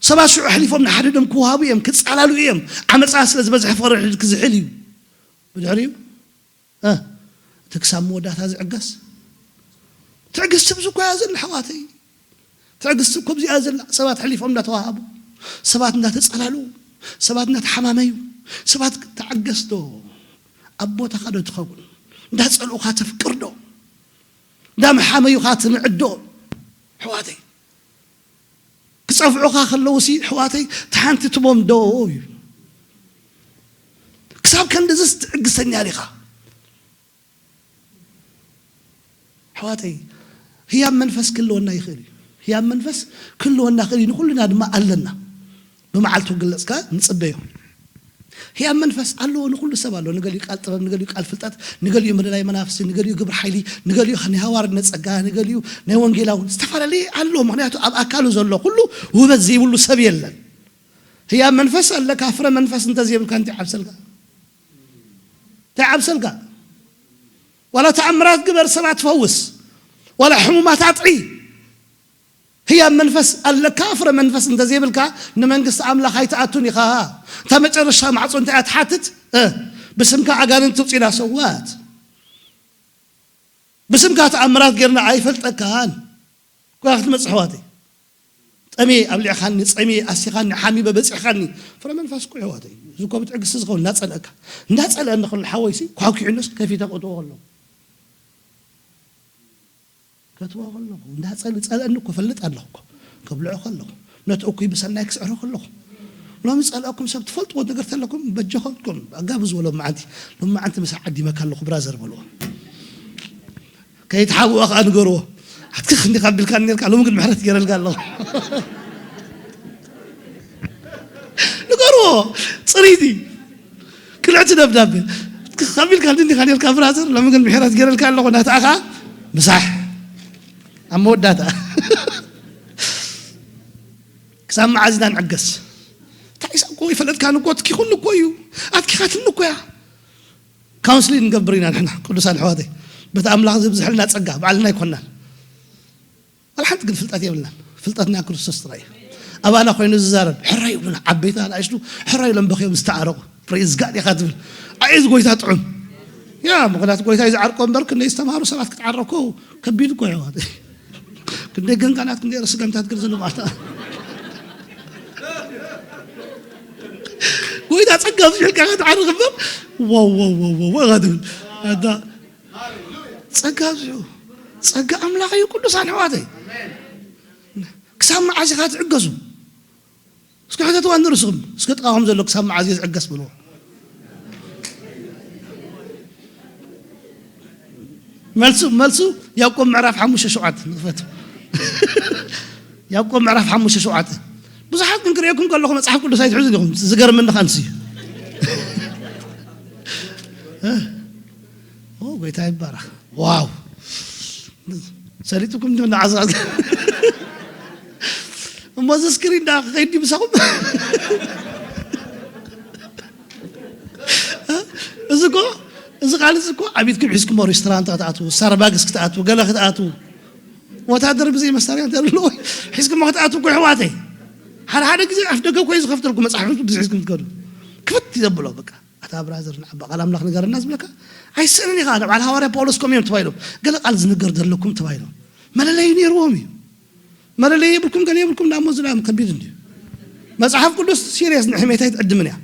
ሰባት ሽዑ ኣሕሊፎም ንሓድሕዶም ክወሃቡ እዮም፣ ክጻላሉ እዮም። ዓመጻ ስለ ዝበዝሐ ፍቕሪ ክዝሕል እዩ። ብድሕሪኡ እ፣ እቲ ክሳብ መወዳእታ ዝዕገስ ትዕግስቲ ኣብዚ እኮ እያ ዘላ ኣሕዋተይ። ትዕግስቲ እኮ ኣብዚኣ ዘላ። ሰባት ኣሕሊፎም እንዳተዋሃቡ፣ ሰባት እንዳተጸላለዉ፣ ሰባት እንዳተሓማመዩ፣ ሰባት ተዓገስ ዶ? ኣብ ቦታኻ ዶ ትኸውን? እንዳጸልኡኻ ተፍቅር ዶ? እንዳመሓመዩኻ ትንዕድ ዶ? ኣሕዋተይ፣ ክጸፍዑኻ ከለዉ ሲ ኣሕዋተይ ተሓንትትቦም ዶ እዩ? ክሳብ ከንድዝስ ትዕግስተኛ ዲኻ? ኣሕዋተይ፣ ህያብ መንፈስ ክህልወና ይኽእል እዩ። ህያብ መንፈስ ክህልወና ይኽእል እዩ። ንኹልና ድማ ኣለና። ብመዓልቱ ክግለጽ ከኣ ንጽበዮ። ህያብ መንፈስ ኣለዎ፣ ንኹሉ ሰብ ኣለዎ። ንገሊኡ ቃል ጥበብ፣ ንገሊኡ ቃል ፍልጠት፣ ንገሊኡ ምልላይ መናፍስቲ፣ ንገሊኡ ግብሪ ሓይሊ፣ ንገሊኡ ናይ ሃዋርነት ጸጋ፣ ንገሊኡ ናይ ወንጌላውን፣ ዝተፈላለየ ኣለዎ። ምኽንያቱ ኣብ ኣካሉ ዘሎ ኩሉ ውህበት ዘይብሉ ሰብ የለን። ህያብ መንፈስ ኣለካ፣ ፍረ መንፈስ እንተዘይብልካ እንታይ ዓብሰልካ? እንታይ ዓብሰልካ? ዋላ ተኣምራት ግበር፣ ሰባት ፈውስ፣ ዋላ ሕሙማት ኣጥዒ። ህያብ መንፈስ ኣለካ፣ ፍረ መንፈስ እንተዘይብልካ ንመንግስቲ ኣምላኽ ኣይትኣቱን ኢኻ። እታ መጨረሻ ማዕጾ እንታይ እያ ትሓትት? እ፣ ብስምካ ኣጋንንት ትውፅኢና ሰዋት። ብስምካ ተኣምራት ጌርና ኣይፈልጠካን። ኮያ ክትመጽእ ኣሕዋተይ። ጠምየ ኣብሊዕኻኒ፣ ጸምየ ኣሲኻኒ፣ ሓሚመ በጺሕኻኒ። ፍረ መንፈስ እኮ ኣሕዋተይ። እዚ እኮ ብትዕግስቲ ዝኸውን እናጸለእካ። እናጸለአኒ ከሎ ሓወይሲ ኳኪዑ ነስ ከፊተ ከእትዎ ከለኹ። ከእትዎ ከለኹ። እንዳጸል-፣ ጸልአኒ እኮ ፈልጥ ኣለኹ እኮ። ከብልዖ ከለኹ። ነቲ እኩይ ብሰናይ ክስዕሮ ከለኹ። ሎሚ ጸልአኩም ሰብ ትፈልጥዎ ነገር ተለኩም በጀኹም ኣጋብዝዎ ሎም መዓንቲ። ሎም መዓንቲ ምሳሕ ዓዲመካ ኣለኹ ብራዘር በልዎ። ከይትሓብኦ ከኣ ንገርዎ። ኣትክኽ እንዲኻ ኣቢልካ ነርካ፣ ሎሚ ግን ምሕረት ገይረልካ ኣለኹ። ንገርዎ። ጽሪቲ። ቅልዕቲ ደብዳቤ። ኣትክኽ ኣቢልካ እንዲኻ ነርካ ብራዘር፣ ሎሚ ግን ምሕረት ገይረልካ ኣለኹ። ናትኣኻ ምሳሕ። ኣብ መወዳእታ። ክሳብ መዓዝ ኢና ንዕገስ? እንታይ ኢሳብ እኮ ይፈለጥካን እኮ፣ ኣትኪኹኒ እኮ እዩ። ኣትኪኻትኒ እኮ እያ። ካውንስሊንግ ንገብር ኢና ንሕና ቅዱሳን ኣሕዋተይ። በቲ ኣምላኽ ዝብዝሐልና ጸጋ፣ ባዕልና ኣይኮናን። ዋላ ሓንቲ ግን ፍልጠት የብልናን። ፍልጠትና ክርስቶስ ጥራይ እዩ። ኣባና ኮይኑ ዝዛረብ፣ ሕራይ ይብሉና፣ ዓበይቲ ኣናእሽቱ፣ ሕራይ ኢሎም በኽዮም ዝተዓረቑ። ፕሬዝ ጋድ ኢኻ ትብል። ኣየ እዚ ጎይታ ጥዑም። ያ፣ ምኽንያቱ ጎይታ እዩ ዝዓርቆ እምበር፣ ክንደይ ዝተምሃሩ ሰባት ክትዓረቁ ከቢድ እኮ እዩ። ክንደይ ገንጋናት፣ ክንደይ ርእሲ ገምታት ገለ ዘሎ ማለት። ጎይታ ጸጋ ኣብዚሑ ኢልካ ክትዓርቕ እምበር፣ ዋው፣ ዋው፣ ዋው፣ ዋው፣ ዋው ኢኻ ትብል። ኣታ ጸጋ ኣብዚሑ። ጸጋ ኣምላኽ እዩ፣ ቅዱሳን ኣሕዋተይ። ክሳብ መዓዝ ኢኻ ትዕገሱ? እስኪ ሕተትዋ ንርእስኹም። እስኪ ጥቓኹም ዘሎ ክሳብ መዓዝ እየ ዝዕገስ በልዎ። መልሱ፣ መልሱ ያዕቆብ ምዕራፍ ሓሙሽተ ሸውዓተ ንኽፈት። ያዕቆብ ምዕራፍ ሓሙሽተ ሸውዓተ። ብዙሓት ግን ክርእየኩም ከለኹ መጽሓፍ ቅዱስ ኣይትሕዙን ኢኹም። ዝገርመኒ ከኣ ንሱ እዩ። ኦ፣ ጎይታ ይባረኽ። ዋው። ሰሊጥኩም እንዲሁ ንዓዝራዝ። እሞ እዚ ስክሪን ዳ ከይዲ ምሳኹም? እዚ እኮ፣ እዚ ቃል እዚ እኮ ኣብ ኢድኩም ሒዝኩሞ ሬስቶራንት ክትኣትዉ፣ ስታርባክስ ክትኣትዉ፣ ገለ ክትኣትዉ፣ ወታደር ብዘይ መሳርያ እንተለዎ ሒዝኩሞ ክትኣትዉ እኮ ኣሕዋተይ። ሓደ ሓደ ግዜ ኣፍ ደገ እኮ እዩ ዝኸፍተልኩም፣ መጽሓፍ ቅዱስ ሒዝኩም ትከዱ። ክፍት እዩ ዘብሎ በቃ። ኣታ ብራዘር ንዓባ ቃል ኣምላኽ ንገረና ዝብለካ ኣይስእንን ኢኻ። ንባዕል ሃዋርያ ጳውሎስ ከምኡ እዮም ተባሂሎም። ገለ ቃል ዝንገር ዘለኩም ተባሂሎም። መለለዩ ነይርዎም እዩ። መለለዩ የብልኩም፣ ገለ የብልኩም፣ ዳሞ ዝላም ከቢድ እንድዩ። መጽሓፍ ቅዱስ ሲሪየስ ንሕሜታ ኣይትዕድምን እያ።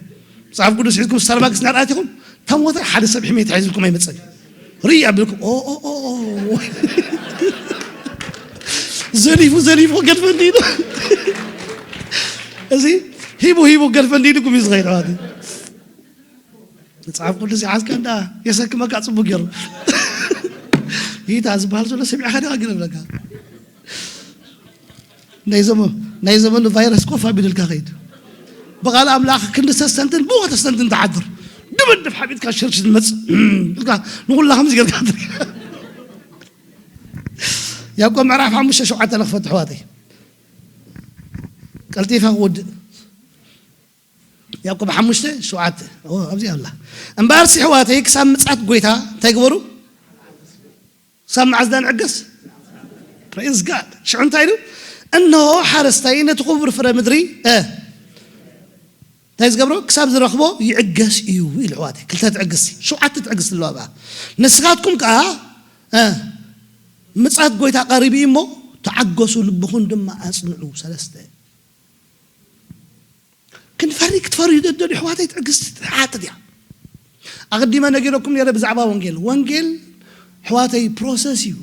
መጽሓፍ ቅዱስ ሒዝኩም ስታርባክስ እናርኣት ኢኹም፣ ተሞተ ሓደ ሰብ ሕሜታ ሒዝልኩም ኣይመጸን እዩ። ርኢ ኣቢልኩም፣ ኦ፣ ኦ፣ ኦ፣ ኦ። ዘሊፉ፣ ዘሊፉ፣ ገድፈ እንዲሉ። እዚ ሂቡ፣ ሂቡ፣ ገድፈ እንዲልኩም እዩ ዝኸይድ፣ ኣሕዋት። መጽሓፍ ቅዱስ ይሓዝካ እንዳ የሰክመካ ጽቡቅ ገይሩ። ይታ ዝበሃል ዘሎ ሰሚዕካ ዲኻ ግን እብለካ። ናይ ዘመ-፣ ናይ ዘመኑ ቫይረስ ኮፍ ኣቢልልካ ከይድ። ብቓል ኣምላኽ ክንዲ ተስተንትን ብኡ ተስተንትን ትሓድር። ድብድብ ሓቢጥካ ሽርሽ ትመጽእ። እም፣ ኢልካ ንኹላ ከምዚ ጌርካ ትርኢ። ያዕቆብ ምዕራፍ ሓሙሽተ ሸውዓተ ንኽፈት ኣሕዋተይ። ቀልጢፈ ክውድእ። ያዕቆብ ሓሙሽተ ሸውዓተ። ኦ፣ ኣብዚ ኣላ። እምበኣርሲ ኣሕዋተይ ክሳብ ምጽኣት ጐይታ እንታይ ግበሩ? ክሳብ መዓዝ ዳ ንዕገስ? ፕሬዝ ጋድ። ሽዑ እንታይ ኢሉ? እንሆ ሓረስታይ ነቲ ክቡር ፍረ ምድሪ፣ እ፣ እንታይ ዝገብሮ? ክሳብ ዝረኽቦ ይዕገስ እዩ ኢሉ ኣሕዋተይ። ክልተ ትዕግስቲ፣ ሸውዓተ ትዕግስቲ ኣለዋ ብኣ። ንስኻትኩም ከኣ፣ እ፣ ምጽኣት ጐይታ ቀሪቡ እዩ እሞ ተዓገሱ፣ ልብኹም ድማ ኣጽንዑ። ሰለስተ። ክንፈሪ፣ ክትፈርዩ ደደልዩ ኣሕዋተይ፣ ትዕግስቲ ትሓትት እያ። ኣቐዲመ ነጊረኩም ነይረ ብዛዕባ ወንጌል። ወንጌል ኣሕዋተይ ፕሮሰስ እዩ።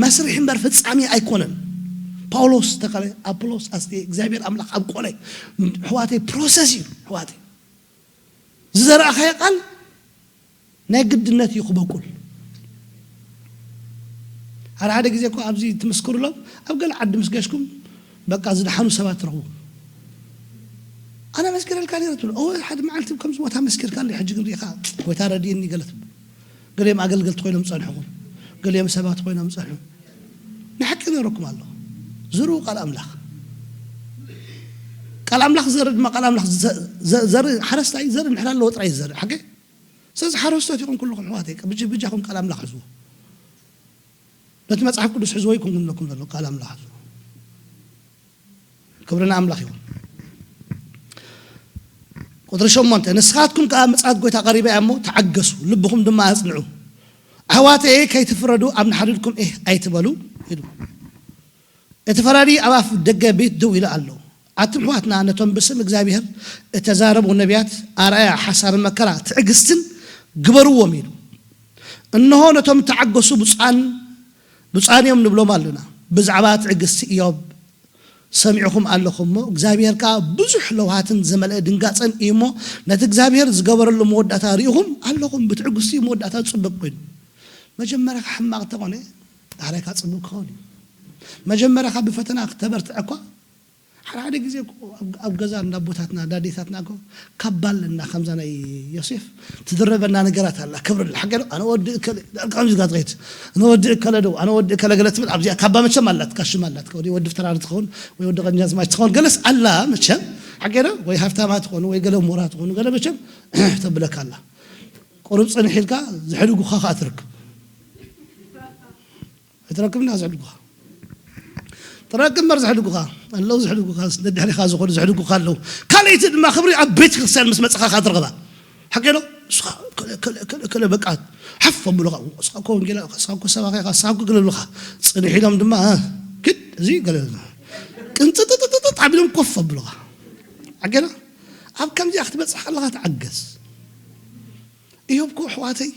መስርሕ እምበር ፍጻሜ ኣይኮነን። ጳውሎስ ተኸለ፣ ኣፖሎስ ኣስቴ፣ እግዚኣብሔር ኣምላኽ ኣብቆለ። ኣሕዋተይ ፕሮሰስ እዩ ኣሕዋተይ። ዝዘራእኻዮ ቃል ናይ ግድነት እዩ ክበቁል። ሓደ ሓደ ግዜ እኮ ኣብዚ ትምስክሩሎም፣ ኣብ ገለ ዓዲ ምስ ገሽኩም በቃ ዝደሓኑ ሰባት ትረኽቡ። ኣነ መስኪረልካ ነይረ ትብሉ። እወ፣ ሓደ መዓልቲ ከምዚ ቦታ መስኪርካለይ፣ ሕጂ ግን ርኢኻ፣ ጎይታ ረድእኒ ገለ ትብሉ። ገሊኦም ኣገልገልቲ ኮይኖም ጸንሕኹም፣ ገሊኦም ሰባት ኮይኖም ጸንሑ። ንሓቂ ነረኩም ኣሎ። ዝርኡ ቃል ኣምላኽ። ቃል ኣምላኽ ዝዘርእ ድማ ቃል ኣምላኽ ዘ-፣ ዘ-፣ ዘርእ ሓረስታይ ዘርኢ እንድሕር ኣለዎ ጥራይ እዩ ዝዘርእ። ሓቂ? ስለዚ ሓረስቶት ኢኹም ኩልኹም ኣሕዋተይ፣ ብጅ-፣ ብጃኹም ቃል ኣምላኽ ሕዝዎ። ነቲ መጽሓፍ ቅዱስ ሕዝዎ ይኩን ዝብለኩም ዘሎ ቃል ኣምላኽ ሕዝዎ። ክብሪ ንኣምላኽ ይኹን። ቁጽሪ ሸሞንተ፣ ንስኻትኩም ከኣ ምጽኣት ጐይታ ቀሪባ እያ እሞ ተዓገሱ፣ ልብኹም ድማ ኣጽንዑ። ኣሕዋተየ ከይትፍረዱ ኣብ ንሓድሕድኩም ኤህ ኣይትበሉ ኢሉ። እቲ ፈራዲ ኣብ ኣፍ ደገ ቤት ደው ኢሉ ኣሎ። ኣቱም ኣሕዋትና ነቶም ብስም እግዚኣብሔር እተዛረቡ ነቢያት ኣርኣያ ሓሳርን መከራ ትዕግስትን ግበርዎም ኢሉ። እንሆ ነቶም እተዓገሱ ብፁዓን፣ ብፁዓን እዮም ንብሎም ኣለና። ብዛዕባ ትዕግስቲ ኢዮብ ሰሚዕኹም ኣለኹም እሞ፣ እግዚኣብሔር ከኣ ብዙሕ ለውሃትን ዝመልአ ድንጋጸን እዩ እሞ፣ ነቲ እግዚኣብሔር ዝገበረሉ መወዳእታ ርኢኹም ኣለኹም። ብትዕግስቲ እዩ መወዳእታ ጽቡቕ ኮይኑ። መጀመርያኻ ሕማቕ እንተኾነ፣ ዳሕራይካ ጽቡቕ ክኸውን እዩ። መጀመርያኻ ብፈተና ክተበርትዐ እኳ፣ ሓደ ሓደ ግዜ እኮ ኣብ፣ ኣብ ገዛ እንዳ ኣቦታትና፣ እንዳ ኣዴታትና እኮ ካባ ኣለና፣ ከምዛ ናይ ዮሴፍ ትድረበና ነገራት ኣላ። ክብሪ ኣላ። ሓቂ ዶ? ኣነ ወዲ እከለ፣ ከምዚ ኢልካ ትኸይድ። ኣነ ወዲ እከለ ዶ? ኣነ ወዲ እከለ ገለ ትብል፣ ኣብዚኣ ካባ መቸም ኣላትካ፣ ሽም ኣላትካ። ወይ ወዲ ፍትራሪ ትኸውን፣ ወይ ወዲ ቀኛዝማች ትኸውን፣ ገለስ ኣላ መቸም። ሓቂ ዶ? ወይ ሃፍታማ ትኾኑ፣ ወይ ገለ ምሁራ ትኾኑ፣ ገለ መቸም ተብለካ ኣላ። ቁሩብ ጽንሕ ኢልካ ዘሕድጉኻ ከኣ ትረክብ። ኣይትረክብና ዘሕድጉኻ። ትረክብ እምበር ዘሕድጉኻ ኣለዉ፣ ዘሕድጉኻ፣ ደድሕሪኻ ዝኾኑ ዘሕድጉኻ ኣለዉ። ካልኣይቲ ድማ ክብሪ ኣብ ቤተ ክርስቲያን ምስ መጻኻ ከኣ ትረኽባ። ሓቂ ዶ? ንስኻ ከለ፣ ከለ፣ ከለ፣ ከለ በቃ ሓፍ ኣብሉኻ። ንስኻ እኮ ወንጌላ ኢኻ፣ ንስኻ እኮ ሰባኺ ኢኻ፣ ንስኻ እኮ ገለ ይብሉኻ። ጽንሕ ኢሎም ድማ፣ እ፣ ክድ፣ እዚ ገለ ቅንጥጥጥጥጥ ኣቢሎም ኮፍ ኣብሉኻ። ሓቂ ዶ? ኣብ ከምዚኣ ክትበጽሕ ከለኻ ተዓገስ። ኢዮብ እኮ ኣሕዋተይ፣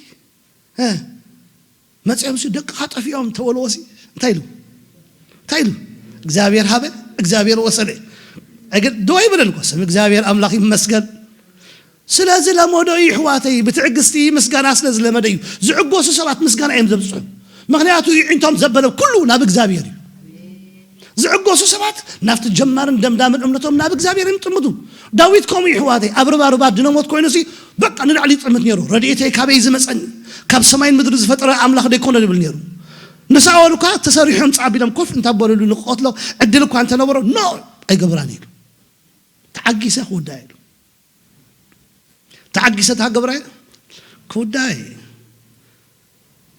እ፣ መጺኦምሲ ደቅኻ ጠፊኦም ተበልዎሲ እንታይ ኢሉ? እንታይ ኢሉ? እግዚኣብሔር ሃበ፣ እግዚኣብሔር ወሰደ። ኣይገ-፣ ደው ኣይበለን እኮ። ስም እግዚኣብሔር ኣምላኽ ይመስገን። ስለዚ ለመዶ እዩ ኣሕዋተይ፣ ብትዕግስቲ ምስጋና ስለ ዝለመደ እዩ። ዝዕገሱ ሰባት ምስጋና እዮም ዘብጽሑ። ምኽንያቱ ይዕንቶም ዘበለ ኩሉ ናብ እግዚኣብሔር እዩ። ዝዕገሱ ሰባት ናብቲ ጀማርን ደምዳምን እምነቶም ናብ እግዚኣብሔር ይጥምቱ። ዳዊት ከምኡ እዩ ኣሕዋተይ፣ ኣብ ርባርባት ድነሞት ኮይኑሲ በቃ ንላዕሊ ይጥምት ነይሩ። ረድኤተይ ካበይ ዝመጸኒ? ካብ ሰማይን ምድሪ ዝፈጠረ ኣምላኽ ደይኮነ ይብል ነይሩ። ንሳኦል እኳ ተሰሪሑ ምጻእ ኣቢሎም ኮፍ እንታበለሉ ንክቐትሎ ዕድል እኳ እንተነበሮ፣ ኖ፣ ኣይገብራን ኢሉ። ተዓጊሰ ክውዳእ ኢሉ። ተዓጊሰ እንተገብረ ክውዳእ እየ።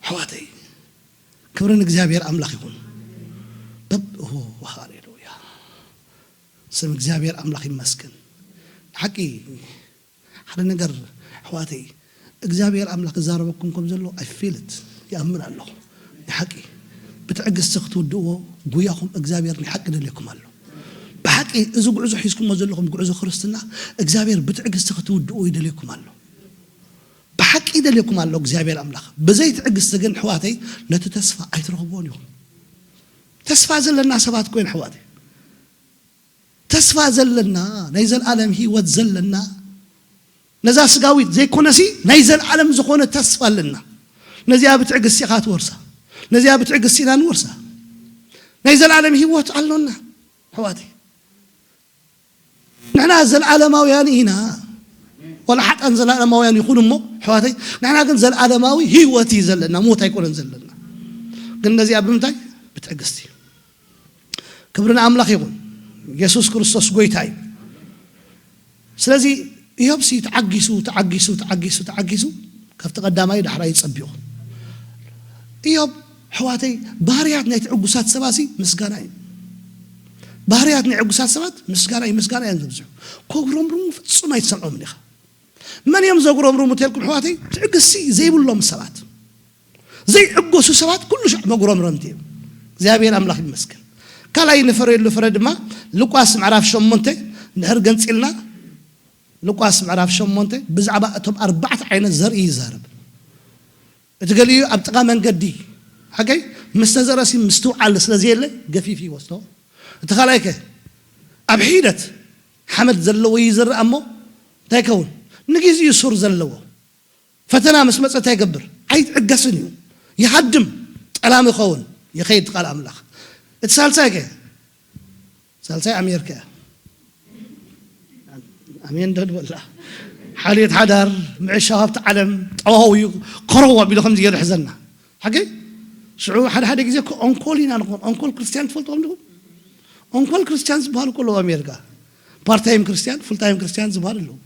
ኣሕዋተይ፣ ክብሪ ንእግዚኣብሔር ኣምላኽ ይኹን። በብ-፣ ኦ፣ ሃሌሉያ። ስም እግዚኣብሔር ኣምላኽ ይመስገን። ሓቂ፣ ሓደ ነገር ኣሕዋተይ፣ እግዚኣብሔር ኣምላኽ ክዛረበኩም ከም ዘሎ I feel it፣ ይኣምን ኣለኹ። ንሓቂ ብትዕግስቲ ክትውድእዎ ጉያኹም እግዚኣብሔር ንሓቂ ደልየኩም ኣሎ። ብሓቂ እዚ ጉዕዞ ሒዝኩሞ ዘለኹም ጉዕዞ ክርስትና እግዚኣብሔር ብትዕግስቲ ክትውድእዎ ይደልየኩም ኣሎ። ብሓቂ ይደልየኩም ኣሎ እግዚኣብሔር ኣምላኽ። ብዘይ ትዕግስቲ ግን ኣሕዋተይ ነቲ ተስፋ ኣይትረኽብዎን ኢኹም። ተስፋ ዘለና ሰባት ኮይን ኣሕዋተይ፣ ተስፋ ዘለና፣ ናይ ዘልኣለም ህይወት ዘለና፣ ነዛ ስጋዊት ዘይኮነሲ ናይ ዘልኣለም ዝኾነ ተስፋ ኣለና። ነዚኣ ብትዕግስቲ ኢኻ ትወርሳ። ነዚኣ ብትዕግስቲ ኢና ንወርሳ። ናይ ዘልኣለም ህይወት ኣሎና ኣሕዋተይ። ንሕና ዘልኣለማውያን ኢና። ዋላ ሓጣን ዘልኣለማውያን ይኹን እሞ ኣሕዋተይ፣ ንሕና ግን ዘልኣለማዊ ህይወት እዩ ዘለና፣ ሞት ኣይኮነን ዘለና። ግን ነዚኣ ብምንታይ? ብትዕግስቲ። ክብሪ ንኣምላኽ ይኹን። የሱስ ክርስቶስ ጎይታ እዩ። ስለዚ ኢዮብሲ ተዓጊሱ፣ ተዓጊሱ፣ ተዓጊሱ፣ ተዓጊሱ ካብቲ ቀዳማይ ዳሕራይ ጸቢቑ። ኢዮብ ኣሕዋተይ፣ ባህርያት ናይ ትዕጉሳት ሰባሲ ምስጋና እዩ። ባህርያት ናይ ዕጉሳት ሰባት ምስጋና እዩ፣ ምስጋና እዮም ዘብዝሑ። ከጉረምርሙ ፍጹም ኣይትሰምዖምን ኢኻ። መን እዮም ዘጉረምርሙ ተልኩም ኣሕዋተይ? ትዕግስቲ ዘይብሎም ሰባት። ዘይዕጎሱ ሰባት ኩሉ ሻዕ መጉረምረምቲ እዮም። እግዚኣብሔር ኣምላኽ ይመስገን። ካልኣይ ንፈረየሉ ፍረ ድማ ሉቃስ ምዕራፍ ሸሞንተ እንድሕር ገንጺልና፣ ሉቃስ ምዕራፍ ሸሞንተ ብዛዕባ እቶም ኣርባዕተ ዓይነት ዘርኢ ይዛረብ። እቲ ገሊኡ ኣብ ጥቓ መንገዲ ሓቀይ ምስ ተዘረሲ ምስትውዓል ስለ ዘየለ ገፊፍ ይወስዶ። እቲ ካልኣይ ከ ኣብ ሒደት ሓመድ ዘለዎ ይዝርእ እሞ እንታይ ይከውን? ንግዜኡ ሱር ዘለዎ። ፈተና ምስ መጸ እንታይ ይገብር? ኣይትዕገስን እዩ። ይሃድም፣ ጠላም ይኸውን፣ ይኸይድ ቃል ኣምላኽ። እቲ ሳልሳይ ከ? ሳልሳይ ኣሜሪካ እያ። ኣሜን ዶ ንበላ። ሓልዮት ሓዳር፣ ምዕሻው ኣብቲ ዓለም፣ ጠዋው እዩ፣ ከረው ኣቢሉ ከምዚ ገይሩ ሕዘና። ሓቂ? ሽዑ ሓደ ሓደ ግዜ እኮ ኦንኮል ኢና ንኾን። ኦንኮል ክርስቲያን ትፈልጥዎም ዲኹም? ኦንኮል ክርስቲያን ዝበሃሉ እኮ ኣለዉ ኣሜሪካ። ፓርታይም ክርስቲያን፣ ፉልታይም ክርስቲያን ዝበሃሉ ኣለዉ።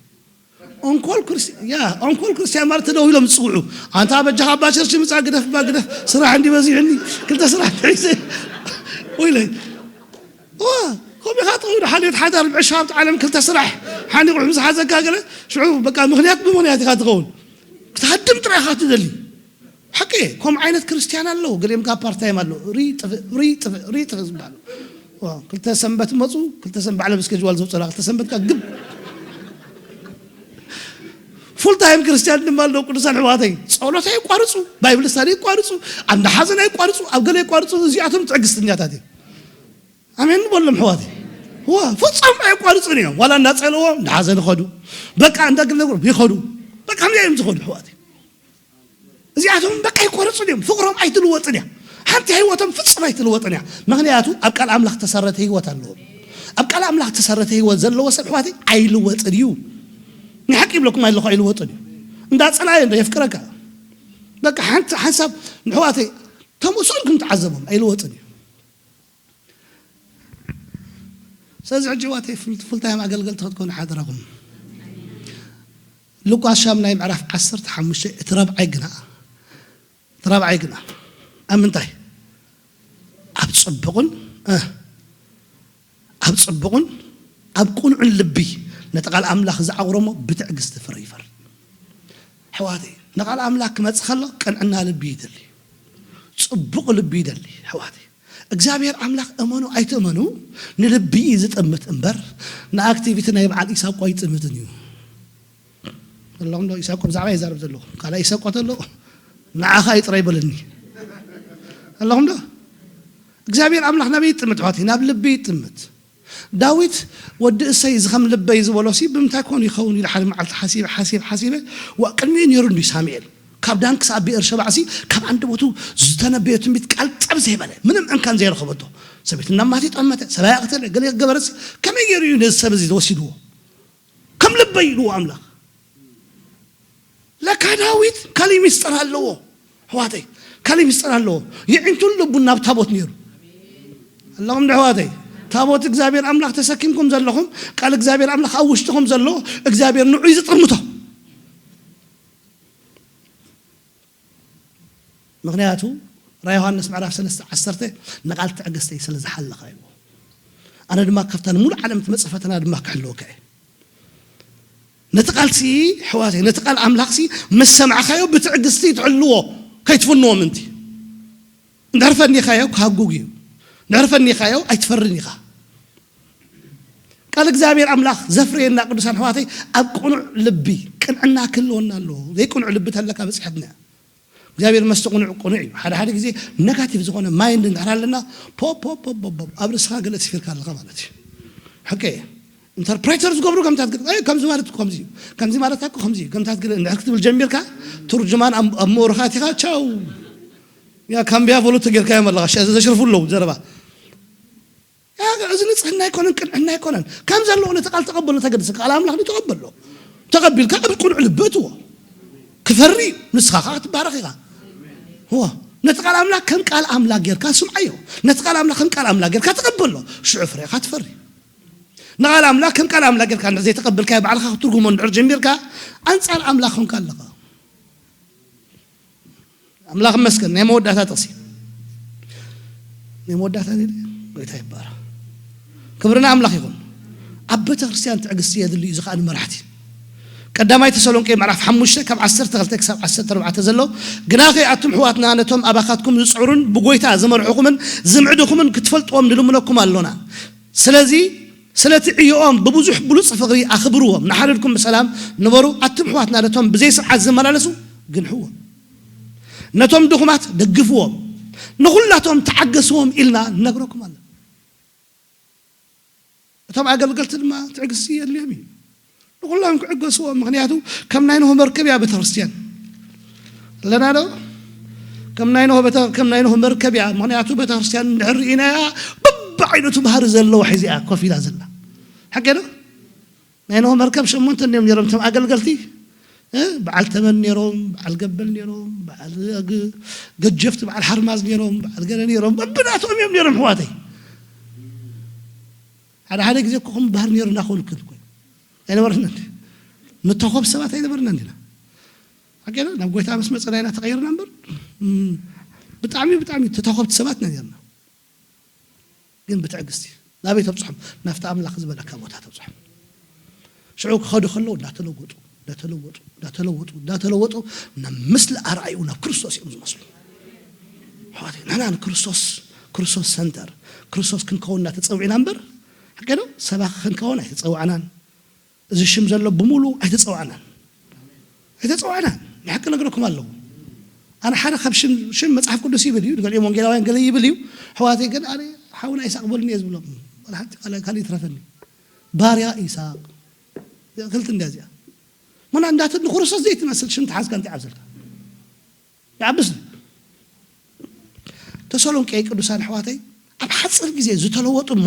ኦንኮል ክርስ-፣ ያ፣ ኦንኮል ክርስቲያን ማለት ተደዊሎም ዝጽውዑ። ኣንታ በጃኻ ኣባ ቸርች ምጻእ ግደፍ፣ እባ ግደፍ፣ ስራሕ እንዲ በዚሑኒ፣ ክልተ ስራሕ ተሒዘ። ወይለይ። ዋ፣ ከምኡ ኢኻ ትኸውን፣ ሓልዮት ሓዳር ምዕሻው ኣብቲ ዓለም ክልተ ስራሕ ሓኒቑ ምስ ሓዘካ ገለ፣ ሽዑ በቃ ምኽንያት ብምኽንያት ኢኻ ትኸውን። ክትሃድም ጥራይ ኢኻ ትደሊ። ሓቂ፣ ከምኡ ዓይነት ክርስቲያን ኣለዉ፣ ገሊኦም ከኣ ፓርታይም ኣለዉ። ሪ ጥፍእ፣ ሪ ጥፍእ፣ ሪ ጥፍእ ዝበሃሉ። ዋ፣ ክልተ ሰንበት መጹ፣ ክልተ ሰንበት ባዕሎም ስኬጅዋል ዘውጽኡላ፣ ክልተ ሰንበት ከኣ ግብ። ፉል ታይም ክርስቲያን ድማ ኣለዉ፣ ቅዱሳን ኣሕዋተይ። ጸሎት ኣየቋርጹ፣ ባይብል ስታዲ ኣየቋርጹ፣ ኣብ እንዳ ሓዘን ኣየቋርጹ፣ ኣብ ገለ ኣየቋርጹ፣ እዚኣቶም ትዕግስትኛታት እዮም። ኣሜን ንበሎም ኣሕዋተይ። ዋ፣ ፍጹም ኣየቋርጹን እዮም። ዋላ እንዳጸለዎም እንዳሓዘኑ ይኸዱ። በቃ እንዳግነግሮም ይኸዱ። በቃ ከምዚኣ እዮም ዝኸዱ ኣሕዋተይ። እዚኣቶም በቃ ኣይቋርጹን እዮም። ፍቕሮም ኣይትልወጥን እያ። ሓንቲ ህይወቶም ፍጹም ኣይትልወጥን እያ። ምኽንያቱ ኣብ ቃል ኣምላኽ ተሰረተ ህይወት ኣለዎም። ኣብ ቃል ኣምላኽ ተሰረተ ህይወት ዘለዎ ሰብ ኣሕዋተይ ኣይልወጥን እዩ። ናይ ሓቂ ይብለኩም ኣለኹ ኣይልወጥን እዩ። እንዳጸላየ እንዶ የፍቅረካ። በቃ ሓንቲ ሓንሳብ ንኣሕዋተይ ተመስኡ ኢልኩም ተዓዘቦም ኣይልወጥን እዩ። ስለዚ ሕጂ ዋተይ ፉል-፣ ፉል ታይም ኣገልገልቲ ክትኮኑ ሓደራኹም። ሉቃስ ሻምናይ ምዕራፍ ዓሰርተ ሓሙሽተ እቲ ረብዓይ ግና፣ እቲ ረብዓይ ግና ኣብ ምንታይ? ኣብ ጽቡቕን፣ እ፣ ኣብ ጽቡቕን ኣብ ቅኑዕን ልቢ ነቲ ቃል ኣምላኽ ዝዓቑሮሞ ብትዕግስቲ ፍረ ይፈሪ። ኣሕዋተይ፣ ንቃል ኣምላኽ ክመጽእ ከሎ ቅንዕና ልቢ ይደሊ፣ ጽቡቕ ልቢ ይደሊ። ኣሕዋተይ፣ እግዚኣብሔር ኣምላኽ እመኑ ኣይትእመኑ ንልቢ እዩ ዝጥምት እምበር ንኣክቲቪቲ ናይ በዓል ኢሳቆ ኣይጥምትን እዩ። ኣለኹም ዶ? ኢሳቆ ብዛዕባ ይዛረብ ዘለኹ። ካልኣይ ኢሳቆ ተሎ ንዓኻ እዩ ጥራይ በለኒ። ኣለኹም ዶ? እግዚኣብሔር ኣምላኽ ናበይ ይጥምት ኣሕዋተይ? ናብ ልቢ ይጥምት። ዳዊት ወዲ እሰይ እዚ ከም ልበይ ዝበሎሲ ብምንታይ ኮን ይኸውን ኢሉ ሓደ መዓልቲ ሓሲበ፣ ሓሲበ፣ ሓሲበ። ዋ፣ ቅድሚኡ ነይሩ እንዲ ሳሙኤል። ካብ ዳን ክሳብ ብኤር ሸባዕሲ ካብ ኣንደበቱ ዝተነበዮ ትንቢት ቃል ጠብ ዘይበለ፣ ምንም እንከን ዘይረኸበቶ። ሰበይቱ እናማት ይጠመተ፣ ሰብኣይ ኣቕተለ፣ ገለ ገበረሲ፣ ከመይ ገይሩ እዩ ነዚ ሰብ እዚ ወሲድዎ? ከም ልበይ ኢልዎ ኣምላኽ። ለካ ዳዊት ካሊእ ሚስጥር ኣለዎ። ኣሕዋተይ፣ ካሊእ ሚስጥር ኣለዎ። የዒንቱን ልቡን ናብ ታቦት ነይሩ። ኣለኹም ዶ ኣሕዋተይ? ታቦት እግዚኣብሔር ኣምላኽ ተሰኪምኩም ዘለኹም፣ ቃል እግዚኣብሔር ኣምላኽ ኣብ ውሽጥኹም ዘሎ፣ እግዚኣብሔር ንዑይ ዝጥምቶ። ምኽንያቱ ራእይ ዮሃንስ ምዕራፍ ሰለስተ ዓሰርተ፣ "ንቓል ትዕግስተይ ስለ ዝሓለኻዮ፣ ኣነ ድማ ካብታ ንሙሉእ ዓለም ትመጽእ ፈተና ድማ ክሕልወካ እየ." ነቲ ቃልሲ፣ ኣሕዋተይ፣ ነቲ ቃል ኣምላኽሲ ምስ ሰማዕኻዮ ብትዕግስቲ ትሕልዎ፣ ከይትፍንዎ ምእንቲ። እንድሕር ፈኒኻዮ ክሃጉግ እዩ። እንድሕር ፈኒኻዮ ኣይትፈርን ኢኻ። ቃል እግዚኣብሔር ኣምላኽ ዘፍርየና ቅዱሳን ኣሕዋተይ ኣብ ቅኑዕ ልቢ ቅንዕና ክህልወና ኣለዎ። ዘይቅኑዕ ልቢ ተለካ በጺሐትና። እግዚኣብሔር መስቲ ቅኑዕ ቅኑዕ እዩ። ሓደ ሓደ ግዜ ነጋቲቭ ዝኾነ ማይንድ እንድሕር ኣለና፣ ፖፕ ፖፕ ፖፕ ፖፕ ኣብ ርእስኻ ገለ ስፊርካ ኣለኻ ማለት እዩ። ሕቀ ኢንተርፕሬተር ዝገብሩ ከምታት ገ-፣ ኣይ፣ ከምዚ ማለት እኮ ከምዚ እዩ፣ ከምዚ ማለት እኮ ከምዚ እዩ፣ ከምታት ገለ እንድሕር ክትብል ጀሚርካ፣ ትርጅማን ኣብ ኣብ ምኡርኻት ኢኻ። ቻው። ያ ካምቢያ ቮሉት ጌርካዮም ኣለኻ። ሸ-፣ ዘሽርፉ ኣለዉ ዘረባ። ያ፣ እዚ ንጽህና ኣይኮነን፣ ቅንዕና ኣይኮነን። ከም ዘለዎ ነቲ ቃል ተቐበሎ፣ ተገድስ ቃል ኣምላኽ ተቐበሎ። ተቐቢልካ ኣብ ቅኑዕ ልቢ እትዎ። ክፈሪ እዩ፣ ንስኻ ኸዓ ክትባረኽ ኢኻ። እዎ፣ ነቲ ቃል ኣምላኽ ከም ቃል ኣምላኽ ጌርካ ስምዓዮ። ነቲ ቃል ኣምላኽ ከም ቃል ኣምላኽ ጌርካ ተቐበሎ። ሽዑ ፍሬኻ ትፈሪ። ንቓል ኣምላኽ ከም ቃል ኣምላኽ ጌርካ እንድሕር ዘይተቐበልካዮ፣ ባዕልኻ ክትትርጉሞ እንድሕር ጀሚርካ፣ ኣንጻር ኣምላኽ ኮንካ ኣለኻ። ኣምላኽ ይመስገን። ናይ መወዳእታ ጥቕሲ። ናይ መወዳእታ ድየ? ጎይታ ይባረኽ። ክብሪ ንኣምላኽ ይኹን። ኣብ ቤተ ክርስቲያን ትዕግስቲ የድሊ እዩ፣ እዚ ኸኣ ንመራሕቲ። ቀዳማይ ተሰሎንቄ ምዕራፍ ሓሙሽተ ካብ ዓሰርተ ክልተ ክሳብ ዓሰርተ ኣርባዕተ ዘሎ፣ "ግናኸ ኣቱም ኣሕዋትና ነቶም ኣባኻትኩም ዝጽዕሩን ብጎይታ ዝመርሑኹምን ዝምዕዱኹምን ክትፈልጥዎም ንልምነኩም ኣሎና። ስለዚ ስለቲ ዕዮኦም ብብዙሕ ብሉጽ ፍቕሪ ኣኽብርዎም፣ ንሓድሕድኩም ብሰላም ንበሩ። ኣቱም ኣሕዋትና ነቶም ብዘይ ስርዓት ዝመላለሱ ግንሕዎም፣ ነቶም ድኹማት ደግፍዎም፣ ንኹላቶም ተዓገስዎም ኢልና ንነግረኩም ኣለና።" እቶም ኣገልገልቲ ድማ ትዕግስቲ የድልዮም እዩ። ንኹሎም ክዕገስዎም፣ ምኽንያቱ ከም ናይ ኖህ መርከብ እያ ቤተክርስትያን። ኣለና ዶ? ከም ናይ ኖህ ቤተ-፣ ከም ናይ ኖህ መርከብ እያ። ምኽንያቱ ቤተክርስትያን እንድሕር ርኢናያ፣ በብዓይነቱ ባህሪ ዘለዋ ሒዛ እያ ኮፍ ኢላ ዘላ። ሓቂ ዶ? ናይ ኖህ መርከብ ሸሞንተ እዮም ነይሮም እቶም ኣገልገልቲ። እ? በዓል ተመን ነይሮም፣ በዓል ገበል ነይሮም፣ በዓል ግ-፣ ገጀፍቲ፣ በዓል ሓርማዝ ነይሮም፣ በዓል ገለ ነይሮም። በብናቶም እዮም ነይሮም፣ ኣሕዋተይ። ሓደ ሓደ ግዜ እኮ ከም ባህር ነይሩ እናኾንክን እኮ ኣይነበርና እንዴ? ንተኾብ ሰባት ኣይነበርና እንዲና? ሓቂ ዶ? ናብ ጎይታ ምስ መጸና ኢና ተቐይርና እምበር፣ እም፣ ብጣዕሚ፣ ብጣዕሚ ተተኾብቲ ሰባት ኢና ነይርና። ግን ብትዕግስቲ ናበይ ተብጽሖም? ናብቲ ኣምላኽ ዝበለካ ቦታ ተብጽሖም። ሽዑ ክኸዱ ከለዉ እንዳተለወጡ፣ እንዳተለወጡ፣ እንዳተለወጡ፣ እንዳተለወጡ ናብ ምስሊ ኣርኣዩ ናብ ክርስቶስ እዮም ዝመስሉ። ኣሕዋተይ፣ ንሕና ንክርስቶስ፣ ክርስቶስ ሰንተር፣ ክርስቶስ ክንከውን ኢና ተጸዊዕና እምበር፣ ሓቂ ዶ? ሰባኺ ክንከውን ኣይተጸዋዕናን። እዚ ሽም ዘሎ ብምሉእ ኣይተጸዋዕናን። ኣይተጸዋዕናን። ንሓቂ ነግረኩም ኣለኹ። ኣነ ሓደ ካብ ሽም፣ ሽም መጽሓፍ ቅዱስ ይብል እዩ፣ ገሊኦም ወንጌላውያን ገለ ይብል እዩ። ኣሕዋተይ ግን ኣነ ሓውና ይስሐቅ በሉኒ እየ ዝብሎም። ዋላ ሓንቲ ቃል፣ ካልእ ይትረፈኒ። ባርያ ይስሐቅ። ክልተ እንድያ እዚኣ። ምኽንያቱ እንዳት-፣ ንክርስቶስ ዘይትመስል ሽም ተሓዝካ እንታይ ይዓብሰልካ? ይዓብስ። ተሰሎንቄ ቅዱሳን ኣሕዋተይ፣ ኣብ ሓጺር ግዜ ዝተለወጡ እሞ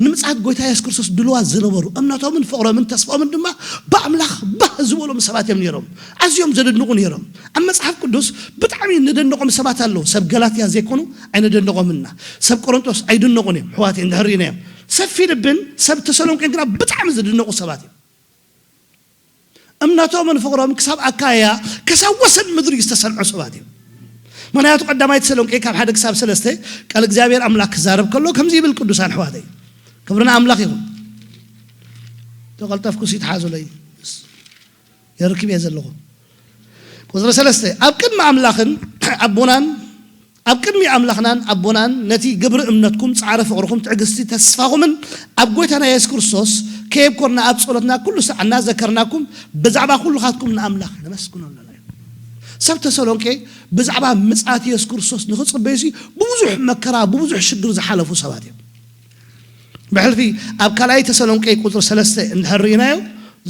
ንምጽኣት ጎይታ የሱስ ክርስቶስ ድሉዋት ዝነበሩ፣ እምነቶምን ፍቕሮምን ተስፍኦምን ድማ ብኣምላኽ ባህ ዝበሎም ሰባት እዮም ነይሮም። ኣዝዮም ዘደንቑ ነይሮም። ኣብ መጽሓፍ ቅዱስ ብጣዕሚ ንደንቆም ሰባት ኣለዉ። ሰብ ገላትያ ዘይኮኑ ኣይነደንቆምና። ሰብ ቆሮንጦስ ኣይድነቑን እዮም። ኣሕዋተይ፣ እንድሕር ርኢናዮም። ሰብ ፊልጵን ሰብ ተሰሎንቄን ግና ብጣዕሚ ዝድነቑ ሰባት እዮም። እምነቶምን ፍቕሮም ክሳብ ኣካያ፣ ክሳብ ወሰን ምድሪ ዝተሰምዑ ሰባት እዮም። ምኽንያቱ ቀዳማይ ተሰሎንቄ ካብ ሓደ ክሳብ ሰለስተ ቃል እግዚኣብሔር ኣምላኽ ክዛረብ ከሎ ከምዚ ይብል፣ ቅዱሳን ኣሕዋተይ፣ ክብሪ ንኣምላኽ ይኹን። ተቐልጠፍኩ ሲ ተሓዙለይ፣ የርክብ እየ ዘለኹ። ቁጽሪ ሰለስተ፣ ኣብ ቅድሚ ኣምላኽን ኣቦናን ኣብ ቅድሚ ኣምላኽናን ኣቦናን ነቲ ግብሪ እምነትኩም፣ ጻዕሪ ፍቕርኹም፣ ትዕግስቲ ተስፋኹምን ኣብ ጐይታና የሱስ ክርስቶስ ከየብኮርና ኣብ ጸሎትና ኩሉ ሳዕ እናዘከርናኩም ብዛዕባ ኩልኻትኩም ንኣምላኽ ነመስግኖ ኣለና እዩ። ሰብ ተሰሎንቄ ብዛዕባ ምጽኣት የሱስ ክርስቶስ ንኽጽበዩሲ ብብዙሕ መከራ፣ ብብዙሕ ሽግር ዝሓለፉ ሰባት እዮም። ብሕልፊ ኣብ ካልኣይ ተሰሎንቄ ቁጽሪ ሰለስተ እንድሕር ርኢናዮ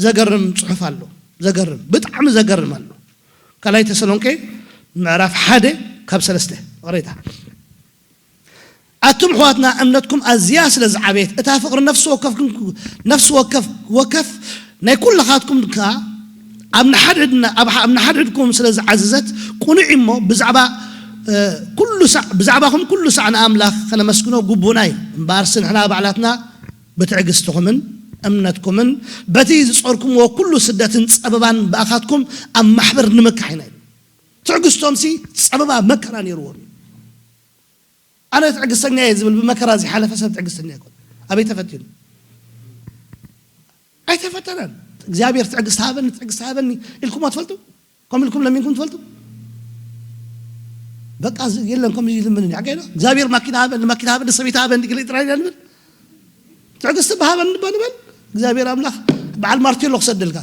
ዘገርም ጽሑፍ ኣሎ። ዘገርም፣ ብጣዕሚ ዘገርም ኣሎ። ካልኣይ ተሰሎንቄ ምዕራፍ ሓደ ካብ ሰለስተ፣ ይቕሬታ። ኣቱም ኣሕዋትና እምነትኩም ኣዝያ ስለ ዝዓበየት፣ እታ ፍቕሪ ነፍሲ ወከፍኩም፣ ነፍሲ ወከፍ፣ ወከፍ ናይ ኩልኻትኩም ከኣ ኣብ ንሓድሕድና፣ ኣብ ሓ-፣ ኣብ ንሓድሕድኩም ስለ ዝዓዘዘት፣ ቅኑዕ እሞ ብዛዕባ፣ እ፣ ኩሉ ሳዕ፣ ብዛዕባኹም ኩሉ ሳዕ ንኣምላኽ ከነመስግኖ ግቡእና እዩ። እምበኣርሲ ንሕና ባዕላትና ብትዕግስትኹምን እምነትኩምን በቲ ዝጾርኩምዎ ኩሉ ስደትን ጸበባን ብኣኻትኩም ኣብ ማሕበር ንምካሕ ኢና ኢሉ። እቲ ትዕግስቶምሲ ጸበባ መከራ ነይርዎም እዩ። ኣነ ትዕግስተኛ እየ ዝብል ብመከራ ዝሓለፈ ሰብ ትዕግስተኛ ኣይኮን። ኣበይ ተፈቲኑ? ኣይተፈተነን። እግዚኣብሔር ትዕግስቲ ሃበኒ፣ ትዕግስቲ ሃበኒ ኢልኩም ትፈልጡ? ከም ኢልኩም ለሚንኩም ትፈልጡ? በቃ እዚ የለን ከም ይልምን እያ ገይና እግዚኣብሔር ማኪና ሃበኒ፣ ማኪና ሃበኒ፣ ሰበይቲ ሃበኒ፣ ገለ ጥራይ ኢና ንብል። ትዕግስቲ ብሃበኒ እባ ንበል። እግዚኣብሔር ኣምላኽ በዓል ማርቴሎ ክሰደልካ፣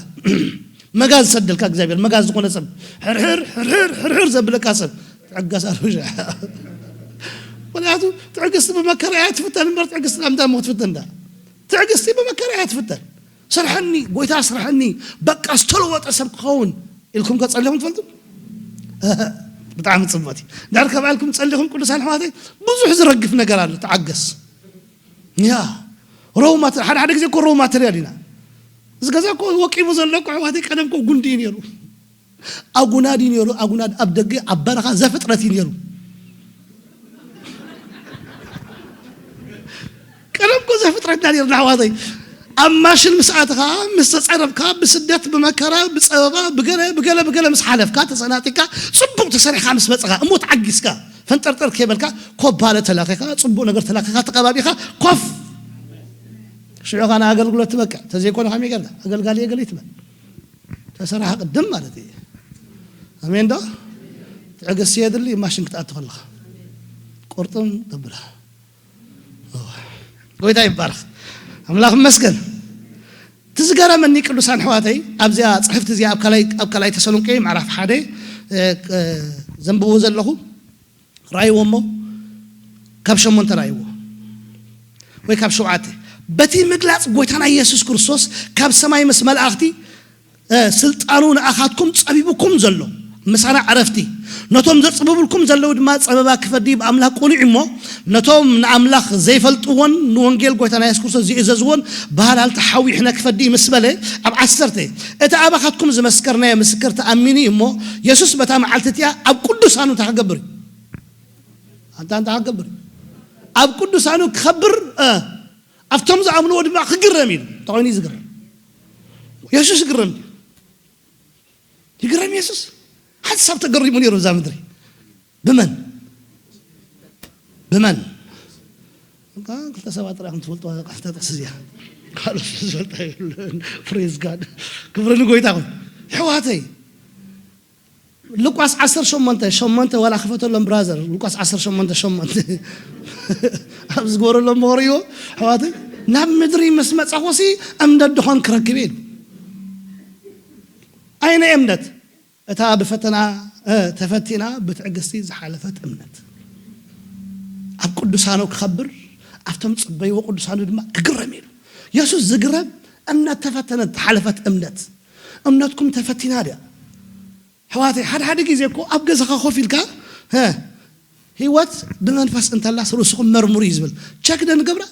መጋዝ ዝሰደልካ እግዚኣብሔር፣ መጋዝ ዝኾነ ሰብ ሕርሕር ሕርሕር ሕርሕር ዘብለካ ሰብ ትዕገስ ኣርብሻ። ምክንያቱ ትዕግስቲ ብመከራ እያ ትፍተን እምበር ትዕግስቲ ናብ እንታይ ሞ ትፍተን ዳ? ትዕግስቲ ብመከራ እያ ትፍተን። ስርሐኒ ጎይታ ስርሐኒ፣ በቃ ዝተለወጠ ሰብ ክኸውን ኢልኩም ከ ጸሊኹም ትፈልጡ? ብጣዕሚ ጽቡቕ እዩ። እንድሕር ከምኣ ኢልኩም ጸሊኹም ቅዱሳን ኣሕዋተይ፣ ብዙሕ ዝረግፍ ነገር ኣሎ። ተዓገስ። ያ ሮው ማተ-፣ ሓደ ሓደ ግዜ እኮ ሮው ማተርያል ኢና። እዚ ገዛ እኮ ወቂቡ ዘሎ እኮ ኣሕዋተይ፣ ቀደም እኮ ጉንዲ እዩ ነይሩ። ኣጉናድ እዩ ነይሩ። ኣጉናድ ኣብ ደገ ኣብ በረኻ ዘፍጥረት እዩ ነይሩ። ቀደም እኮ ዘፍጥረትና ነይርና ኣሕዋተይ። ኣብ ማሽን ምስ ኣተኻ፣ ምስ ተጸረብካ፣ ብስደት፣ ብመከራ፣ ብጸበባ፣ ብገለ ብገለ ብገለ ምስ ሓለፍካ፣ ተሰናጢካ፣ ጽቡቕ ተሰሪሕካ ምስ መጸኻ፣ እሞ ተዓጊስካ፣ ፈንጠርጠር ከይበልካ፣ ኮባለ ተላኺኻ፣ ጽቡቕ ነገር ተላኺኻ፣ ተቐባቢኻ፣ ኮፍ። ሽዑ ኸኣ ንኣገልግሎት ትበቅዕ። ተዘይኮነ ከመይ ጌርካ? ኣገልጋሊ እየ ገለ ትበል። ተሰራሒ ቅድም ማለት እዩ። ኣሜን ዶ? ትዕግስቲ የድሊ፣ ማሽን ክትኣቱ ከለኻ። ቁርጥም ተብላ። እወ። ጎይታ ይባረኽ። ኣምላኽ ይመስገን። እቲ ዝገረመኒ ቅዱሳን ኣሕዋተይ፣ ኣብዚኣ ጽሕፍቲ እዚኣ ኣብ ካልኣይ፣ ኣብ ካልኣይ ተሰሎንቄ ምዕራፍ ሓደ፣ እ፣ እ፣ ዘንብቦ ዘለኹ፣ ረኣይዎ እሞ ካብ ሸሞንተ ረኣይዎ ወይ ካብ ሸውዓተ። በቲ ምግላጽ ጎይታና ኢየሱስ ክርስቶስ ካብ ሰማይ ምስ መላእኽቲ፣ እ፣ ስልጣኑ ንኣኻትኩም ጸቢቡኩም ዘሎ ምሳና ዕረፍቲ፣ ነቶም ዘጽብቡልኩም ዘለዉ ድማ ጸበባ ክፈዲ ብኣምላኽ ቅኑዕ እሞ፣ ነቶም ንኣምላኽ ዘይፈልጥዎን ንወንጌል ጎይታና የሱስ ክርስቶስ ዘይእዘዝዎን ብሃላልታ ሓዊሕነ ክፈዲ ምስ በለ፣ ኣብ ዓሰርተ፣ እቲ ኣባኻትኩም ዝመስከርናዮ ምስክር ተኣሚኑ እዩ እሞ፣ የሱስ በታ መዓልቲ እቲኣ ኣብ ቅዱሳኑ እንታይ ክገብር እዩ? ኣንታ እንታይ ክገብር እዩ? ኣብ ቅዱሳኑ ክኸብር፣ እ፣ ኣብቶም ዝኣምንዎ ድማ ክግረም ኢሉ። እንታይ ኮይኑ እዩ ዝግረም? የሱስ ይግረም ድዩ? ይግረም የሱስ? ሓንቲ ሳብ ተገሪሙ ነይሩ እዛ ምድሪ። ብመን? ብመን? እካ ክልተ ሰባት ጥራይ ከም ትፈልጡ፣ ክልተ ጥቕሲ እዚኣ። ካልኦት ዝፈልጣ የብሉን። ፕሬዝ ጋድ። ክብሪ ንጎይታ ይኹን። ኣሕዋተይ፣ ሉቃስ ዓሰርተ ሸሞንተ ሸሞንተ ዋላ ክፈተሎም ብራዘር፣ ሉቃስ ዓሰርተ ሸሞንተ ሸሞንተ። ኣብ ዝገበረሎም መኸርዮ፣ ኣሕዋተይ፣ ናብ ምድሪ ምስ መጻኹሲ እምነት ድኾን ክረክብ እየ። ኣይነ እምነት? እታ ብፈተና፣ እ፣ ተፈቲና ብትዕግስቲ ዝሓለፈት እምነት። ኣብ ቅዱሳኑ ክኸብር፣ ኣብቶም ጽበይዎ ቅዱሳኑ ድማ ክግረም ኢሉ። የሱስ ዝግረም እምነት ተፈተነት፣ ዝሓለፈት እምነት። እምነትኩም ተፈቲና ድያ? ኣሕዋተይ፣ ሓደ ሓደ ግዜ እኮ ኣብ ገዛኻ ኮፍ ኢልካ፣ እ፣ ህይወት ብመንፈስ እንተላስ ርእስኹም መርምሩ እዩ ዝብል። ቸክ ዶ ንገብራ?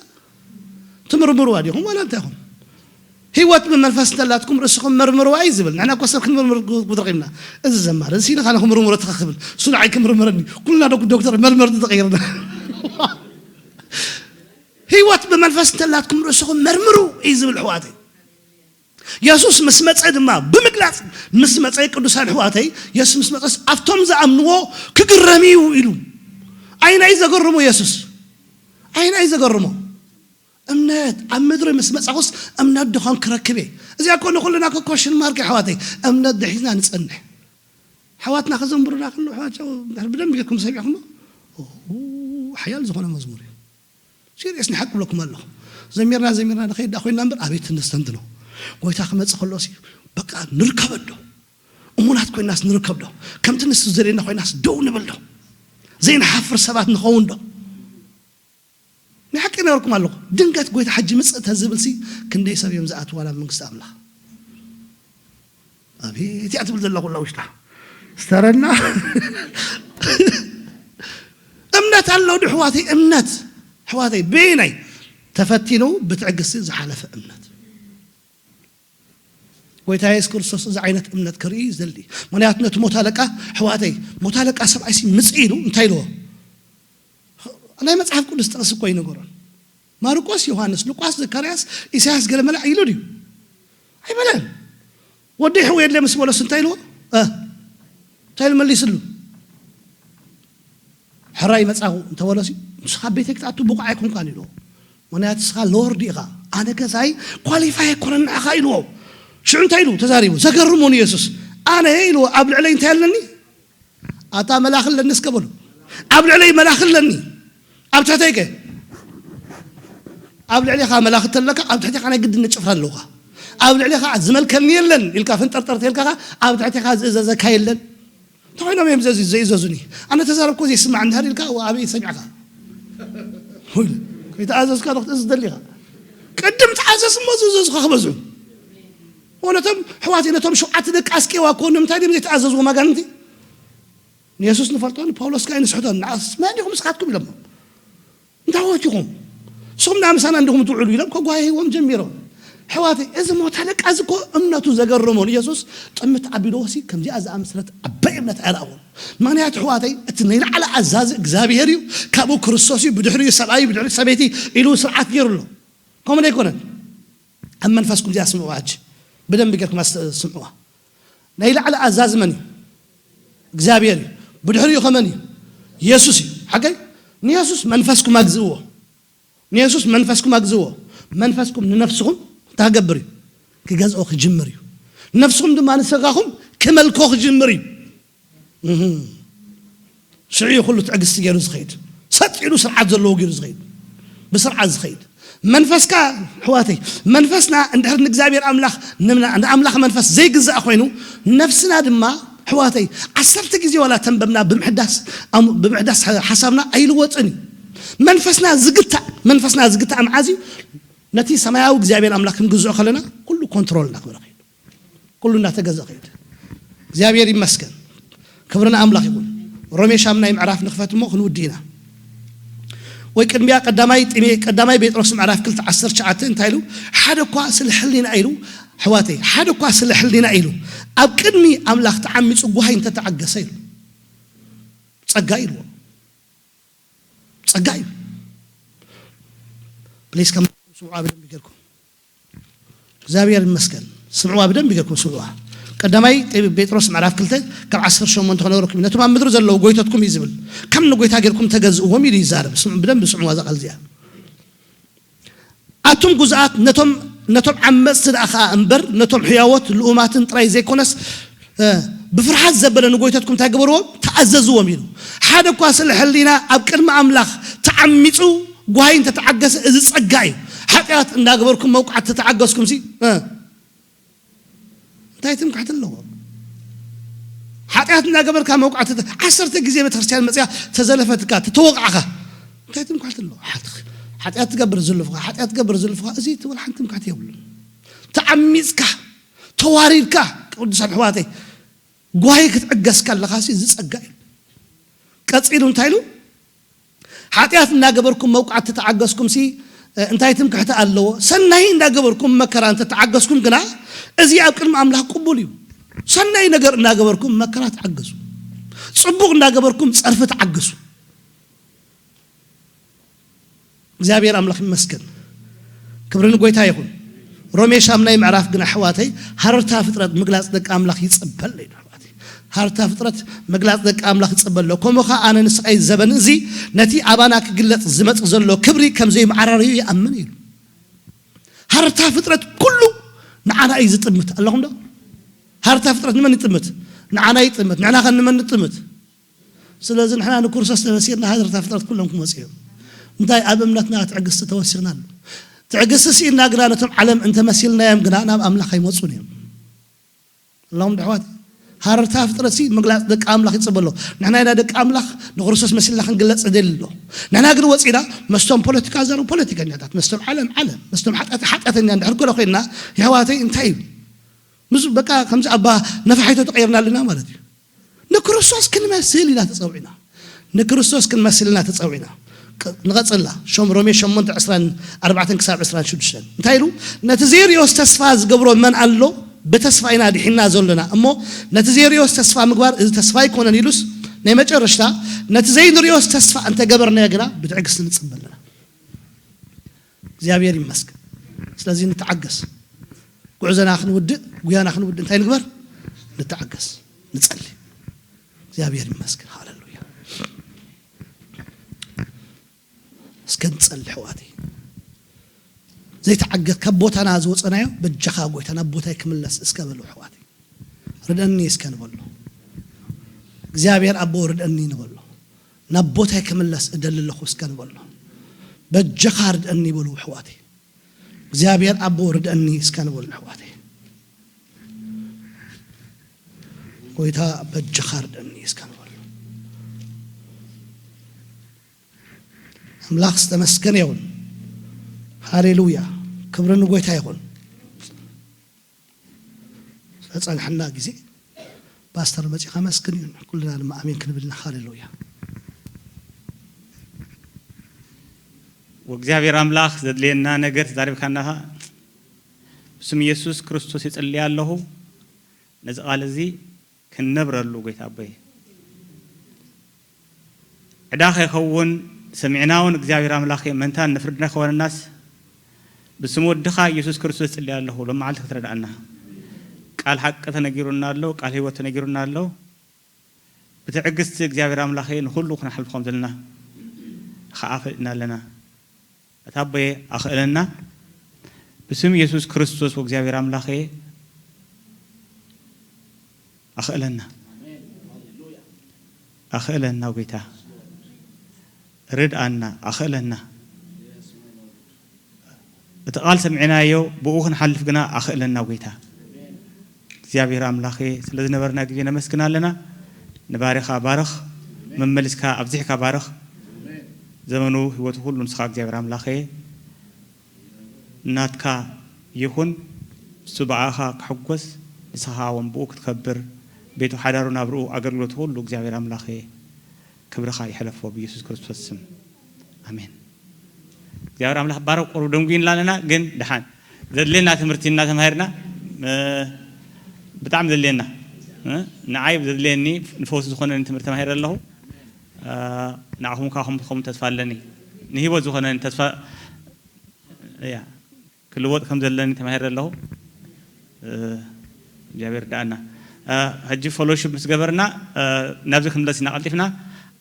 ትምርምሩዋ ዲኹም ዋላ እንታይ ኢኹም? ህይወት ብመንፈስ እንተላትኩም ርእስኹም መርምሩዋ እዩ ዝብል። ንሕና እኮ ሰብ ክንምርምር ጉድ ረኺብና። እዚ ዘማሪ፣ እዚ ኢልካ ንኽምርምሮ ትኻ ክብል። እሱ ንዓይ ክምርምረኒ። ኩልና ዶ ዶክተር መርመርቲ ተቐይርና። ህይወት ብመንፈስ እንተላትኩም ርእስኹም መርምሩ እዩ ዝብል ኣሕዋተይ። የሱስ ምስ መጸ ድማ ብምግላጽ ምስ መጸ ቅዱሳን ኣሕዋተይ፣ የሱስ ምስ መጸስ ኣብቶም ዝኣምንዎ ክግረም እዩ ኢሉ። ኣይናይ ዘገርሞ የሱስ? ኣይናይ ዘገርሞ? እምነት ኣብ ምድሪ ምስ መጻኹስ እምነት ድኾን ክረክብ እየ። እዚኣ እኮ ንኹልና ኮ ኮሽን ማርክ ኣሕዋተይ፣ እምነት ድሒዝና ንጸንሕ። ኣሕዋትና ከዘምሩና ከለዉ ኣሕዋት ብደንቢ ጌርኩም ሰሚዕኩሞ? ኦ፣ ሓያል ዝኾነ መዝሙር እዩ። ሲሪየስ ንሓቂ ብለኩም ኣለኹ። ዘሚርና ዘሚርና ንኸይድ ደኣ ኮይንና እምበር ኣቤት እነስተንትኖ። ጎይታ ክመጽእ ከሎሲ በቃ ንርከብ ዶ? እሙናት ኮይናስ ንርከብ ዶ? ከምቲ ንሱ ዘድልየና ኮይናስ ደው ንብል ዶ? ዘይንሓፍር ሰባት ንኸውን ዶ? ናይ ሓቂ ነበርኩም ኣለኹ። ድንገት ጎይታ ሕጂ ምጽእ ተዝብልሲ ክንደይ ሰብ እዮም ዝኣትዉ ዋላ ኣብ መንግስቲ ኣምላኽ? ኣቤት እያ ትብል ዘላ ኩላ ውሽጣ። ስተረና። እምነት ኣሎ ዶ ኣሕዋተይ? እምነት ኣሕዋተይ በየናይ? ተፈቲኑ ብትዕግስቲ ዝሓለፈ እምነት። ጎይታ የሱስ ክርስቶስ እዚ ዓይነት እምነት ክርኢ ይደሊ። ምኽንያቱ ነቲ ሞት ኣለቃ ኣሕዋተይ፣ ሞት ኣለቃ ሰብኣይሲ ምጽእ ኢሉ እንታይ ኢልዎ? ናይ መጽሓፍ ቅዱስ ጥቕሲ እኮ ይነገሮን። ማርቆስ፣ ዮሃንስ፣ ሉቃስ፣ ዘካርያስ፣ ኢሳያስ ገለ መላእ ኢሉ ድዩ? ኣይበለን። ወደይ ሕወየለይ ምስ በለሱ እንታይ ኢልዎ? እ፣ እንታይ ኢሉ መሊስሉ? ሕራይ መጻኹ እንተበሎሲ፣ ንስኻ ቤተይ ክትኣቱ ብቑዕ ኣይኮንካን ኢልዎ። ምኽንያቱ ንስኻ ሎርድ ኢኻ፣ ኣነ ገዛይ ኳሊፋይ ኣይኮነን ንዓኻ ኢልዎ። ሽዑ እንታይ ኢሉ ተዛሪቡ? ዘገርሞ ንየሱስ፣ ኣነ ኢልዎ ኣብ ልዕለይ እንታይ ኣለኒ? ኣታ መላኺ ኣለኒ እስከ በሉ። ኣብ ልዕለይ መላኺ ኣለኒ፣ ኣብ ትሕተይ ከ? ኣብ ልዕሌኻ መላኺ ተለካ ኣብ ትሕቴኻ ናይ ግድን ጭፍራ ኣለውኻ። ኣብ ልዕሌኻ ዝመልከኒ የለን ኢልካ ፍንጠርጠር ተልካ ኣብ ትሕቴኻ ዝእዘዘካ የለን። እንታይ ኮይኖም እዮም ዘዚ-፣ ዘይእዘዙኒ? ኣነ ተዛረብኮ ዘይስማዕ እንድሕር ኢልካ፣ ዋ፣ ኣበይ ሰሚዕካ? ወይ፣ ከይተኣዘዝካ ዶ ክትእዝዝ ደሊኻ? ቅድም ተኣዘዝ እሞ ዝእዘዙኻ ክበዝሑ። ወነቶም ኣሕዋተይ፣ ነቶም ሸውዓተ ደቂ ኣስቄዋ እኮ ንምንታይ ድዮም ዘይተኣዘዝዎም ኣጋንንቲ? ንየሱስ ንፈልጦ፣ ንጳውሎስ ከኣ ንስሕቶ። ንዓስ መን ኢኹም ንስኻትኩም ኢሎሞ። እንታይ ወቲኹም? ንስኹም ዳ ምሳና እንዲኹም ትውዕሉ ኢሎም ከጓየይዎም ጀሚሮም። ኣሕዋተይ፣ እዚ ሞታ ደቃ እዚ እኮ እምነቱ ዘገርሞ ንየሱስ ጥምት ኣቢልዎሲ ከምዚኣ ዝኣመሰለት ዓባይ እምነት ኣይረኣኹን። ምኽንያቱ ኣሕዋተይ፣ እቲ ናይ ላዕሊ ኣዛዚ እግዚኣብሄር እዩ፣ ካብኡ ክርስቶስ እዩ፣ ብድሕሪኡ ሰብኣይ እዩ፣ ብድሕሪኡ ሰበይቲ ኢሉ ስርዓት ገይሩ ኣሎ። ከምኡ ዶ ኣይኮነን? ኣብ መንፈስኩም እዚኣ ስምዕዋ ሕጂ። ብደንቢ ጌርኩም ኣስ-፣ ስምዕዋ። ናይ ላዕሊ ኣዛዚ መን እዩ? እግዚኣብሔር እዩ። ብድሕሪኡ ከመን እዩ? የሱስ እዩ። ሓቀይ? ንየሱስ መንፈስኩም ኣግዝእዎ። ንየሱስ መንፈስኩም ኣግዝእዎ። መንፈስኩም ንነፍስኹም እንታይ ክገብር እዩ? ክገዝኦ ክጅምር እዩ። ነፍስኹም ድማ ንስጋኹም ክመልኮ ክጅምር እዩ። እህ። ሽዑ እዩ ኩሉ ትዕግስቲ ገይሩ ዝኸይድ። ሰጥ ኢሉ ስርዓት ዘለዎ ገይሩ ዝኸይድ። ብስርዓት ዝኸይድ። መንፈስካ፣ ኣሕዋተይ፣ መንፈስና እንድሕር ንእግዚኣብሔር ኣምላኽ፣ ንምና-፣ ንኣምላኽ መንፈስ ዘይግዛእ ኮይኑ፣ ነፍስና ድማ፣ ኣሕዋተይ፣ ዓሰርተ ግዜ ዋላ ተንበብና ብምሕዳስ፣ ኣም-፣ ብምሕዳስ ሓሳብና ኣይልወጥን እዩ። መንፈስና ዝግታእ፣ መንፈስና ዝግታእ መዓዝ እዩ? ነቲ ሰማያዊ እግዚኣብሔር ኣምላኽ ክንግዝኦ ከለና፣ ኩሉ ኮንትሮል እናኽበረ ከይዱ። ኩሉ እናተገዘ ከይድ። እግዚኣብሔር ይመስገን። ክብሪ ንኣምላኽ ይኹን። ሮሜ ሻምናይ ምዕራፍ ንኽፈት እሞ ክንውዲ ኢና። ወይ ቅድሚያ ቀዳማይ ጢሜ-፣ ቀዳማይ ጴጥሮስ ምዕራፍ ክልተ ዓሰርተ ትሽዓተ እንታይ ኢሉ? ሓደ እኳ ስለ ሕሊና ኢሉ፣ ኣሕዋተይ፣ ሓደ እኳ ስለ ሕሊና ኢሉ፣ ኣብ ቅድሚ ኣምላኽ ተዓሚጹ ጓሂ እንተተዓገሰ ኢሉ። ጸጋ ኢልዎ። ጸጋ እዩ። ፕሊስ ከም ስምዑዋ ብደንብ ጌርኩም። እግዚኣብሔር ይመስገን። ስምዑዋ ብደንብ ጌርኩም ስምዑዋ። ቀዳማይ ጴጥሮስ ምዕራፍ ክልተ ካብ ዓሰርተ ሸሞንተ ክነግረኩም እዩ። ነቶም ኣብ ምድሪ ዘለዉ ጎይቶትኩም እዩ ዝብል። ከም ንጎይታ ጌርኩም ተገዝእዎም ኢሉ ይዛረብ። ስምዑ፣ ብደንብ ስምዑዋ እዛ ቃል እዚኣ። ኣቱም ግዙኣት ነቶም፣ ነቶም ዓመጽቲ ደኣ ኸኣ እምበር፣ ነቶም ሕያዎት ልኡማትን ጥራይ ዘይኮነስ፣ እ፣ ብፍርሃት ዘበለ ንጎይተትኩም እንታይ ግበርዎም? ተኣዘዝዎም ኢሉ። ሓደ እኳ ስለ ሕሊና ኣብ ቅድሚ ኣምላኽ ተዓሚጹ ጓሂ እንተተዓገሰ፣ እዚ ጸጋ እዩ። ሓጢኣት እንዳገበርኩም መውቃዕቲ ተተዓገስኩምሲ፣ እ፣ እንታይ ትምክሕቲ ኣለዎ? ሓጢኣት እናገበርካ መውቃዕቲ ተ-፣ ዓሰርተ ግዜ ቤተክርስትያን መጽያ ተዘለፈትካ፣ ተተወቃዕካ፣ እንታይ ትምክሕቲ ኣለዎ? ሓጢ-፣ ሓጢኣት ትገብር ዝልፍኻ፣ ሓጢኣት ትገብር ዝልፍኻ፣ እዚ ትብል ሓንቲ ትምክሕቲ የብሉን። ተዓሚጽካ፣ ተዋሪድካ፣ ቅዱሳን ኣሕዋተይ፣ ጓሂ ክትዕገስ ከለኻሲ እዚ ጸጋ እዩ። ቀጺሉ እንታይ ኢሉ? ሓጢኣት እናገበርኩም መውቃዕቲ ተዓገስኩምሲ፣ እ፣ እንታይ ትምክሕቲ ኣለዎ? ሰናይ እናገበርኩም መከራ እንተተዓገስኩም ግና፣ እዚ ኣብ ቅድሚ ኣምላኽ ቅቡል እዩ። ሰናይ ነገር እናገበርኩም መከራ ተዓገሱ። ጽቡቕ እናገበርኩም ጸርፊ ተዓገሱ። እግዚኣብሔር ኣምላኽ ይመስገን። ክብሪ ንጎይታ ይኹን። ሮሜ ሻምናይ ምዕራፍ ግን ኣሕዋተይ፣ ሃረርታ ፍጥረት ምግላጽ ደቂ ኣምላኽ ይጽበል እዩ። ኣሕዋተይ፣ ሃረርታ ፍጥረት ምግላጽ ደቂ ኣምላኽ ይጽበል ኣሎ። ከምኡ ኸኣ ኣነ ንስቓይ ዘበን እዚ ነቲ ኣባና ክግለጽ ዝመጽእ ዘሎ ክብሪ ከም ዘይመዓራርዩ ይኣምን ኢሉ። ሃረርታ ፍጥረት ኩሉ ንዓና እዩ ዝጥምት። ኣለኹም ዶ? ሃረርታ ፍጥረት ንመን ይጥምት? ንዓና ይጥምት። ንሕና ኸ ንመን ንጥምት? ስለዚ ንሕና ንክርስቶስ ተመሲልና ሃረርታ ፍጥረት ኩሎም ክመጹ እዮም። እንታይ ኣብ እምነትና ትዕግስቲ ተወሲኽና ኣሎ። ትዕግስቲ ስኢንና ግና ነቶም ዓለም እንተመሲልናዮም ግና ናብ ኣምላኽ ኣይመጹን እዮም። ኣላኹም ኣሕዋት፣ ሃረርታ ፍጥረት ሲ ምግላጽ ደቂ ኣምላኽ ይጽበ ኣሎ። ንሕና ኢና ደቂ ኣምላኽ ንክርስቶስ መሲልና ክንግለጽ ንደሊ ኣሎ። ንሕና ግን ወጺና መስቶም ፖለቲካ ዘረቡ ፖለቲከኛታት፣ መስቶም ዓለም ዓለም፣ መስቶም ሓጢኣት ሓጢኣተኛ እንድሕር ገለ ኮይንና፣ የሕዋተይ እንታይ እዩ? ምስ በቃ ከምዚ ኣባ ነፋሒቶ ተቐይርና ኣለና ማለት እዩ። ንክርስቶስ ክንመስል ኢና ተጸዊዕና። ንክርስቶስ ክንመስል ኢና ተጸዊዕና። ቅ-፣ ንቐጽላ። ሸም-፣ ሮሜ ሸሞንተ ዕስራን ኣርባዕተን ክሳብ ዕስራን ሽዱሽተን። እንታይ ኢሉ? ነቲ ዘይርዮስ ተስፋ ዝገብሮ መን ኣሎ? ብተስፋ ኢና ድሒና ዘሎና። እሞ ነቲ ዘይርዮስ ተስፋ ምግባር እዚ ተስፋ ኣይኮነን ኢሉስ፣ ናይ መጨረሽታ፣ ነቲ ዘይንርዮስ ተስፋ እንተገበርናዮ ግና ብትዕግስቲ ንጽበ ኣለና። እግዚኣብሔር ይመስገን። ስለዚ ንተዓገስ። ጉዕዞና ክንውድእ፣ ጉያና ክንውድእ እንታይ ንግበር? ንተዓገስ፣ ንጸሊ። እግዚኣብሔር ይመስገን። ሃሌሉያ። እስከ ንጸሊ ኣሕዋተይ። ዘይተዓገት ካብ ቦታና ዝወጸናዮ በጃኻ ጎይታ ናብ ቦታይ ክምለስ እስከ በሉ ኣሕዋተይ። ርደኒ እስከ ንበሎ። እግዚኣብሔር ኣቦ ርደኒ ንበሎ። ናብ ቦታይ ክምለስ እደሊ ኣለኹ እስከ ንበሎ። በጃኻ ርደኒ በሉ ኣሕዋተይ። እግዚኣብሔር ኣቦ ርደኒ እስከ ንበሎ ኣሕዋተይ። ጎይታ በጃኻ ርደኒ እስከ ንበሎ። ኣምላኽ ዝተመስገነ ይኹን። ሃሌሉያ። ክብሪ ንጎይታ ይኹን። ስለጸንሐና ግዜ ፓስተር መጺኻ መስግን እዩ። ኩልና ድማ ኣሜን ክንብል ኢና። ሃሌሉያ። ወእግዚኣብሔር ኣምላኽ ዘድልየና ነገር ተዛሪብካና ኢኻ። ብስም ኢየሱስ ክርስቶስ ይጽልይ ኣለኹ። ነዚ ቃል እዚ ክንነብረሉ ጎይታ ኣቦይ። ዕዳ ከይኸውን ሰሚዕና እውን እግዚኣብሔር ኣምላኽ መን ንፍርድና ከይኮነናስ ብስም ወድኻ ኢየሱስ ክርስቶስ እጽሊ ኣለኹ። ሎም መዓልቲ ክትረድኣና። ቃል ሓቂ ተነጊሩና ኣሎ፣ ቃል ህይወት ተነጊሩና ኣሎ። ብትዕግስቲ እግዚኣብሔር ኣምላኽ ንኹሉ ክንሓልፎም ዘለና ኸዓ ፈሊጥና ኣለና። ኣታ ኣቦየ ኣኽእለና። ብስም ኢየሱስ ክርስቶስ ወእግዚኣብሔር ኣምላኽ ኣኽእለና። ኣኽእለና ጎይታ። ርድኣና፣ ኣኽእለና። እቲ ቃል ሰሚዕናዮ ብኡ ክንሓልፍ ግና ኣኽእለና ጎይታ። እግዚኣብሔር ኣምላኽ ስለ ዝነበረና ግዜ ነመስግን ኣለና። ንባሪኻ ባርኽ፣ መመሊስካ ኣብዚሕካ ባርኽ። ዘመኑ ህይወቱ ኩሉ ንስኻ እግዚኣብሔር ኣምላኽ ናትካ ይኹን። እሱ ብኣኻ ክሕጎስ ንስኻ እውን ብኡ ክትከብር ቤቱ ሓዳሩ ናብርኡ ኣገልግሎቱ ኩሉ እግዚኣብሔር ኣምላኽ ክብርኻ ይሕለፎ ብኢየሱስ ክርስቶስ ስም ኣሜን። እግዚኣብሔር ኣምላኽ ባረክ። ቁሩብ ደንጉይና ኣለና ግን ደሓን ዘድልየና ትምህርቲ እናተማሂርና ብጣዕሚ ዘድልየና ንዓይ ዘድልየኒ ንፈውሲ ዝኾነኒ ትምህርቲ ተማሂረ ኣለኹ። ንዓኹም ከዓ ከምኡ ትኸውን ተስፋ ኣለኒ። ንህይወት ዝኾነኒ ተስፋ እያ ክልወጥ ከም ዘለኒ ተማሂረ ኣለኹ። እግዚኣብሔር ርድኣና። ሕጂ ፎሎሺፕ ምስ ገበርና ናብዚ ክንመለስ ኢና ቀልጢፍና።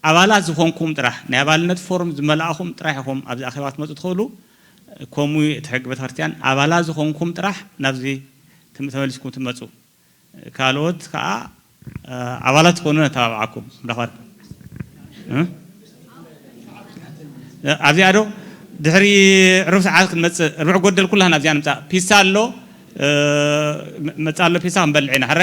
ኣባላት ዝኾንኩም ጥራሕ ናይ ኣባልነት ፎርም ዝመላእኹም ጥራሕ ኢኹም ኣብዚ ኣኼባ ክትመፁ ትኽእሉ። ከምኡ እቲ ሕጊ ቤተክርስትያን ኣባላት ዝኾንኩም ጥራሕ ናብዚ ትም- ተመሊስኩም ትመፁ። ካልኦት ከዓ ኣባላት ትኾኑ ነተባብዓኩም። እንዳኸር ኣብዚኣ ዶ ድሕሪ ዕሩብ ሰዓት ክንመፅእ ርብዕ ጎደል ኩላህና ኣብዚኣ ንምፃእ ፒሳ ኣሎ። መፃ ኣሎ ፒሳ ክንበልዕ ኢና ሕረ